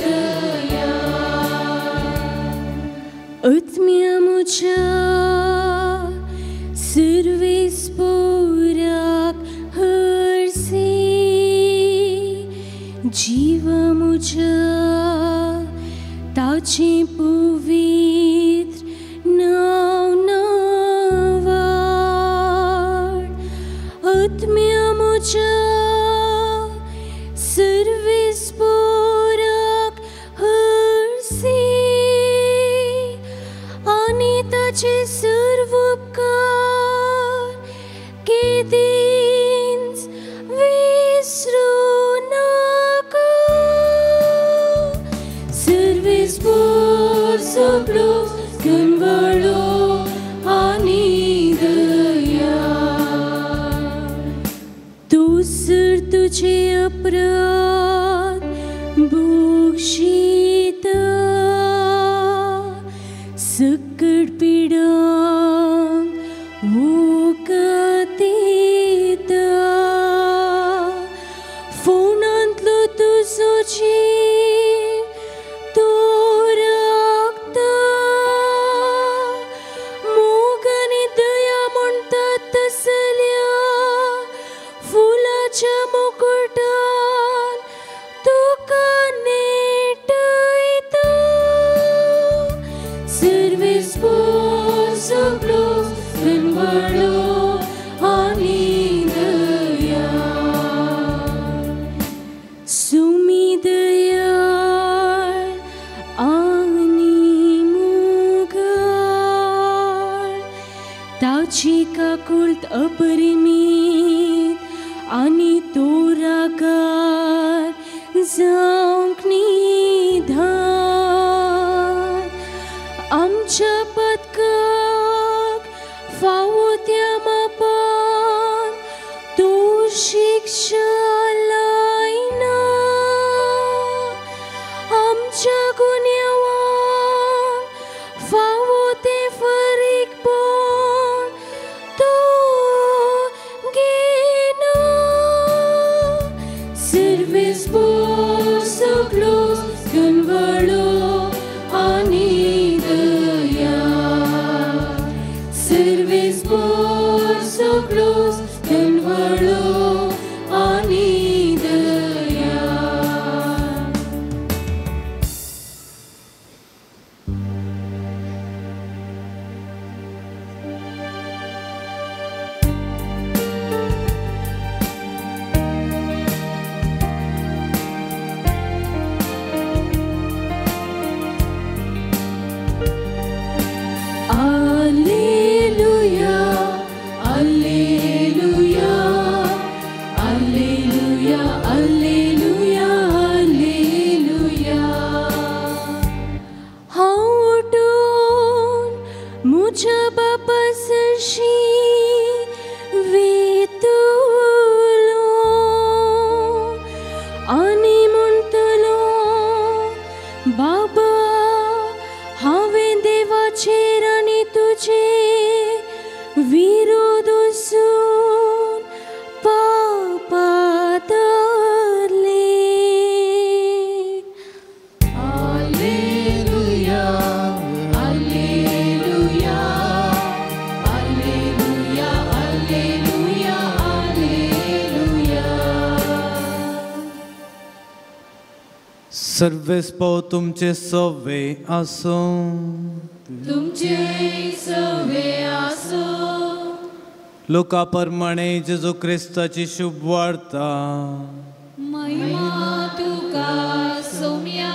dayal. Utmya mucha service porak harse जीवा मुझा ताचे पवित्र नाव नावाड. आत्म्या मुझा सर्वेस पोराक हरसे आनी ताचे सर्व उपकार केदींच विसरू नाका. Service por soplos kanvalo ani dayal. Dusar tujhe अपराध बक्षिता, सकट पीडांक मुकतीता. फोणांतलो तुजो जीव तो राखता, मोग आनी दया म्हणटा तसल्या फुलाच्या मुकुटान तुका नेटयता. Sarves por soplos kanvalo ani dayal. Sumi dayal ani मुगाळ, ताची काकुळट अपरिमीत आनी तो रागार जावंक निधान. आमच्या पदकाक फावो त्या मापान तो शिक्षा लायना. आमच्या गुन्यांवांक फावो तें फारीकपण तो घेना. Sarves por soplos kanvalo ani dayal. Service por Alleluia, alleluia, alleluia, alleluia, alleluia. हांव उठून म्हज्या बापा सरशीं वेतलो आनी म्हणटलो, बाबा हांवें देवाचेर आनी तुजे विरोध वचून पापातले. Alleluia, alleluia, alleluia, alleluia, alleluia. सर्वेस्पो तुमचे सवे आसूं. तुमचे सवे आसूं. लोका प्रमाणे जेजू क्रिस्ताची शुभ वार्ता. महिमा तुका सोम्या.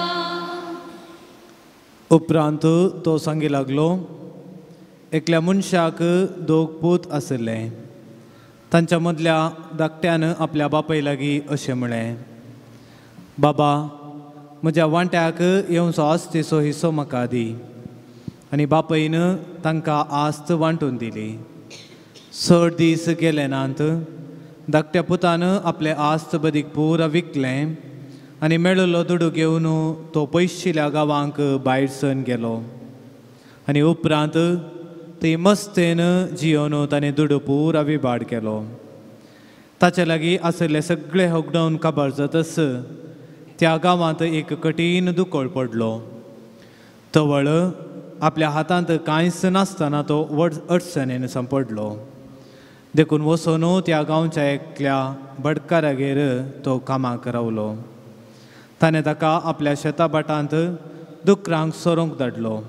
उपरांत तो सांगी लागलो, एकल्या मनशाक दोग पूत आशिल्ले. तांच्या मदल्या धाकट्यान आपल्या बापाय लागीं अशें म्हळें, बाबा म्हज्या वांट्याक येवचो आस्तेचो हिस्सो म्हाका दी. आनी बापायन तांकां आस्त वांटून दिली. चड दीस गेले नात, धाकट्या पुतान आपलें आस्त बदीक पुरा विकलें आनी मेळिल्लो दुडू घेवन तो पयशिल्ल्या गांवांक भायर सरून गेलो. आनी उपरांत ती मस्तेन जियोन ताणें दुडू पुरा विबाड केलो. ताचे लागीं आशिल्ले सगळे होगडावन काबार जातच त्या गांवांत एक कठीण दुकळ पडलो. तवळ आपल्या हातांत कांयच नासतना तो व्हड अडचणेन सांपडलो. देखून वचून त्या गांवच्या एकल्या बडकारागेर तो कामाक रावलो. ताणें ताका आपल्या शेता भाटांत दुकरांक सोरोंक धाडलो.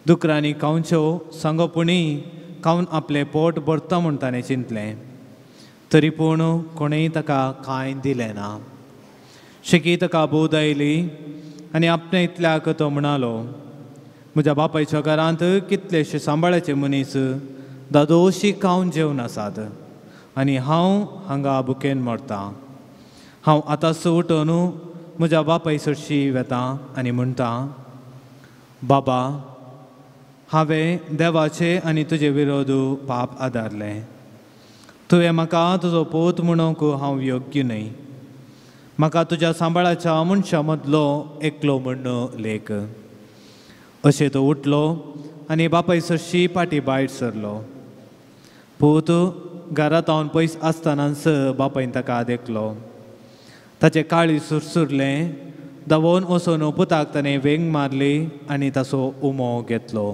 दुकरांनी खावच्यो सांगो पुणी खावन आपलें पोट भरता म्हूण ताणें चिंतलें. तरी पूण कोणेंय ताका कांय दिलें ना. शेकी ताका बोध आयली आनी आपणे इतल्याक तो म्हणालो, म्हज्या बापायच्या घरांत कितलेशे सांबाळाचे मनीस दादोशी खावन जेवन आसात आनी हांव हांगा भुकेन मरतां. हांव आतांच उठून म्हज्या बापाय सरशी वेता आनी म्हणटा, बाबा हांवें देवाचे आनी तुजे विरोध पाप आदारलें. तुवें म्हाका तुजो पूत म्हणूंक हांव योग्य न्हय. म्हाका तुज्या सांबाळाच्या मनशां मदलो एकलो म्हूण लेख. अशें तो उठलो आनी बापाय सरशी पाटी भायर सरलो. पूत घरांत हांव पयस आसतनाच बापायन ताका देखलो. ताचें काळीज सुरसुरलें. धांवून वचून पुताक ताणें वेंग मारली आनी ताचो उमो घेतलो.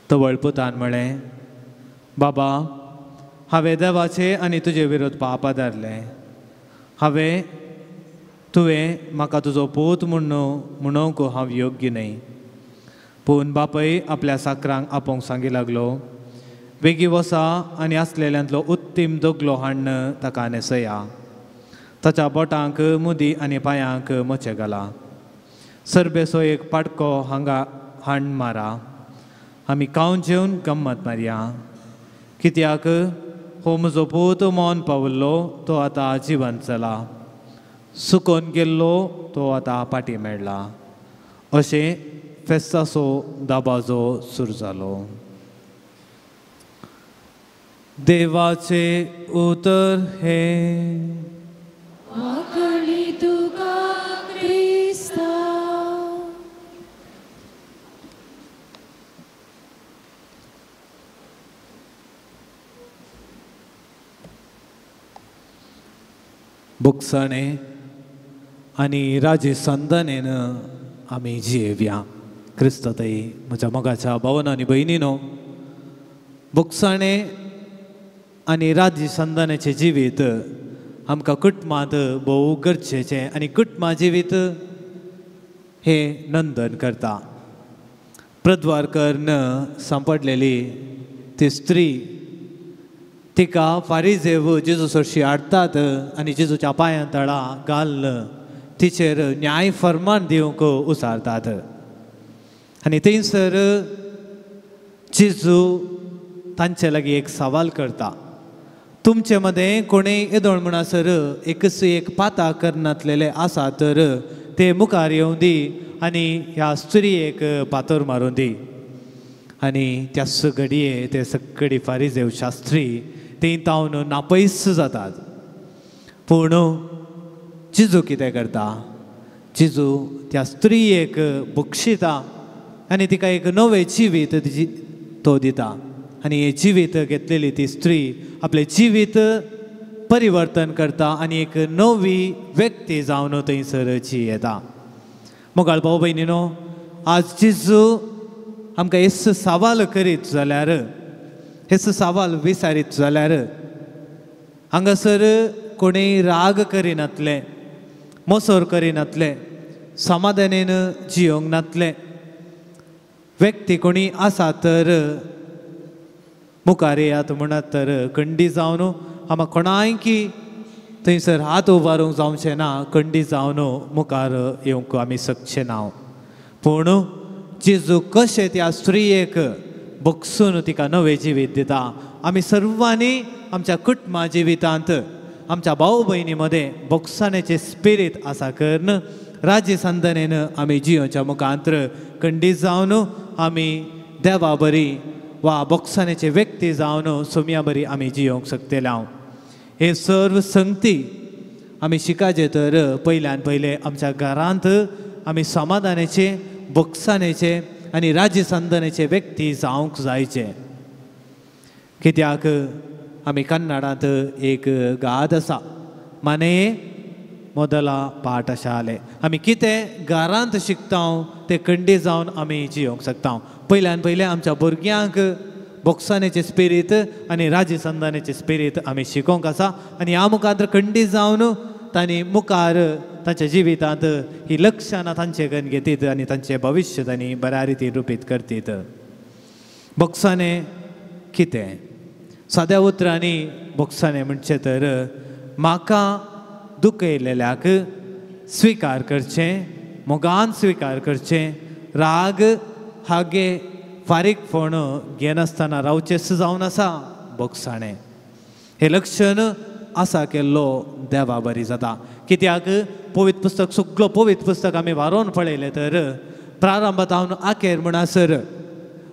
तवळ पुतान म्हळें, बाबा हांवें देवाचे आनी तुजे विरोध पाप आदारलें. हांवें तुवें म्हाका तुजो पूत म्हणूंक हांव योग्य न्हय. पूण बापय आपल्या साकरांक आपोवंक सांगी लागलो, बेगी वसा आनी आसलेल्यांतलो उत्तीम दगलो हाडून ताका न्हेसया. ताच्या बोटांक मुदी आनी पांयांक मोचे घाला. सरबेचो एक पाटको हांगा हाड मारा. आमी खावन जेवन गम्मत मारया. कित्याक हो म्हजो पूत मौन पाविल्लो तो आतां जिवंत जाला, सुकोन गेल्लो तो आतां पाटी मेळ्ळा. अशें फेस्ताचो दाबाजो सुरू जालो. देवाचे उतर हें. वाकणी तुका क्रिस्ता. बुकसाणे आनी राजे संदनेन आमी जियेवया. क्रिस्तताई म्हज्या मोगाच्या भावन आनी भयणीनो, बुकसाणे आनी राजी संदनेचें जिवीत आमकां कुटुंबांत भोव गरजेचें आनी कुटुंबा जिवीत हें नंदन करता. प्रद्वार करून सांपडलेली ती स्त्री तिका फारीजेव जेजू सरशी हाडटात आनी जेजूच्या पांयां तळा घालून तिचेर न्याय फर्मान दिवंक उसारतात. आनी थंयसर जेजू तांचे लागीं एक सवाल करता, तुमचे मदें कोणें येदोळ म्हणसर एकच एक पाता करनातलेले आसा तर ते मुखार येवं दी आनी ह्या स्त्रियेक पातोर मारूं दी. आनी त्याच घडये ते सगळी फारीजेव शास्त्री ती तावन नापयस जातात. पूण जेजू कितें करता, जेजू त्या स्त्रियेक बक्षिता आनी तिका एक नवें जिवीत तो दिता. आनी हें जिवीत घेतलेली ती स्त्री आपलें जिवीत परिवर्तन करता आनी एक नवी व्यक्ती जावन थंयसर जियेता. मोगाळ भाव भयणीनो, आज जेजू आमकां हेच सवाल करीत जाल्यार, हेच सवाल विचारीत जाल्यार हांगासर कोणीय राग करिनातले, मोसोर करिनातले, समाधानेन जियोंक नातले व्यक्ती कोणी आसा तर मुखार येयात म्हणत तर कंडी जावन आमकां कोणायकी थंयसर हात उबारूंक जावचें ना, कंडी जावन मुखार येवंक आमी शकचे ना. पूण जेजू कशें त्या स्त्रियेक बक्षून तिका नवें जिवीत दिता, आमी सर्वांनी आमच्या कुटुंबा जिवितांत आमच्या भाव भयणी मदें बक्षाण्याचें स्पिरीत आसा करून राजी संदनेन आमी जियोच्या मुखांत्र कंडी जावन आमी देवा बरी वा बक्षाण्याचे व्यक्ती जावन सोम्या बरी आमी जियोंक शकतले. हांव हे सर्व संगती आमी शिकाचे तर पयल्यान पयले आमच्या घरांत आमी समाधानाचे, बक्षाण्याचे आनी राजी संदनेचे व्यक्ती जावंक जायचे. कित्याक आमी कन्नडांत एक गाद आसा, माने मोदला पाठ आशाले. आमी कितें घरांत शिकता तें कंडी जावन आमी जियोंक शकता. पयल्यान पयलें आमच्या भुरग्यांक बक्षाण्याचें स्पिरीत आनी राजी संदानाचें स्पिरीत आमी शिकोवंक आसा आनी ह्या मुखार कंडी जावन तांणी मुखार तांच्या जिवितांत ही लक्षणां तांचे कडेन घेतीत आनी तांचें भविश्य तांणी बऱ्या रितीन रुपीत करतीत. बक्षाणें कितें? साद्या उतरांनी बक्षाणें म्हणचें तर म्हाका दुखयलेल्याक स्विकार करचें, मोगान स्विकार करचें, राग हागे फारीकपण घेनासतना रावचेंच जावन आसा बक्षाणें. हें लक्षण आसा केल्लो देवा बरी जाता. कित्याक पवित्र पुस्तक सगळो पवित्र पुस्तक आमी वारोवन पळयलें तर प्रारंभांत आखेर म्हणसर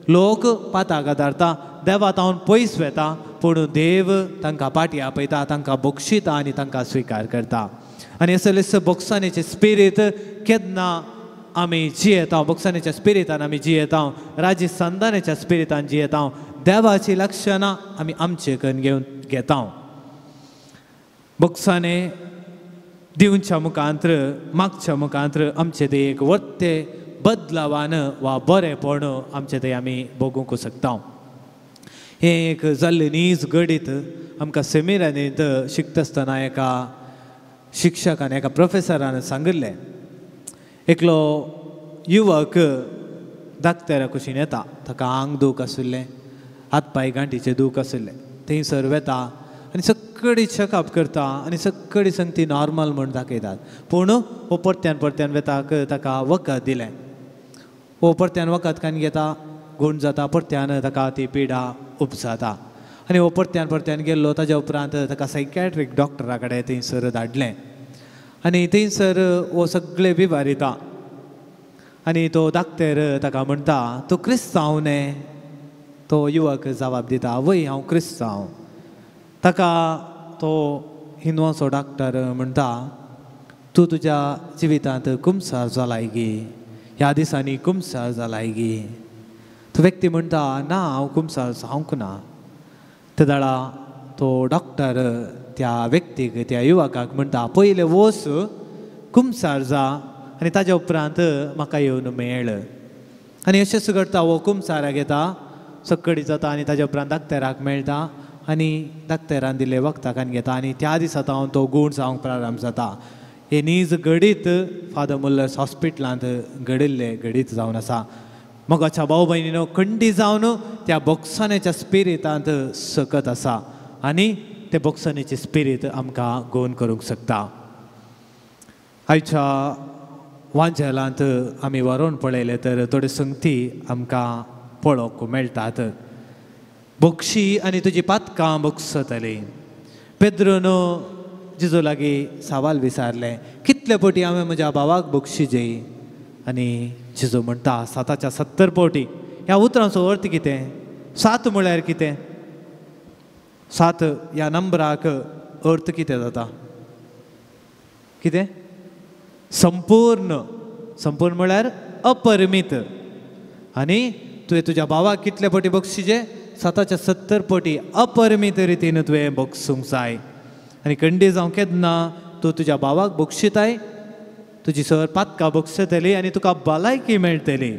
लोक पाताक आदारता, देवा तावन पयस वेता, पूण देव तांकां पाटी आपयता, तांकां बक्षिता आनी तांकां स्विकार करता. आनी असलेच बक्षाण्याचें स्पिरीत केन्ना आमी जियेता, बक्षाण्याच्या स्पिरितान आमी जियेता, राजी संदानाच्या स्पिरितान जियेता, देवाची लक्षणां आमी आमचे कडेन घेवन घेता. बक्षाणें दिवच्या मुखांत्र, मागच्या मुखांत्र आमचे ते एक वर्ते बदलावान वा बरेंपण आमचे ते आमी भोगूंक शकता. हें एक जाल्लें नीज घडीत आमकां सेमिनारींत शिकता आसतना एका शिक्षकान, एका प्रोफेसरान सांगिल्लें. एकलो युवक दाक्तेरा कुशीन येता, ताका आंग दूख आशिल्लें, हात पांय गांठीचें दूख आशिल्लें. थंयसर वेता आनी सगळी चॅकअप करता आनी सगळी संगती नॉर्मल म्हूण दाखयतात. पूण हो परत्यान परत्यान वेताक ताका वखद दिलें. हो परत्यान वखद कान घेता, गूण जाता, परत्यान ताका ती पिडा उपजाता. आनी हो परत्यान परत्यान गेल्लो. ताज्या उपरांत ताका सायकॅट्रीक डॉक्टरा कडेन थंयसर धाडलें आनी थंयसर हो सगळे विवारिता आनी तो दाक्तेर ताका म्हणटा, तूं क्रिस्तांव न्ही? तो युवक जवाब दिता, वय हांव क्रिस्तांव. ताका तो हिंदवांचो डॉक्टर म्हणटा, तूं तुज्या जिवितांत कुमसार जालाय गी, ह्या दिसांनी कुमसार जालाय गी? तो व्यक्ती म्हणटा, ना, हांव कुमसार जावंक ना. ते दाडा तो डॉक्टर त्या व्यक्तीक, त्या युवकाक म्हणटा, पयलें वच कुमसार जा आनी ताज्या उपरांत म्हाका येवन मेळ. आनी अशेंच घडटा, हो कुमसाराक येता, सक्कडी जाता आनी ताज्या उपरांत दाक्तेराक मेळटा आनी दाक्तेरान दिल्ले वखदां घेता आनी त्या दिसा हांव तो गूण जावंक प्रारंभ जाता. हे नीज घडीत फादर मुल्लर्स हॉस्पिटलांत घडिल्लें घडीत जावन आसा. मोगाच्या भाव भयणीनो, खंडी जावन त्या बक्षाण्याच्या स्पिरितांत सकत आसा आनी ते बक्षाण्याचे स्पिरीत आमकां गोवन करूंक शकता. आयच्या वांजेलांत आमी वरोवन पळयलें तर थोड्यो संगती आमकां पळोवंक मेळटात. बक्षी आनी तुजी पातकां बक्षतली. पेद्रोन जेजू लागीं सवाल विचारलें, कितले पटी हांवें म्हज्या भावाक बक्षी जेय? आनी जेजू म्हणटा 7च्या 70 पटी. ह्या उतरांचो अर्थ कितें? 7 म्हळ्यार कितें? 7 ह्या नंबराक अर्थ कितें जाता? कितें? संपूर्ण. संपूर्ण म्हळ्यार अपरिमीत. आनी तुवें तुज्या भावाक कितले पटी बक्षिजे? 7च्या 70 पटी अपरिमीत रितीन तुवें बक्षूंक जाय. आनी कंडी जावं केन्ना तूं तुज्या भावाक बक्षिताय, तुजी सर पातकां बक्षतली आनी तुका भलायकी मेळटली.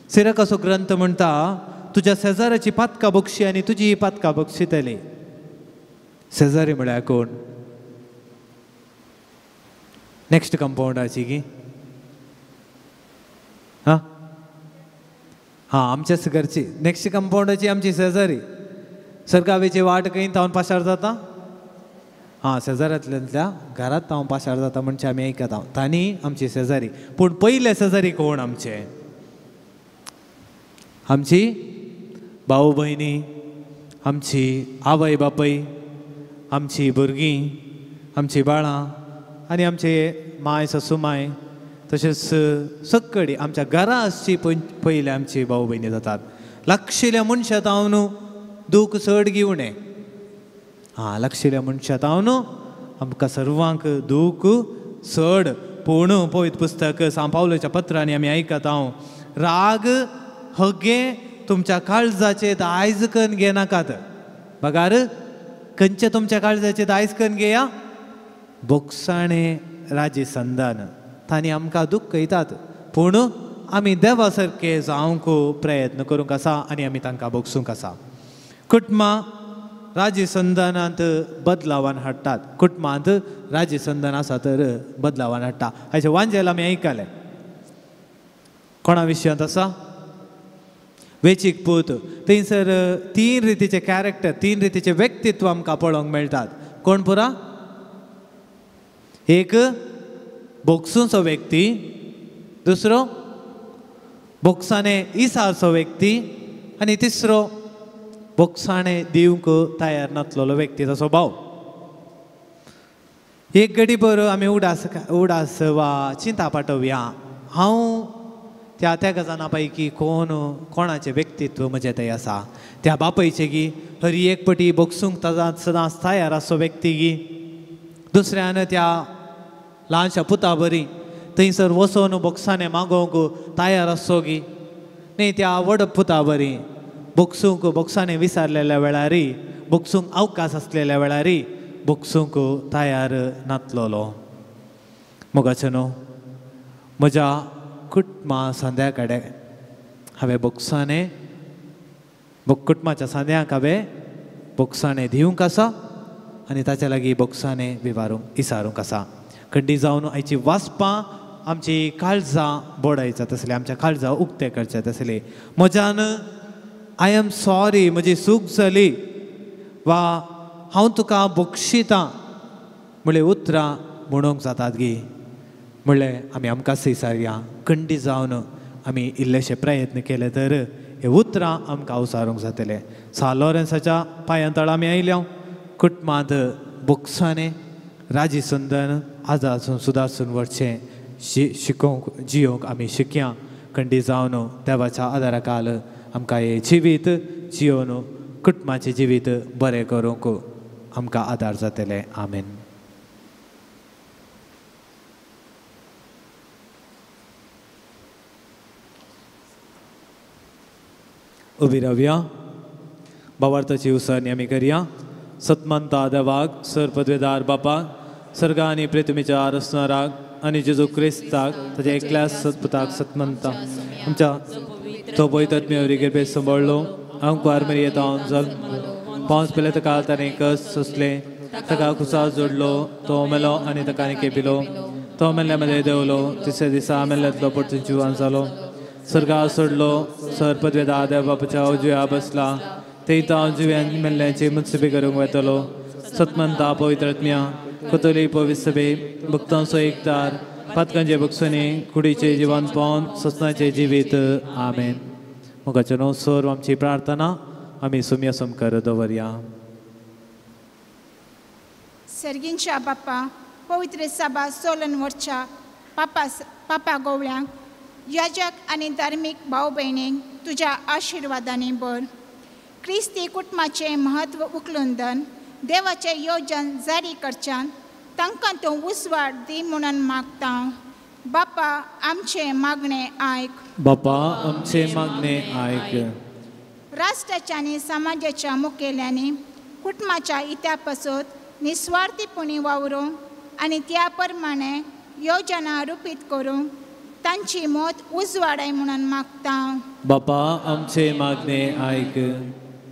सिरकाचो ग्रंथ म्हणटा तुज्या शेजाऱ्याची पातकां बक्षी आनी तुजी पातकां बक्षितली. शेजारी म्हळ्यार कोण? नेक्स्ट कंपाउंडाची की? हां हां, आमच्याच घरची नेक्स्ट कंपाउंडाची आमची शेजारी. सरकावेची वाट खंय तावन पाशार जाता? हां, शेजाऱ्यांतल्या घरांत हांव पाशार जाता म्हणजे आमी आयकता तांणी आमची शेजारी. पूण पयले शेजारी कोण आमचे? आमची भाऊ भयणी, आमची आवय बापय, आमची भुरगीं, आमची बाळां आनी आमचे माय ससुमाय, तशेंच सक्कडी आमच्या घरा आसची पयले आमची भाऊ भयणी जातात. लागशिल्ल्या मनशां हांव न्हू दूख चड घेवणे. हां, लागशिल्ल्या मनशां हांव न्हू आमकां सर्वांक दूख चड. पूण पवित्र पुस्तक सांव पावलाच्या पत्रांनी आमी आयकता हांव, राग हगे तुमच्या काळजाचे दायज करून घेनाकात. बगार खंयचे तुमच्या काळजाचे दायज करून घेया? बोगसाणे राजी संदान तांणी आमकां दुख्ख येतात, पूण आमी देवा सारके जावंक प्रयत्न करूंक आसा आनी आमी तांकां बोगसूंक आसा. कुटुंबां राजी संदानांत बदलावान हाडटात. कुटुंबांत राजी संदान आसा तर बदलावान हाडटा. हाचें वांजेल आमी आयकलें. कोणा विशयांत आसा? वेचीक पूत. थंयसर 3 रितीचे कॅरेक्टर, 3 रितीचे व्यक्तित्व आमकां पळोवंक मेळटात. कोण पुरा? एक बोगसूंचो व्यक्ती, दुसरो बोगसाणे इसाचो व्यक्ती आनी तिसरो बोगसाणे दिवंक तयार नासलेलो व्यक्ती, तसो भाव. एक घडी बरो आमी उडास उडास वा चिंता पाठोवया, हांव त्या त्या गजाना पैकी कोण कोणाचें व्यक्तित्व म्हजें थंय आसा? त्या बापयचें गी हरी एक पटी बोगसूंक सदांच तयार आसचो व्यक्ती गी, दुसऱ्यान त्या ल्हानशा पुता बरी थंयसर वचोन बोगसाणे मागोवंक तयार आसचो गी, न्ही त्या व्हड पुता बरी बोगसूंक बोगसाणे विसारलेल्या वेळारी, बोगसूंक अवकाश आसलेल्या वेळारी बोगसूंक तयार नातलोलो. मोगाचें न्हू म्हज्या कुटुंबा सांद्या कडेन हांवें बोगसाणे कुटुंबाच्या सांद्यांक हांवें बोगसाणे दिवंक आसा आनी ताच्या लागीं बोगसाणे विवारूंक इसारूंक आसा. खंडी जावन आयची वाचपां आमची काळजां बोडायचा तसली, आमच्या काळजां उक्ते करचे तसली. म्हज्यान I am sorry, म्हजी चूक जाली वा हांव तुका बक्षितां म्हणले उतरां म्हणूंक जातात गी. म्हणलें आमी आमकां विसारया. खंडी जावन आमी इल्लेशे प्रयत्न केले तर हे उतरां आमकां उसारूंक जातले. सा लॉरेन्साच्या पांयां तळा आमी आयल्या. कुटुंबांत बोगसाणे राजी संदन आजासून सुदारसून वचचें शिकोवंक जियोवंक आमी शिकया. खंडी जावन देवाच्या आदारा काल आमकां हें जिवीत जियोवन कुटुंबाचें जिवीत बरें करूंक आमकां आदार जातले. आमेन. उबी रावया. भावार्थाची उसारणी आमी करया. सतमंता देवाक, सर पदवेदार बापाक, सर्गा आनी प्रितमीच्या रसनाराक आनी जेजू क्रिस्ताक ताच्या एकल्या सतपुताक सतमंता आमच्या तो पवित्र गिरबे सांबाळ्ळो. अंकुर मरियेंत हांव जल्म पावस पेले ताका ताणें कस सोंसलें, ताका कुसा जोडलो, तो मेलो आनी ताका आनी केपिलो. तो मेल्ल्या मदें देंवलो, तिसऱ्या दिसा मेल्ल्यांतलो परतून जिवान जालो, सर्गा सोडलो, सर पदवेदार देव बापाच्या उजव्या बसला, थंय हांव जिव्यान मेल्ल्यांची मुत्सबी करूंक वेतलो. सतमंता पवित्र आत्म्या कोतोली पवित्र सभे भक्तांचो एकतार पातकांचे बक्षणे कुडीचे जिवन पावन ससनाचे जिवीत. आमेन. मोगाचें न्हू सर्व आमची प्रार्थना आमी सुम्या समकार दवरया. सर्गींच्या बापा पवित्र सभा सोलन वरच्या पापा पापा गोवळ्यांक याजक आनी धार्मीक भाव भयणींक तुज्या आशिर्वादांनी भर. क्रिस्ती कुटुंबाचें म्हत्व उखलून धर देवाचें योजन जारी करच्यान तांकां तूं उजवाड दी म्हणून मागता. बापा आमचें मागणें आयक. बापा आमचें मागणें आयक. राष्ट्राच्या आनी समाजाच्या मुखेल्यांनी कुटुंबाच्या हिता पासत निस्वार्थीपणी वावरूंक आनी त्या प्रमाणे योजना रुपीत करूंक तांची मत उजवाडाय म्हणून मागता. बापा आमचें मागणें आयक.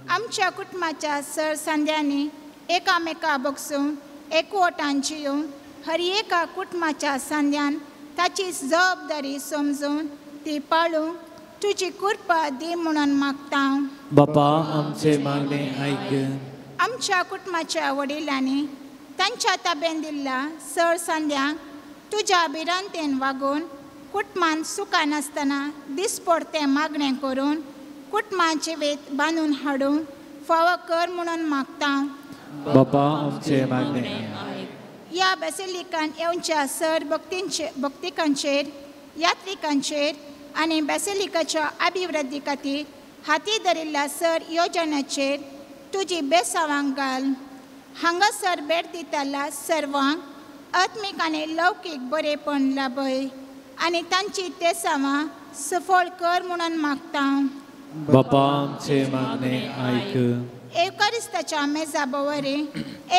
आमच्या कुटुंबाच्या सर संद्यांनी एकामेका बगसून एकवटान जियोवन हर एका कुटुंबाच्या संद्यान ताची जबाबदारी समजून ती पाळूंक तुजी कृपा दी म्हणून मागता. बापा आमचें मागणें आयक. आमच्या कुटुंबाच्या वडिलांनी तांच्या ताब्यान दिल्ल्या सर संद्यांक तुज्या भिरांतेन वागोवन कुटुंबान सुखान आसतना दिसपडतें मागणें करून कुटुंबाचें वेत बांदून हाडूंक फावो कर म्हणून मागता. बापा आमचें मागणें. ह्या बेसिलिकान येवच्या सर भक्तींचे भक्तिकांचेर यात्रिकांचेर आनी बेसिलिकाच्या अभिवृद्धी खातीर हाती धरिल्ल्या सर योजनाचेर तुजी बेसावांक घाल. हांगासर भेट दितल्या सर्वांक आत्मीक आनी लौकीक बरेपण लाभय आनी तांची तेसावां सफळ कर म्हणून मागता. बापा आमचें मागणें आयक. एवकारिस्ताच्या मेजा भोंवरी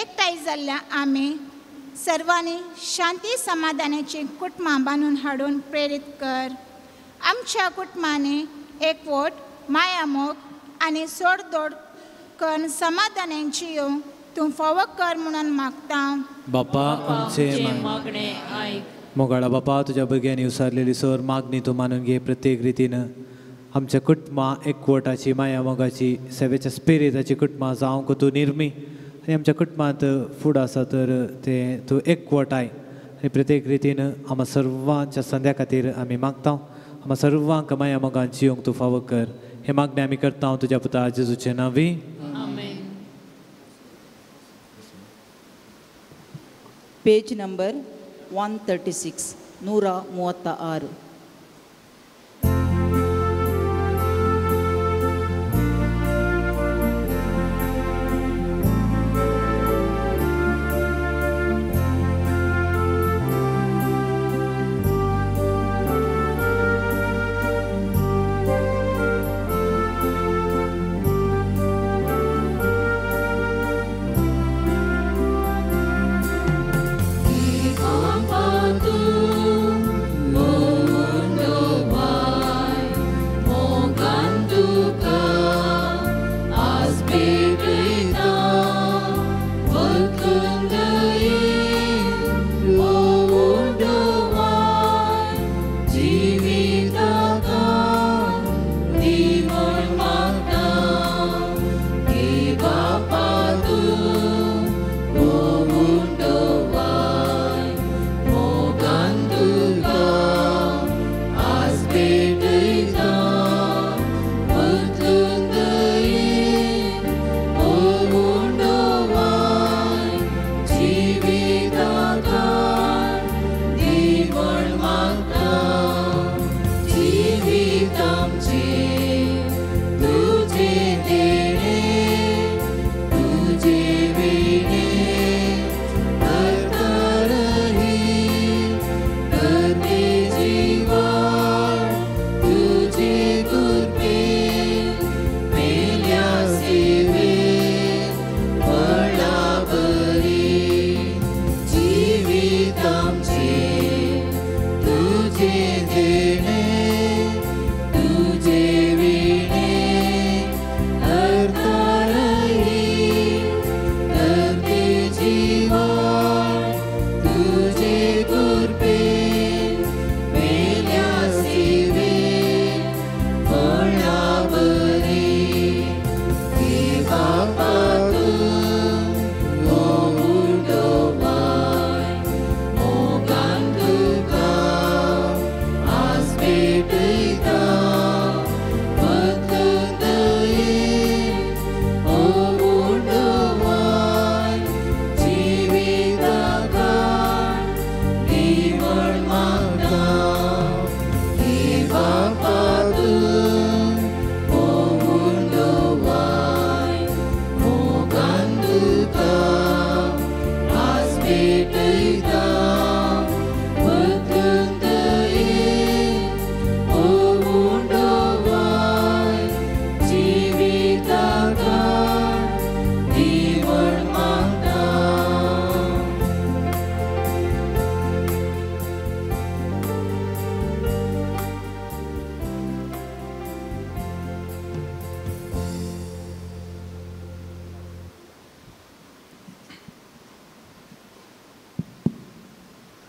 एकठांय जाल्ल्या आमी सर्वांनी शांती समाधानाची कुटुंबां बांदून हाडून प्रेरीत कर. आमच्या कुटुंबांनी एकवट मायामोग आनी सोडदोड करून समाधानान जियोवंक तूं फावो कर म्हणून मागता. बापा आमचें मागणें आयक. मोगाळा बापा तुज्या भुरग्यांनी उसारलेली सर मागणी तूं मानून घे. प्रत्येक रितीन आमच्या कुटुंबां एकवटाची माया मोगाची सेवेच्या स्पिरिताची कुटुंबां जावंक तूं निर्मी आनी आमच्या कुटुंबांत फूड आसा तर तें तूं एकवटाय आनी प्रत्येक रितीन आमकां सर्वांच्या संद्या खातीर आमी मागता. आमकां सर्वांक माया मोगान जियोवंक तूं फावो कर. हे मागणें आमी करता तुज्या पुता जेजूचे नांवी. Page number 136 136. Oh,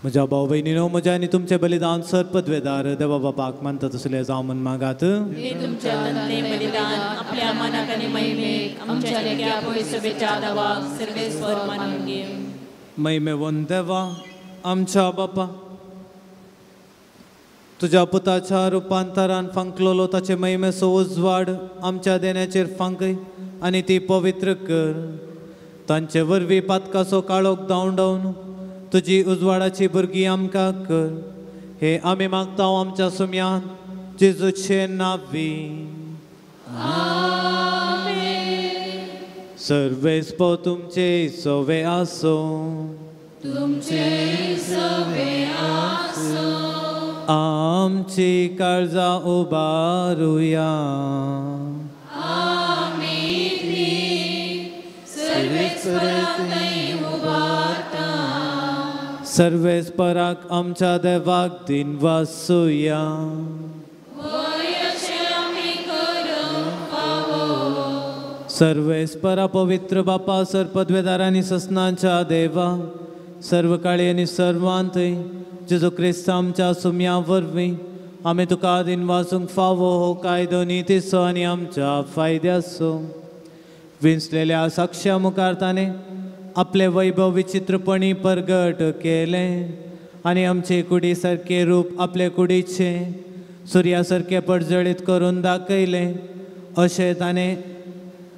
म्हज्या भाव भयणीनो, म्हज्या आनी तुमचें बलिदान सर पदवेदार देवा बापाक मानता तसलें जावं म्हूण मागात. तुमच्या बलिदान आपल्या मनाक आनी महिमेक आमच्या लेख्या पयसभेच्या देवाक सर्वेस्वर मानून घेवं. महिमेवन देवा आमच्या बापा, तुज्या पुताच्या रुपांतरान फांकलोलो ताचे महिमेचो उजवाड आमच्या देण्याचेर फांकय आनी ती पवित्र कर. तांचे वरवीं पातकाचो काळोख धांवडावन तुजी उजवाडाची भुरगीं आमकां कर. हे आमी मागता आमच्या सुम्यान जेजूचे नांवी. सर्वेस्पर तुमचे सवे आसूं. तुमचे सवे आसूं. आमची काळजां उबारुया. आमी ती सर्वेस्परा थंय उबारता. सर्वेस्पराक आमच्या देवाक दिन वासुया. सर्वेस्परा पवित्र बापा, सर पदवेदार आनी ससनांच्या देवा, सर्व काळी आनी सर्वांतय जेजू क्रिस्त आमच्या सुम्या वरवीं आमी तुका दिन वासूंक फावो हो कायदो नितीचो आनी आमच्या फायद्याचो. विंचलेल्या साक्ष्या मुखार ताणें आपलें वैभव विचित्रपणी परगट केलें आनी आमचे कुडी सारकें रूप आपले कुडीचें सुर्या सारकें परजळीत करून दाखयलें. अशें ताणें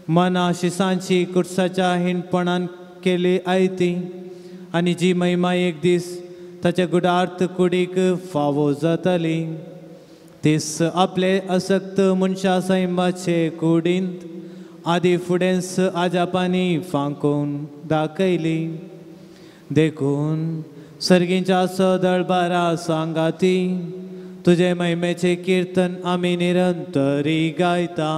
मना शिसांची कुर्साच्या हिणपणान केली आयती आनी जी महिमा एक दीस ताच्या गुडार्थ कुडीक फावो जाताली तीस आपले असक्त मनशा सैमाचे कुडींत आदी फुडेंच आजापांनी फांकून दाखयली. देखून सर्गींच्या सदळबारा सांगाती तुजे महिमेचें किर्तन आमी निरंतरी गायता.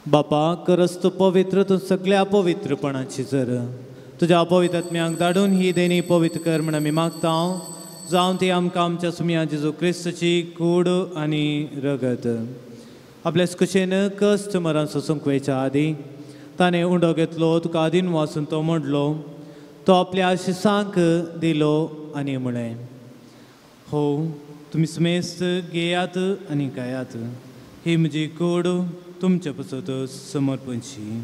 बापा, करस तूं पवित्र, तूं सगळ्या पवित्रपणाची जर तुज्या पवित्र आत्म्याक धाडून ही देणी पवित्र कर म्हण आमी मागता. जावन ती आमकां आमच्या सुमया जेजू क्रिस्तची कूड आनी रगत आपल्या कुशेन कश्ट मरण सोसूंक वयच्या आदीं ताणें उंडो घेतलो, तुका आदीन वासून तो म्हणलो, तो आपल्या शिसांक दिलो आनी म्हळें, हो तुमी समेस्त घेयात आनी खायात, ही म्हजी कूड तुमचे पसत समर्पणची.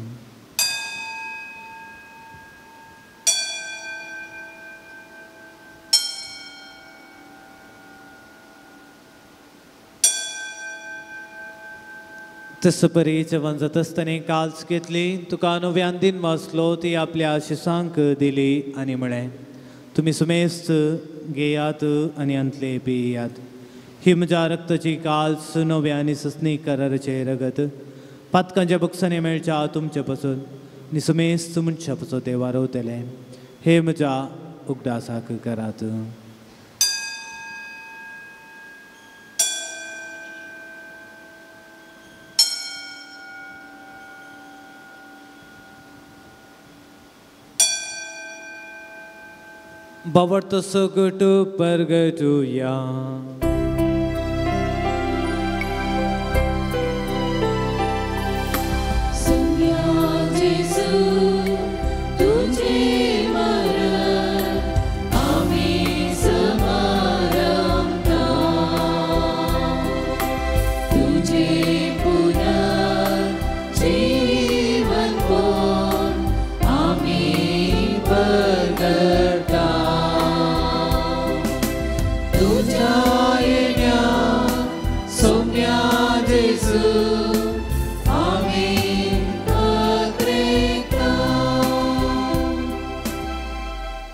तस परी जेवण जाता आसतना काल्स घेतली, तुका नव्यान दिन वाचलो, ती आपल्या शिसांक दिली आनी म्हळें, तुमी सुमेस्त घेयात आनी अंतले पियात, ही म्हज्या रक्ताची काल्स नव्या आनी ससनी कराराचें रगत पातकांच्या बक्षांनी मेळच्या तुमचे पसून आनी सुमेस्त मनशा पसून ते वारवतले. हे म्हज्या उगडासाक करात. बावडतो सगट परगटुया. तुझे पुनर्जीवन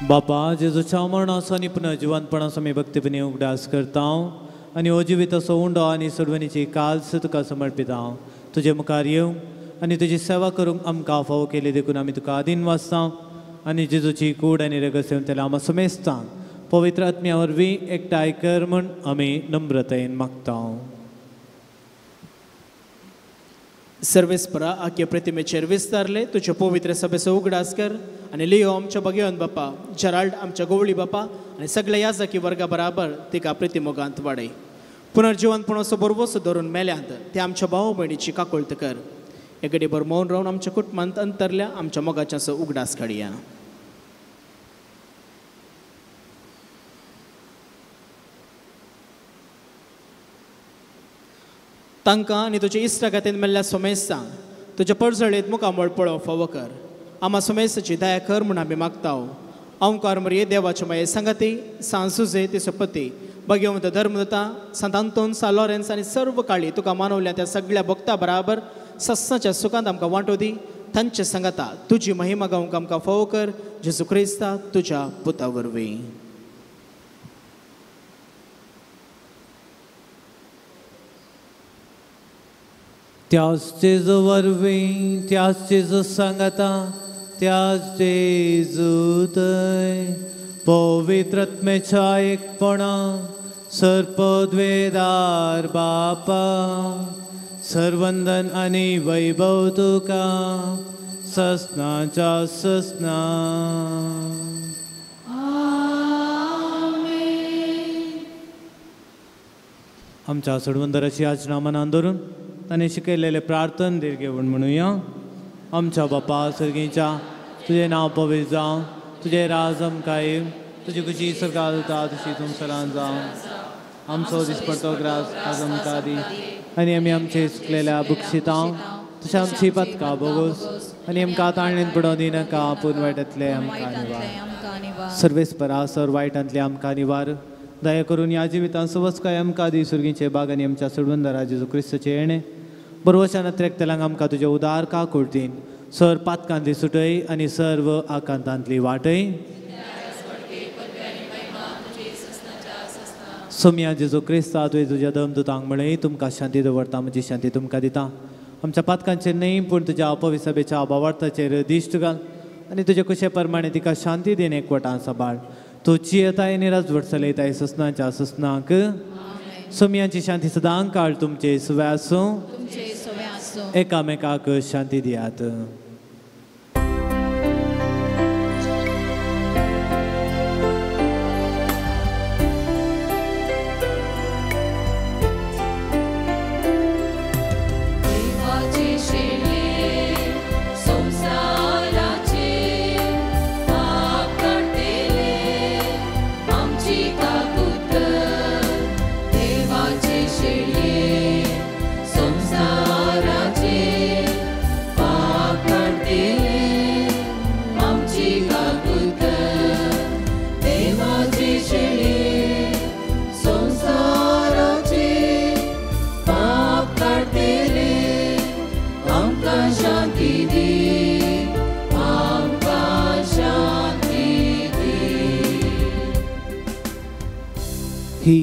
बापा जेजूच्या मरणाचो आनी पुनर्जिवंतपणाचो आमी भक्तीपणी उगडास करता आनी हो जिविताचो उंडो आनी सोडवणीची काल्स तुका समर्पिता. तुजे मुखार येवंक आनी तुजी सेवा करूंक आमकां फावो केली देखून आमी तुका आदीन वाचता आनी जेजूची कूड आनी रगत सेवन त्याला आमा समेजता पवित्र आत्म्या वरवीं एकठांय कर म्हूण आमी नम्रतायेन मागता. सर्वेस्परा आख्या प्रतिमेचेर विस्तारले तुजे पवित्र सभेचो उगडास कर आनी लियो आमच्या भगेवन बापा, जेराल्ड आमच्या गोवळी बापा आनी सगळ्या याजकी वर्गा बराबर तिका प्रतिमोगांत वाडय. पुनर्जिवंतपणाचो बरवसो धरून मेल्यांत ते आमच्या भाव भयणीची काकुळट कर. एकडे मौन रावन आमच्या कुटुंबांत अंतरल्या आमच्या मोगाच्याचो उगडास काडया. तांकां आनी तुज्या इश्टा खातीर मेल्ल्या सोमेस्तांक तुज्या परजळेत मुखामळ पळोवंक फावो कर. आमा सोमेस्ताची दया कर म्हूण आमी मागता. ओंकार मरये देवाचे माये सांगाती सांत सुजे तिसपती भगवंत धर्मदता सांत आंतोन सा लॉरेन्स आनी सर्व काळी तुका मानवल्या त्या सगळ्या भक्ता बराबर सस्साच्या सुखांत आमकां वांटो दी. तांचे सांगाता तुजी महिमा गावंक आमकां फावो कर. जेजू क्रिस्ता तुज्या पुता वरवीं. त्याच जेजू वरवीं, त्याच जेजू सांगाता, त्याच जेजू थंय पवित्र आत्म्याच्या एकपणा सर्पद्वेदार बापा सर्वंदन आनी वैभव तुका ससनाच्या ससना. आमच्या सोडवंदराची याचना मनान धरून ताणें शिकयलेलें प्रार्थन दीर्घ घेवन म्हणुया. आमच्या बापा सर्गीच्या तुजें नांव पवित्र जावं, तुजें राज आमकां येवं, तुजी खुशी सरकार जाता तशी संवसारांत जावं. आमचो दिसपडतो ग्रास आज आमकां दी आनी आमी आमचे चुकलेल्या बक्षितां तशें आमची पदकां भोगोस आनी आमकां ताळणेन पडोवं दिनाका पूण वायटांतले आमकां निवार. सर्वेस्परा सर वायटांतले आमकां निवार. दया करून ह्या जिवितांत सवस्काय आमकां दी. सुर्गीचे बाग आनी आमच्या सोडवंदरा जेजू क्रिस्ताचें येणें बरवशान त्रेकतल्यांक आमकां तुजें उदार काकुळटीन सर पातकांतली सुटय आनी सर्व आकांतांतली वाटय. सोमया जेजू क्रिस्ता तुवें तुज्या दमदुतांक म्हळें तुमकां शांती दवरता, म्हजी शांती तुमकां दिता. आमच्या पातकांचेर न्हय पूण तुज्या अपविसभेच्या भावार्थाचेर दिश्ट घाल आनी तुजे कुशे प्रमाणे तिका शांती दीन एकवटान सांबाळ. तूं जियेताय आनी राजवट चलयताय ससनाच्या ससनाक. सोमयांची शांती सदां काळ तुमचे सुवे आसूं. एकामेकाक शांती दियात. ही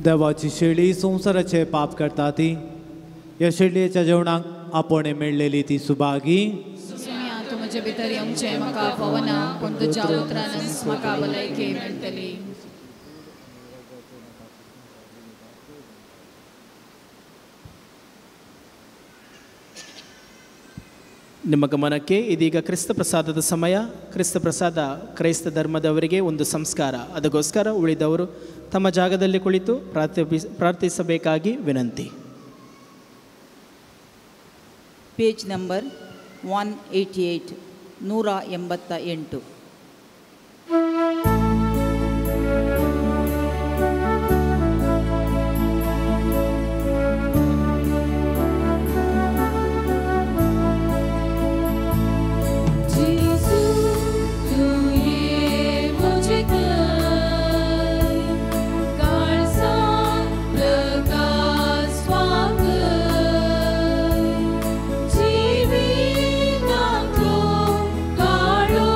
देवाची शेळी संवसाराचे पाप करता ती ह्या शेळयेच्या जेवणाक आपोवणें मेळ्ळेली ती सुभागी. तूं म्हजे भितर येवचें म्हाका फावना पूण तुज्या उतरानच म्हाका भलायकी मेळटली. ನಿಮ್ಮ ಗಮನಕ್ಕೆ ಇದೀಗ ಕ್ರಿಸ್ತ ಪ್ರಸಾದದ ಸಮಯ. ಕ್ರಿಸ್ತ ಪ್ರಸಾದ ಕ್ರೈಸ್ತ ಧರ್ಮದವರಿಗೆ ಒಂದು ಸಂಸ್ಕಾರ. ಅದಕ್ಕೋಸ್ಕರ ಉಳಿದವರು ತಮ್ಮ ಜಾಗದಲ್ಲಿ ಕುಳಿತು ಪ್ರಾರ್ಥಿಸಬೇಕಾಗಿ ವಿನಂತಿ. Page number 188 188. जीवितांतलो काळो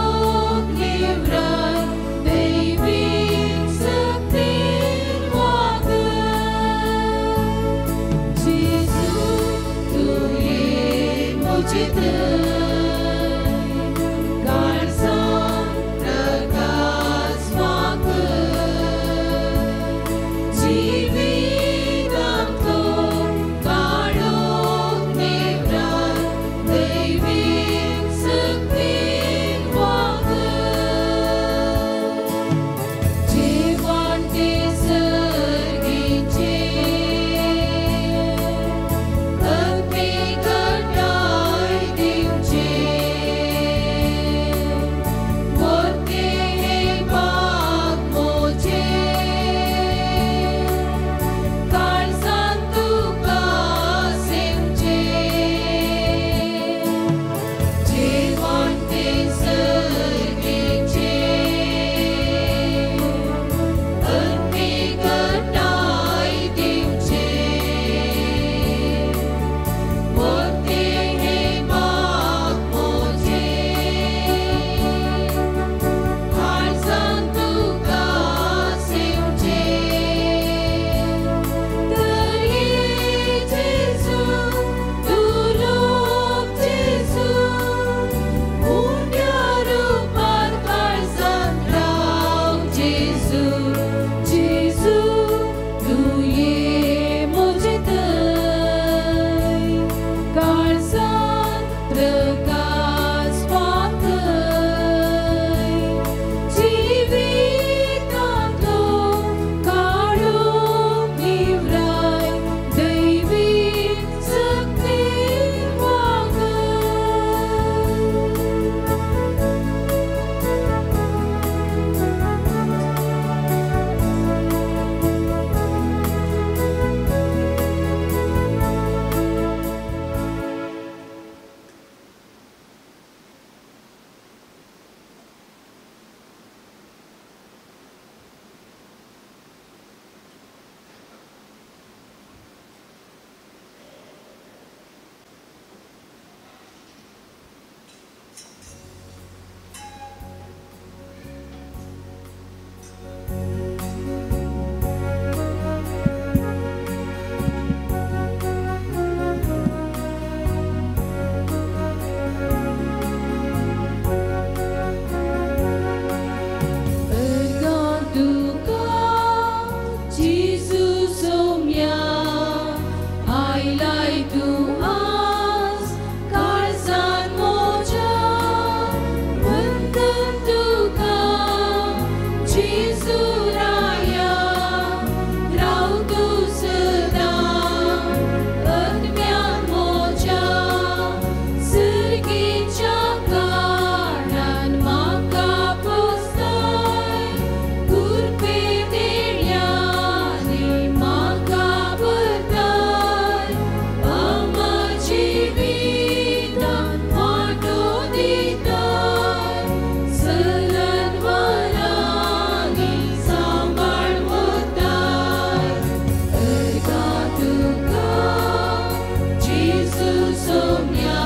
जेजू जेजू तूं ये म्हजे थंय काळजांत प्रकाश पातय जिवितांतलो काळोख निवराय दैवी शक्तीन वागय. अर्गां तुका जेजू सोम्या आयलाय तूं आज काळजांत म्हज्या वंदन तुका जेजू राया राव तूं सदां आत्म्यान म्हज्या सर्गीच्या कारणान म्हाका पोसताय कुरपे देण्यांनी म्हाका भरताय अमर जिवितांत वांटो दिताय सलनवरांनी सांबाळ वताय. अर्गां तुका जेजू सोम्या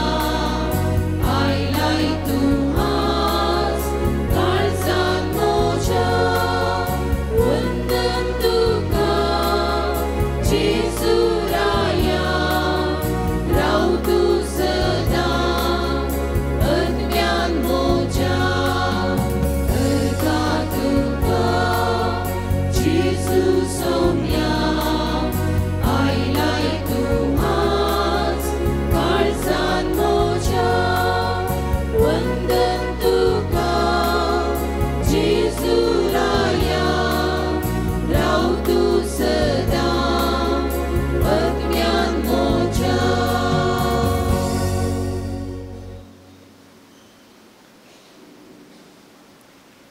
आयलाय तूं आज काळजांत म्हज्या वंदन तुका जेजू राया राव तूं सदां आत्म्यान म्हज्या. अर्गां तुका जेजू सोम्या आयलाय तूं आज काळजांत म्हज्या वंदन तुका जेजू राया राव तूं सदां आत्म्यान म्हज्या.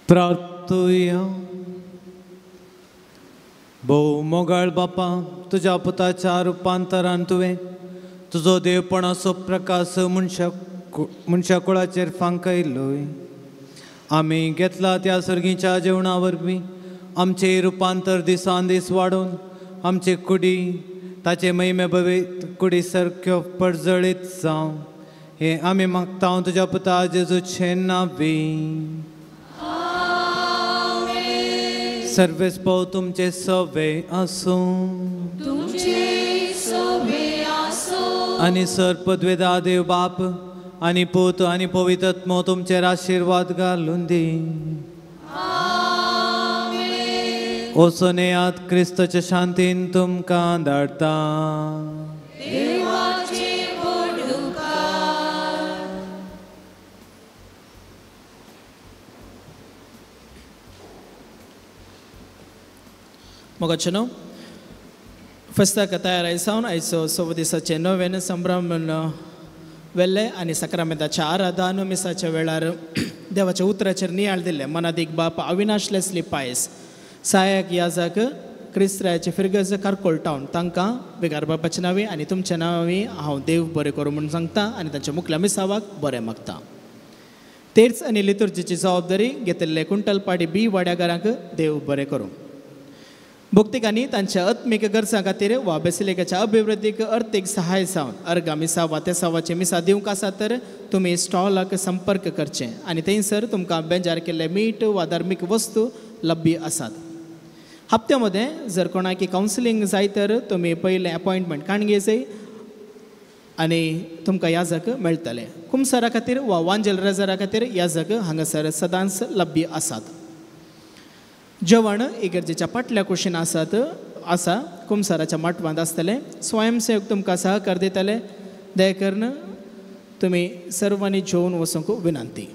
प्रार्थुया. भोव मोगाळ बापा, तुज्या पुताच्या रुपांतरान तुवें तुजो देवपणाचो प्रकाश मनशा कुळाचेर फांकयलोय. आमी घेतला त्या सर्गीच्या जेवणा वरवीं आमचें रुपांतर दिसान दीस वाडोवन आमचे कुडी ताचे महिमे भवेत कुडी सारक्यो परजळीत जावं हें आमी मागता तुज्या पुता जेजूचे नांवी. सर्वेस पो तुमचे सवे आसूं तुमचे सवे आसूं आनी सर पदवेदा देव बाप आनी पूत आनी पवित्र आत्मो तुमचेर आशिर्वाद घालून दी. वचून येयात, क्रिस्ताच्या शांतीन तुमकां धाडटा. देवाचे व्हड उपकार. मोगाचेनो फेस्ताक तयार जावन आयचो 100 दिसाचें नवें संभ्रम वेल्ले आनी साक्रामेंताच्या आराधन मिसाच्या वेळार देवाच्या उतराचेर नियाळ दिल्ले मनादीक बाप अविनाश लेस्ली पायस सहायक याजक क्रिस्त्राचे फिरगज कारकोल टावन तांकां विगार बापाच्या नांवी आनी तुमच्या नांवी हांव देव बरें करूं म्हूण सांगता आनी तांच्या मुखल्या मिसावाक बरें मागता. तेर्च आनी लितुर्जीची जबाबदारी घेतिल्ले कुंटलपाडी बी वाड्यागारांक देव बरें करूं. भक्तिकांनी तांच्या आत्मीक गरजां खातीर वा बेसिलिकाच्या अभिवृद्धीक अर्थीक सहाय जावन अर्गा मिसा वा तेसावाचे मिसा दिवंक आसा तर तुमी स्टॉलाक संपर्क करचें आनी थंयसर तुमकां बेजार केल्ले मीठ वा धार्मीक वस्तू लभ्य आसात. हप्त्या मदें जर कोणाक कावन्सिलींग जाय तर तुमी पयलें अपॉयंटमेंट काडून घेवचें आनी तुमकां याजक मेळटलें. कुमसारा खातीर वा वांजेल रेजरा खातीर याजक हांगासर सदांच लभ्य आसात. जेवण इगर्जेच्या पाटल्या कुशीन आसात आसा कुमसाराच्या माटवांत आसतलें. स्वयंसेवक तुमकां सहकार दितले. दया करून तुमी सर्वांनी जेवन वचूंक विनंती.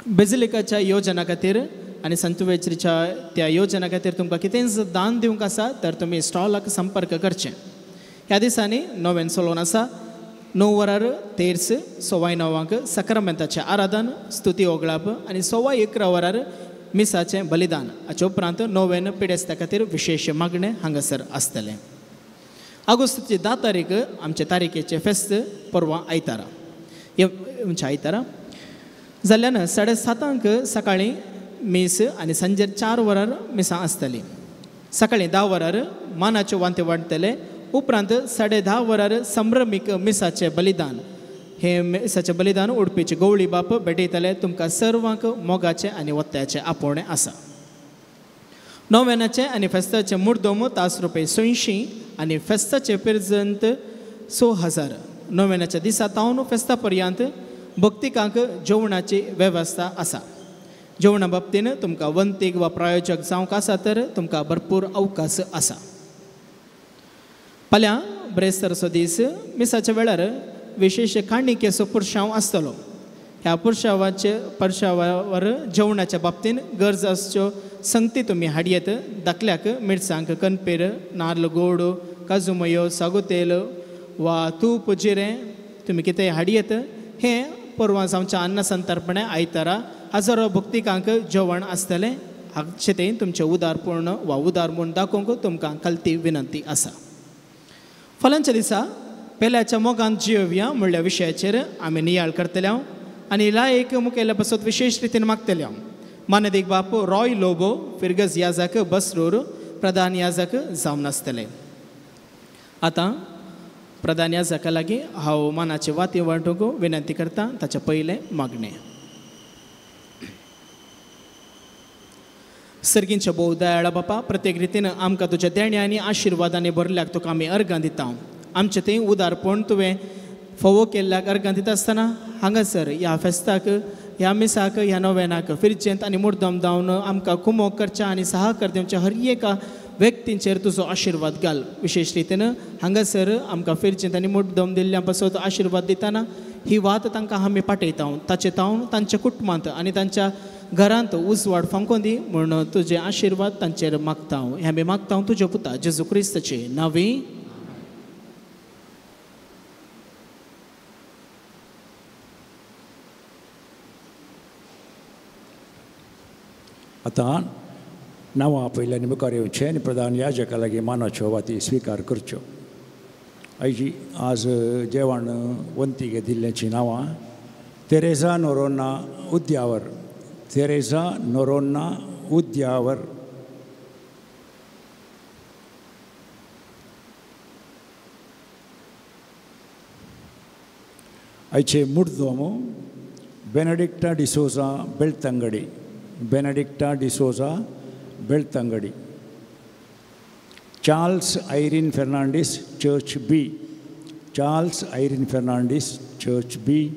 बेजिलिकाच्या योजना खातीर आनी संतवेचरीच्या त्या योजना खातीर तुमकां कितेंच दान दिवंक आसा तर तुमी स्टॉलाक संपर्क करचें. ह्या दिसांनी नोवेन सोलोन आसा. 9 वरार तेर्स, 9:15 सक्रामेंताचें आराधन, स्तुती ओगळाप आनी 11:15 वरार मिसाचें बलिदान. हाचे उपरांत नोवेन पिडेस्ता खातीर विशेश मागणें हांगासर आसतलें. ऑगस्टाची 10 तारीख आमचे तारीखेचें फेस्त परवां आयतारा आमच्या आयतारा जाल्ल्यान 7:30 सकाळीं मीस आनी सांजेर 4 वरार मिसां आसतलीं. सकाळीं 10 वरार मानाच्यो वांते वांट्टले. उपरांत 10:30 वरार संभ्रमीक मिसाचें बलिदान. हें मिसाचें बलिदान उडपीचे गवळी बाप भेटयतले. तुमकां सर्वांक मोगाचें आनी वत्याचें आपोवणें आसा. नोवेनाचें आनी फेस्ताचें मुर्दोम ₹1.86 आनी फेस्ताचें पिरजंत 6,000. नोवेनाच्या दिसा तावन फेस्ता पर्यंत भक्तिकांक जेवणाची वेवस्था आसा. जेवणा बाबतीन तुमकां वंतीक वा प्रायोजक जावंक आसा तर तुमकां भरपूर अवकाश आसा. फाल्यां ब्रेस्तारचो दीस मिसाच्या वेळार विशेश काणिकेचो पुरशांव आसतलो. ह्या पुरशांवाचे परशांवार जेवणाच्या बाबतीन गरज आसच्यो संगती तुमी हाडयेत. धाकल्याक मिरसांग, कनपेर, नार्ल गोड, काजूमयो, सागोतेल वा तूप, जिरें तुमी कितेंय हाडयेत. हें परवां जावच्या अन्न संतर्पणे आयतारा हजारो भक्तिकांक जेवण आसतलें. हाचे तें तुमचें उदारपूर्ण वा उदार म्हूण दाखोवंक तुमकां खालती विनंती आसा. फाल्यांच्या दिसा पेल्याच्या मोगान जियोवया म्हणल्या विशयाचेर आमी नियाळ करतले आनी लायक मुखेल्या पासत विशेश रितीन मागतले. मानदीक बाप रॉय लोबो फिरगज याजक बसरूर प्रधान याजक जावन आसतले. आतां प्रधान याजका लागीं हांव मानाचे वाती वांटूंक विनंती करता. ताचें पयलें मागणें. सर्गींच्या भोव दयाळा बापा, प्रत्येक रितीन आमकां तुज्या देण्या आनी आशिर्वादांनी भरल्याक तुका आमी अर्गां दिता. आमचें तें उदारपण तुवें फोवो केल्ल्याक अर्गां दिता आसतना हांगासर ह्या फेस्ताक, ह्या मिसाक, ह्या नोवेनाक फिरचेंत आनी मुर्दम धांवन आमकां कुमोक करच्या आनी सहाकार दिवच्या हर एका व्यक्तींचेर तुजो आशिर्वाद घाल. विशेश रितीन हांगासर आमकां फिरचेंत आनी मुर्दम दिल्ल्या पासत आशिर्वाद दितना ही वात तांकां आमी पाठयता. ताचे तावन तांच्या कुटुंबांत आनी तांच्या घरांत उजवाड फांकोन दी म्हूण तुजे आशिर्वाद तांचेर मागता. हें आमी मागता तुज्या पुता जेजू क्रिस्ताचे नांवी. आतां नांवां आपयल्यांनी मुखार येवचें आनी प्रधान याजका लागीं मानाच्यो वाती स्विकार करच्यो. आयची आज जेवण वंती घेतिल्ल्याचीं नांवां: तेरेझा नोरोन्हा उद्यावर, तेरेझा नोरोन्हा उद्यावर, आयचे मुर्दोमो Benedicta D'Souza Belthangady, Benedicta D'Souza Belthangady, Charles Irene Fernandes church B, Charles Irene Fernandes church B,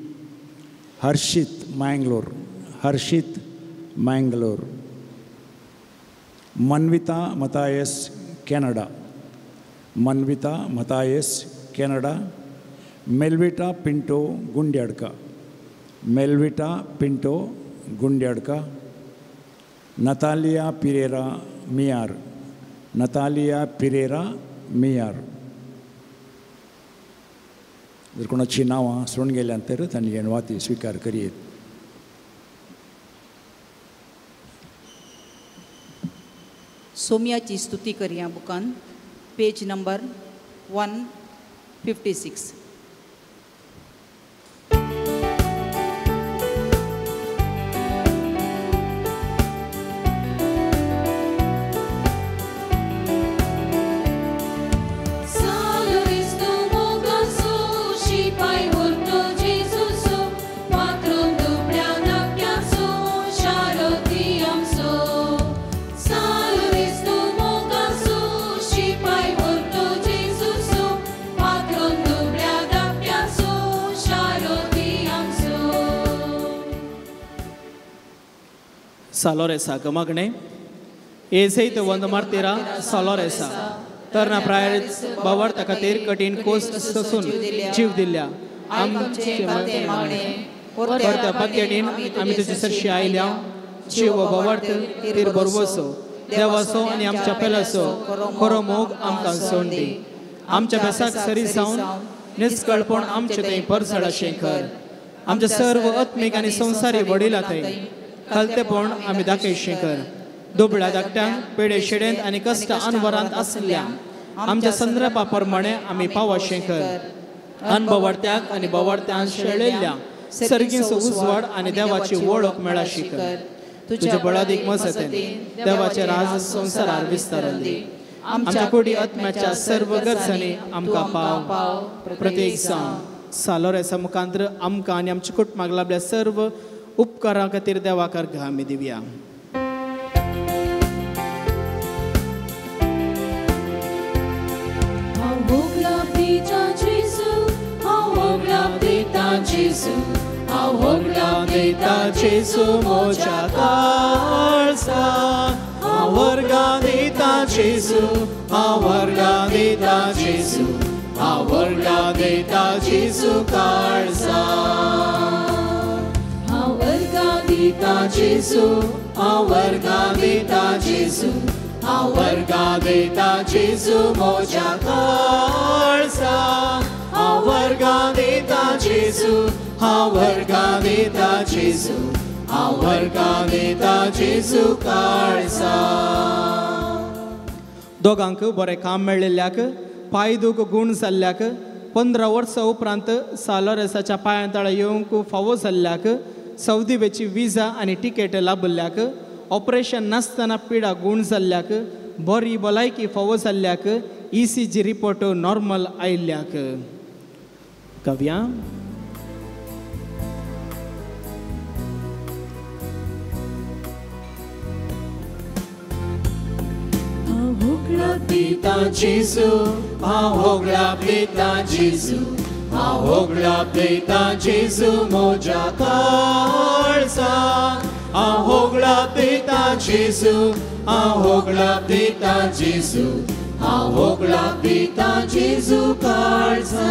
Harshit Mangalore, Harshit Mangalore, Manvita Mathias Canada, Manvita Mathias Canada, Melvita Pinto Gundyadka, Melvita Pinto Gundyadka, Natalia Pereira Miyar, Natalia Pereira Miyar. जर कोणाची नांवां सोडून गेल्यान तर तांणी वाती स्विकार करयेत. सोम्याची स्तुती करया बुकान पेज नंबर 156. सालोरेसाक मागणें. हे जैतवंत मार्तीरा सालोरेसा तरना प्रायेर भावार्था खातीर कठीण कोश्ट सोसून जीव दिल्या आमचे परत्या पातयेन आमी तुजे सरशी आयल्या. जीव भावार्थ तीर बरवसो देवाचो आनी आमच्या पेलाचो खरो मोग आमकां सोड दी. आमच्या बेसाक सरी जावन निस्कळपण आमचे थंय परजळ कर. आमच्या सर्व आत्मीक आनी संवसारी वडिला थंय खालतेपण आमी दाखयशें कर. दुबळ्या धाकट्यांक पेडे शेडेंत आनी कश्ट अनवरांत आसल्या आमच्या संदर्भा प्रमाणे आमी पावाशें कर. अनभवार्थ्याक आनी भवार्थ्यांक शेळयल्ल्या सर्गीचो उजवाड आनी देवाची वळख मेळाशी कर. तुज्या बळादीक मजतीन देवाचे राज संवसारार विस्तारली दी. आमच्या कुडी आत्म्याच्या सर्व गरजांनी आमकां पाव प्रत्येक जावन सालोरेसा मुखांत्र आमकां आनी आमच्या कुटुंबाक लाभल्या सर्व उपकारां खातीर देवाक अर्घ आमी दिवया. दिता जेजू म्हज्या काळजा, हांव वर्गां दिता जेजू, हांव वर्गां दिता जेजू, हांव वर्गां दिता जेजू काळजा. हांव वर्गां दिता जेजू, हांव वर्गां दिता जेजू, हांव वर्गां दिता जेजू म्हज्या काळजा, हांव वर्गां दिता जेजू, हांव वर्गां दिता जेजू, हांव वर्गां दिता जेजू काळजा. दोगांक बरें काम मेळिल्ल्याक, पांय दूख गूण जाल्ल्याक, 15 वर्सां उपरांत सालोरेसाच्या पांयां तळा येवंक फावो जाल्ल्याक, सौदीवेची विजा आनी तिकेट लाभिल्ल्याक, ऑपरेशन नासतना पिडा गूण जाल्ल्याक, बरी भलायकी फावो जाल्ल्याक, ECG report normal आयिल्ल्याक. कव्या दिता जेजू, हांव होगडाप दिता जेजू, हांव होगडाप दिता जेजू म्हज्या काळजा, हांव होगडाप दिता जेजू, हांव होगडाप दिता जेजू, हांव होगडाप दिता जेजू काळजा.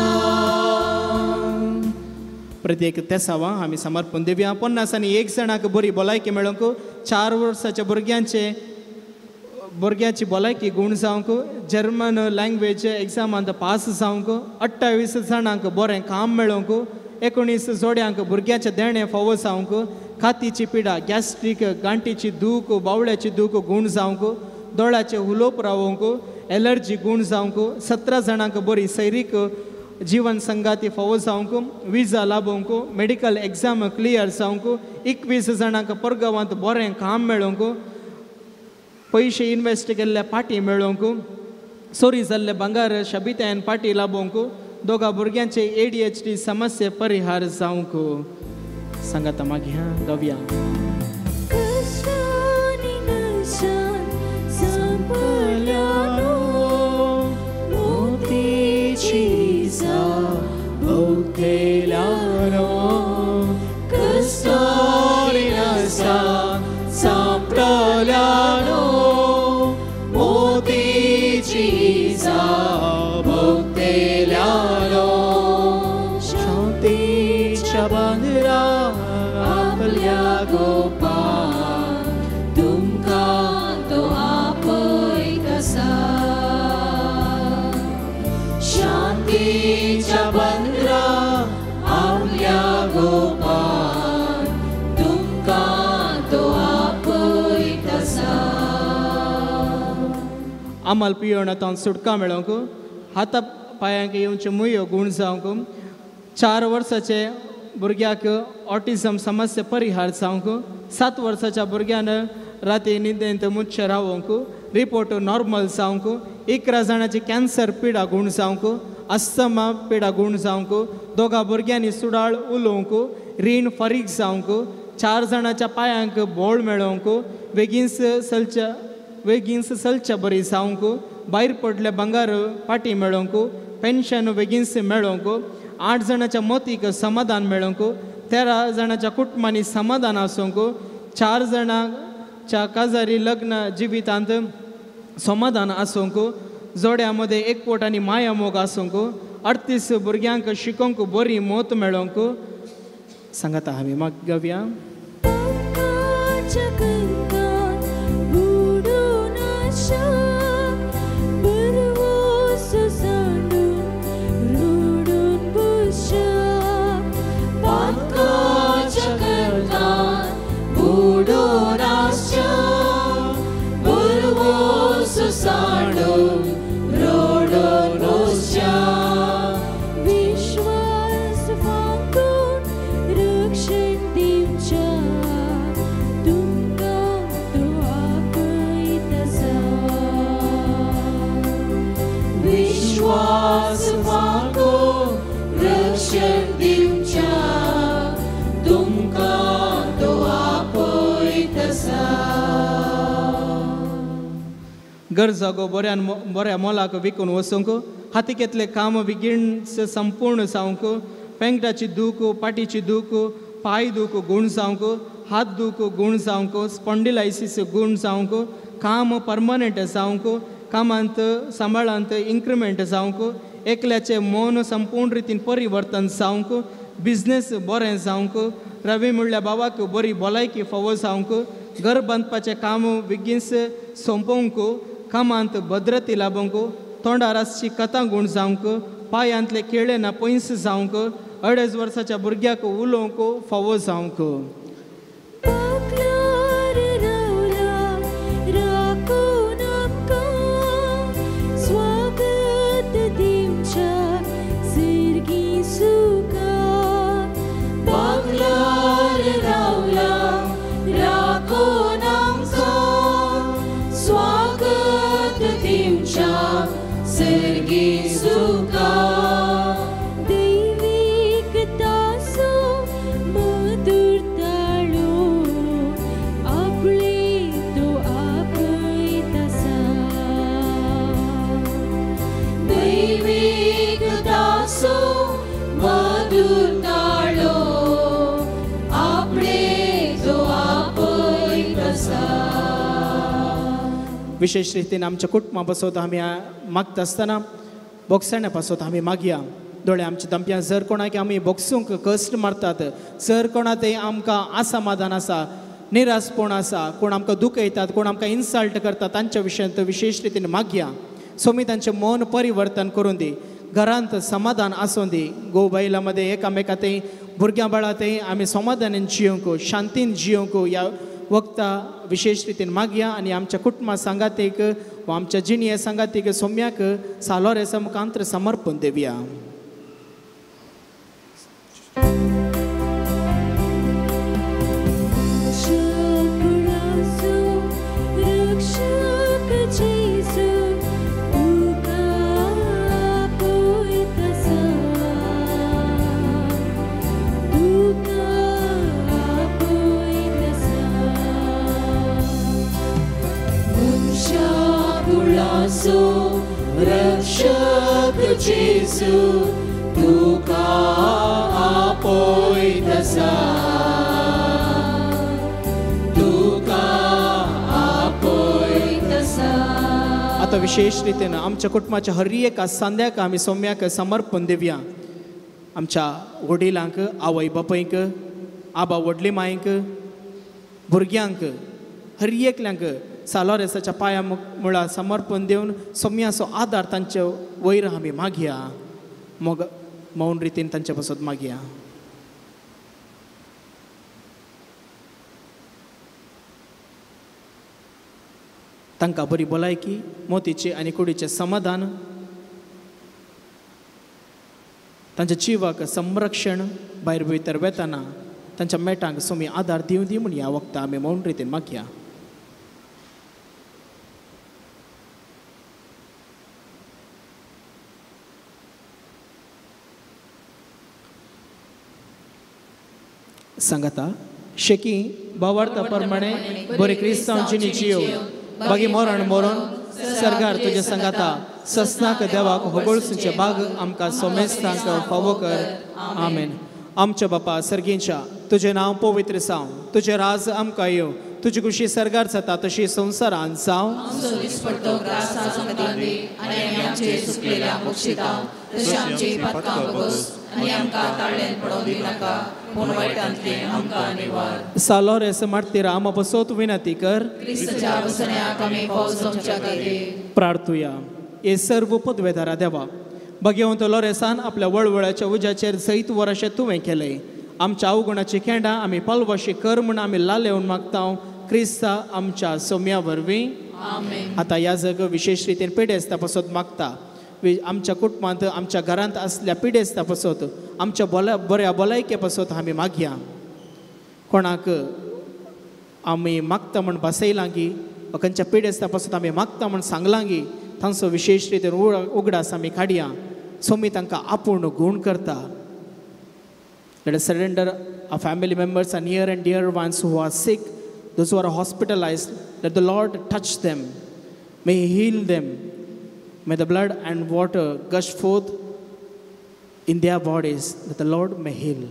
प्रत्येक तेसावा आमी समर्पण दिवया. 50 आनी 1 जाणांक बरी भलायकी मेळोवंक, 4 वर्साच्या भुरग्याची भलायकी गूण जावंक, जर्मन लँग्वेज एग्जामांत पास जावंक, 28 जाणांक बरें काम मेळोवंक, 19 जोड्यांक भुरग्याचें देणें फावो जावंक, कातीची पिडा, गॅस्ट्रीक, गांठीची दूख, बावळ्याची दूख गूण जावंक, दोळ्याचें हुलोप रावोवंक, एलर्जी गूण जावंक, 17 जाणांक बरी सैरीक जीवन संगाती फावो जावंक, विजा लाभोवंक, मेडिकल एग्जाम क्लियर जावंक, 21 जाणांक परगांवांत बरें काम मेळोवंक, पयशे इन्वेस्ट केल्ले पाटी मेळोवंक, चोरी जाल्ले भांगर शबितायन पाटी लाभोवंक, दोगा भुरग्यांचे ADHD समस्ये परिहार जावंक. सांगाता मागीर हां गवया. आमाल पियोण आतां सुटका मेळोवंक, हाता पांयांक येवच्यो मुयो गूण जावंक, 4 वर्साचे भुरग्याक ऑटिझम समस्या परिहार जावंक, 7 वर्साच्या भुरग्यान राती न्हिदेंत मुतशें रावोवंक, रिपोर्ट नॉर्मल जावंक, 11 जाणांची कॅन्सर पिडा गूण जावंक, अस्थमा पिडा गूण जावंक, दोगा भुरग्यांनी सुडाळ उलोवंक, रीण फारीक जावंक, 4 जाणांच्या पांयांक बोळ मेळोवंक, वेगींच चलच्या बरी जावंक, भायर पडले भांगर पाटी मेळोवंक, पेन्शन वेगींच मेळोवंक, 8 जाणांच्या मतीक समाधान मेळोवंक, 13 जाणांच्या कुटुंबांनी समाधान आसूंक, 4 जाणांक च्या काजारी लग्न जिवितांत समाधान आसूंक, जोड्या मदें एकवट आनी माया मोग आसूंक, 38 भुरग्यांक शिकोवंक बरी मोत मेळोवंक सांगाता आमी मागया. गरजागो बऱ्यान बऱ्या मोलाक विकून वचूंक, हातीकेतलें काम बेगीन संपूर्ण जावंक, पेंगटाची दूख, पाटीची दूख, पांय दूख गूण जावंक, हात दूख गूण जावंक, स्पॉन्डिलायसीस गूण जावंक, काम परमनंट जावंक, कामांत सांबाळांत इन्क्रिमेंट जावंक, एकल्याचें मन संपूर्ण रितीन परिवर्तन जावंक, बिजनेस बरें जावंक, रवी म्हणल्या बाबाक बरी भलायकी फावो जावंक, घर बांदपाचें काम बेगीन सोंपोवंक, कामांत भद्रती लाबोवंक, तोंडार आसची कथां गूण जावंक, पांयांतले केळे ना पयस जावंक, 2.5 वर्साच्या भुरग्याक उलोवंक फावो जावंक. विशेष रितीन आमच्या कुटुंबा पासत आमी मागता आसतना बोगसण्या पासत आमी मागया. दोळे आमच्या दमप्यां जर कोणाक आमी बोगसूंक कश्ट मारतात, जर कोणा ते आमकां असमाधान आसा, निरासपण आसा, कोण आमकां दुखयतात, कोण आमकां इन्सल्ट करतात, तांच्या विशयांत विशेष रितीन मागया. सोमी तांचें मन परिवर्तन करून दी, घरांत समाधान आसूं दी. गो बायलां मदें एकामेका ते भुरग्यां बाळा ते आमी समाधानान जियोंक, शांतीन जियोंक ह्या वक्ता विशेष रितीन मागया. आनी आमच्या कुटुंबा सांगातीक वा आमच्या जिणये सांगातीक सोम्याक सालोरेसा मुखांतर समर्पण देवया. रक्षक जेसू तुका आपयता, तुका आपयता. आतां विशेष रितीन आमच्या कुटुंबाच्या हर एका सांद्याक आमी सोम्याक समर्पण दिवया. आमच्या वडिलांक, आवय बापायक, आबा व्हडली मायक, भुरग्यांक, हर एकल्यांक सालोरेसाच्या पांया मुळा समर्पण दिवन सोम्याचो आदार तांचे वयर आमी मागया. मग मौन रितीन तांचे पासत मागया. तांकां बरी भलायकी, मोतीचे आनी कुडीचें समाधान, तांच्या जिवाक संरक्षण, भायर भितर वेतना तांच्या मेटांक सोमी आदार दिवं दी म्हूण ह्या वखदां आमी मौन रितीन मागया. सांगाता शेकी भावार्था प्रमाणे बरे क्रिस्तांव जिणी जियो बागी मरण मरण सरकार तुजे सांगाता ससनाक देवाक होगळसूचे बाग आमकां सोमेस्तांक फावो कर. आमेन. आमच्या बापा सर्गींच्या, तुजें नांव पवित्र जावं, तुजें राज आमकां येवं, तुजी खुशी सरगार जाता तशी संवसारांत जावं. आमचो दिसपडतो ग्रास आज आमकां दी आनी आमी आमचे चुकलेल्या बक्षिता तशें आमची पातकां बगोस आनी आमकां ताळ्यान पडोवंक दिनाका पूण वायटांतलें आमकां निवार. सालोरेस मार्तीरा आमा पसोत विनंती कर. क्रिस्ताच्या वसण्याक आमी पावस जावच्या खातीर प्रार्थुया. हे सर्व पदवेदारा देवा, भगवंत लोरेसान आपल्या वळवळाच्या उज्याचेर जैत वरशें तुवें केलें. आमच्या अवगुणाची खेंडां आमी पालवाशी कर म्हूण आमी लालेवन मागता क्रिस्ता आमच्या सोम्या वरवीं. आतां ह्या जग विशेश रितीन पिडेस्ता पासत मागता. आमच्या कुटुंबांत आमच्या घरांत आसल्या पिडेस्ता पासत आमच्या बऱ्या भलायके पासत आमी मागया. कोणाक आमी मागता म्हूण बसयलां गी वा खंयच्या पिडेस्ता पासत आमी मागता म्हूण सांगलां गी तांचो विशेश रितीन उगडास आमी काडया. सोमी तांकां आपूण गूण करता. Let us surrender our family members and near and dear ones who are sick, those who are hospitalized. Let the Lord touch them. May He heal them. May the blood and water gush forth in their bodies, that the Lord may heal.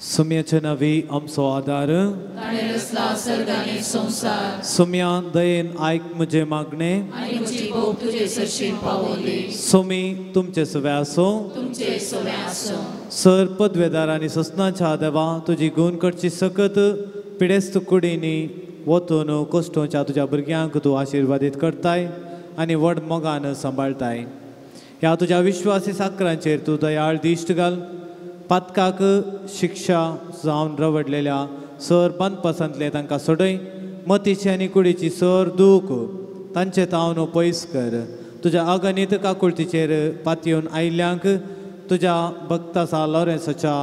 सुम्याचे नवी आमचो आदार, ताणें रचला सर्ग आनी संवसार. सुम्या दयेन आयक म्हजें मागणें आनी म्हजी भोग तुजे सरशीं पावोवंदी. सुमी तुमचे सवे आसूं, तुमचे सवे आसूं. सर पदवेदार आनी ससनाच्या देवा, तुजी गुण करची सकत पिडेस्त कुडींनी वतून कश्टोच्या तुज्या भुरग्यांक तूं आशिर्वादीत करताय आनी व्हड मोगान सांबाळटाय. ह्या तुज्या विश्वासी साकरांचेर तूं दयाळ दिश्ट घाल. पातकाक शिक्षा जावन रवडलेल्या सर बांदपासांतले तांकां सोडय. मतीची आनी कुडीची सर दूख तांचे तावन पयस कर. तुज्या अगणीत काकुळतीचेर पातयेवन आयिल्ल्यांक तुज्या भक्तासा लॉरेन्साच्या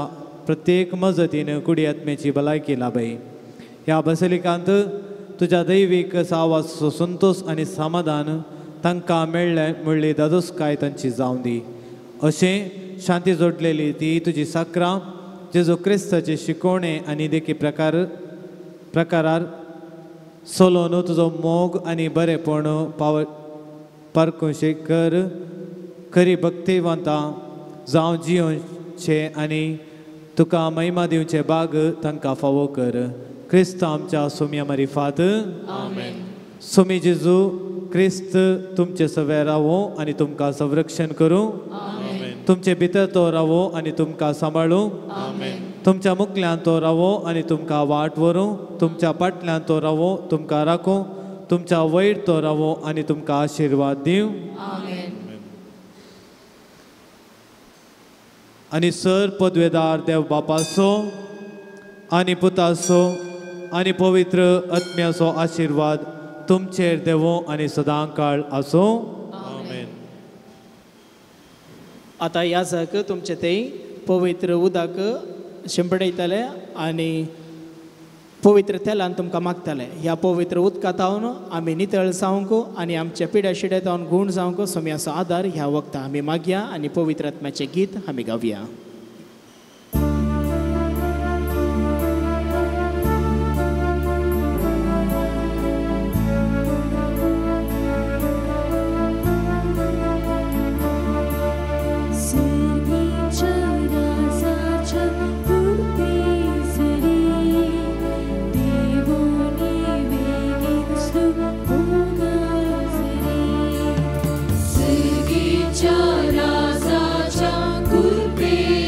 प्रत्येक मजतीन कुडी आत्म्याची भलायकी लाभय. ह्या बसलिकांत तुज्या दैवीक सावाचो संतोश आनी समाधान तांकां मेळ्ळें म्हणली दादोसकाय तांची जावं दी. अशें शांती जोडलेली ती तुजी साकरां जेजू क्रिस्ताचे शिकवणे आनी देखी प्रकारार सोलोन तुजो मोग आनी बरेपण पाव पारकुशे कर. खरी भक्तिवंतां जावं जियोवचें आनी तुका महिमा दिवचे बाग तांकां फावो कर. क्रिस्त आमच्या सोम्या मारिफात. आमेन. सोमी जेजू क्रिस्त तुमचे सवे रावो आनी तुमकां संरक्षण करूं. तुमचे भितर तो रावो आनी तुमकां सांबाळूं. तुमच्या मुखल्यान तो रावो आनी तुमकां वाट व्हरूं. तुमच्या पाटल्यान तो रावो तुमकां राखूं. तुमच्या वयर तो रावो आनी तुमकां आशिर्वाद दिवं. आनी सर पदवेदार देव बापाचो आनी पुताचो आनी पवित्र आत्म्याचो आशिर्वाद तुमचेर देवो आनी सदां काळ आसूं. आतां ह्या जाक तुमचे ते पवित्र उदक शिंपडयतले आनी पवित्र तेलान तुमकां मागतले. ह्या पवित्र उदका तावन आमी नितळ जावंक आनी आमच्या पिड्या शिड्या तावन गूण जावंक सोम्याचो आदार ह्या वखदां आमी मागया आनी पवित्र आत्म्याचें गीत आमी गावया. राजाच्या कृपेसरी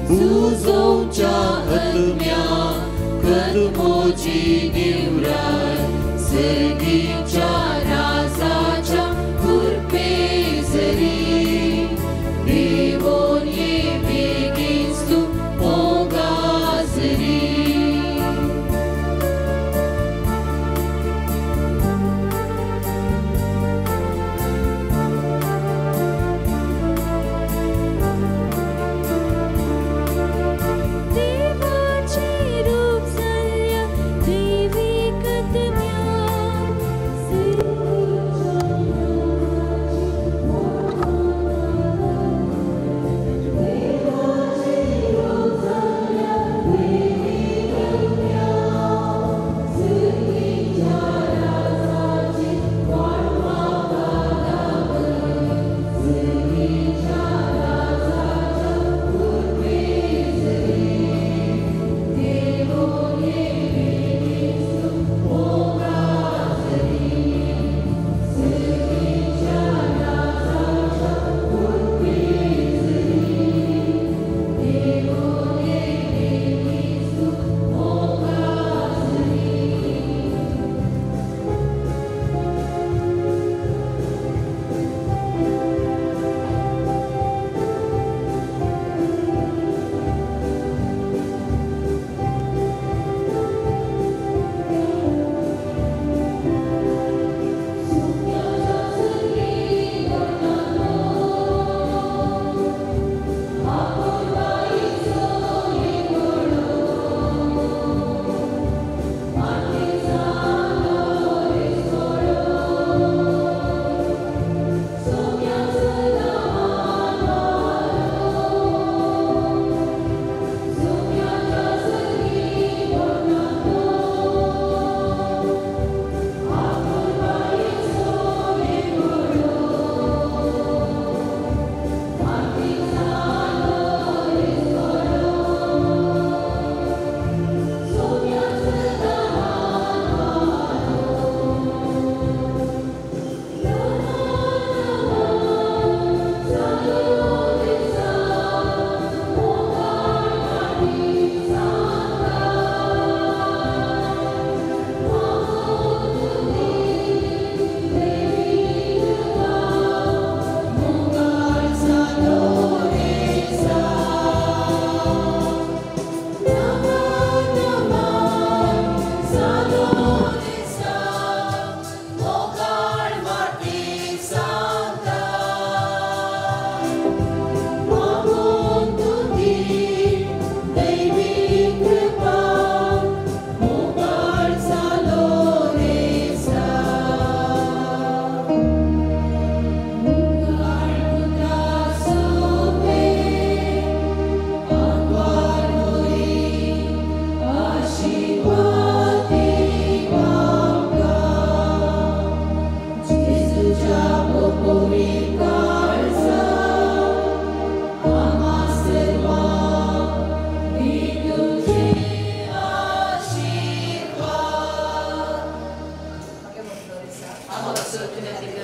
बुजोवच्या आत्म्या कदमोजी निवराय सर्गीच्या राजाच्या कृपेजरी देवोन ये बेगीन तूं मोगाजरी. देवाचे रूप जाल्ल्या दैवीक आत्म्या Amen.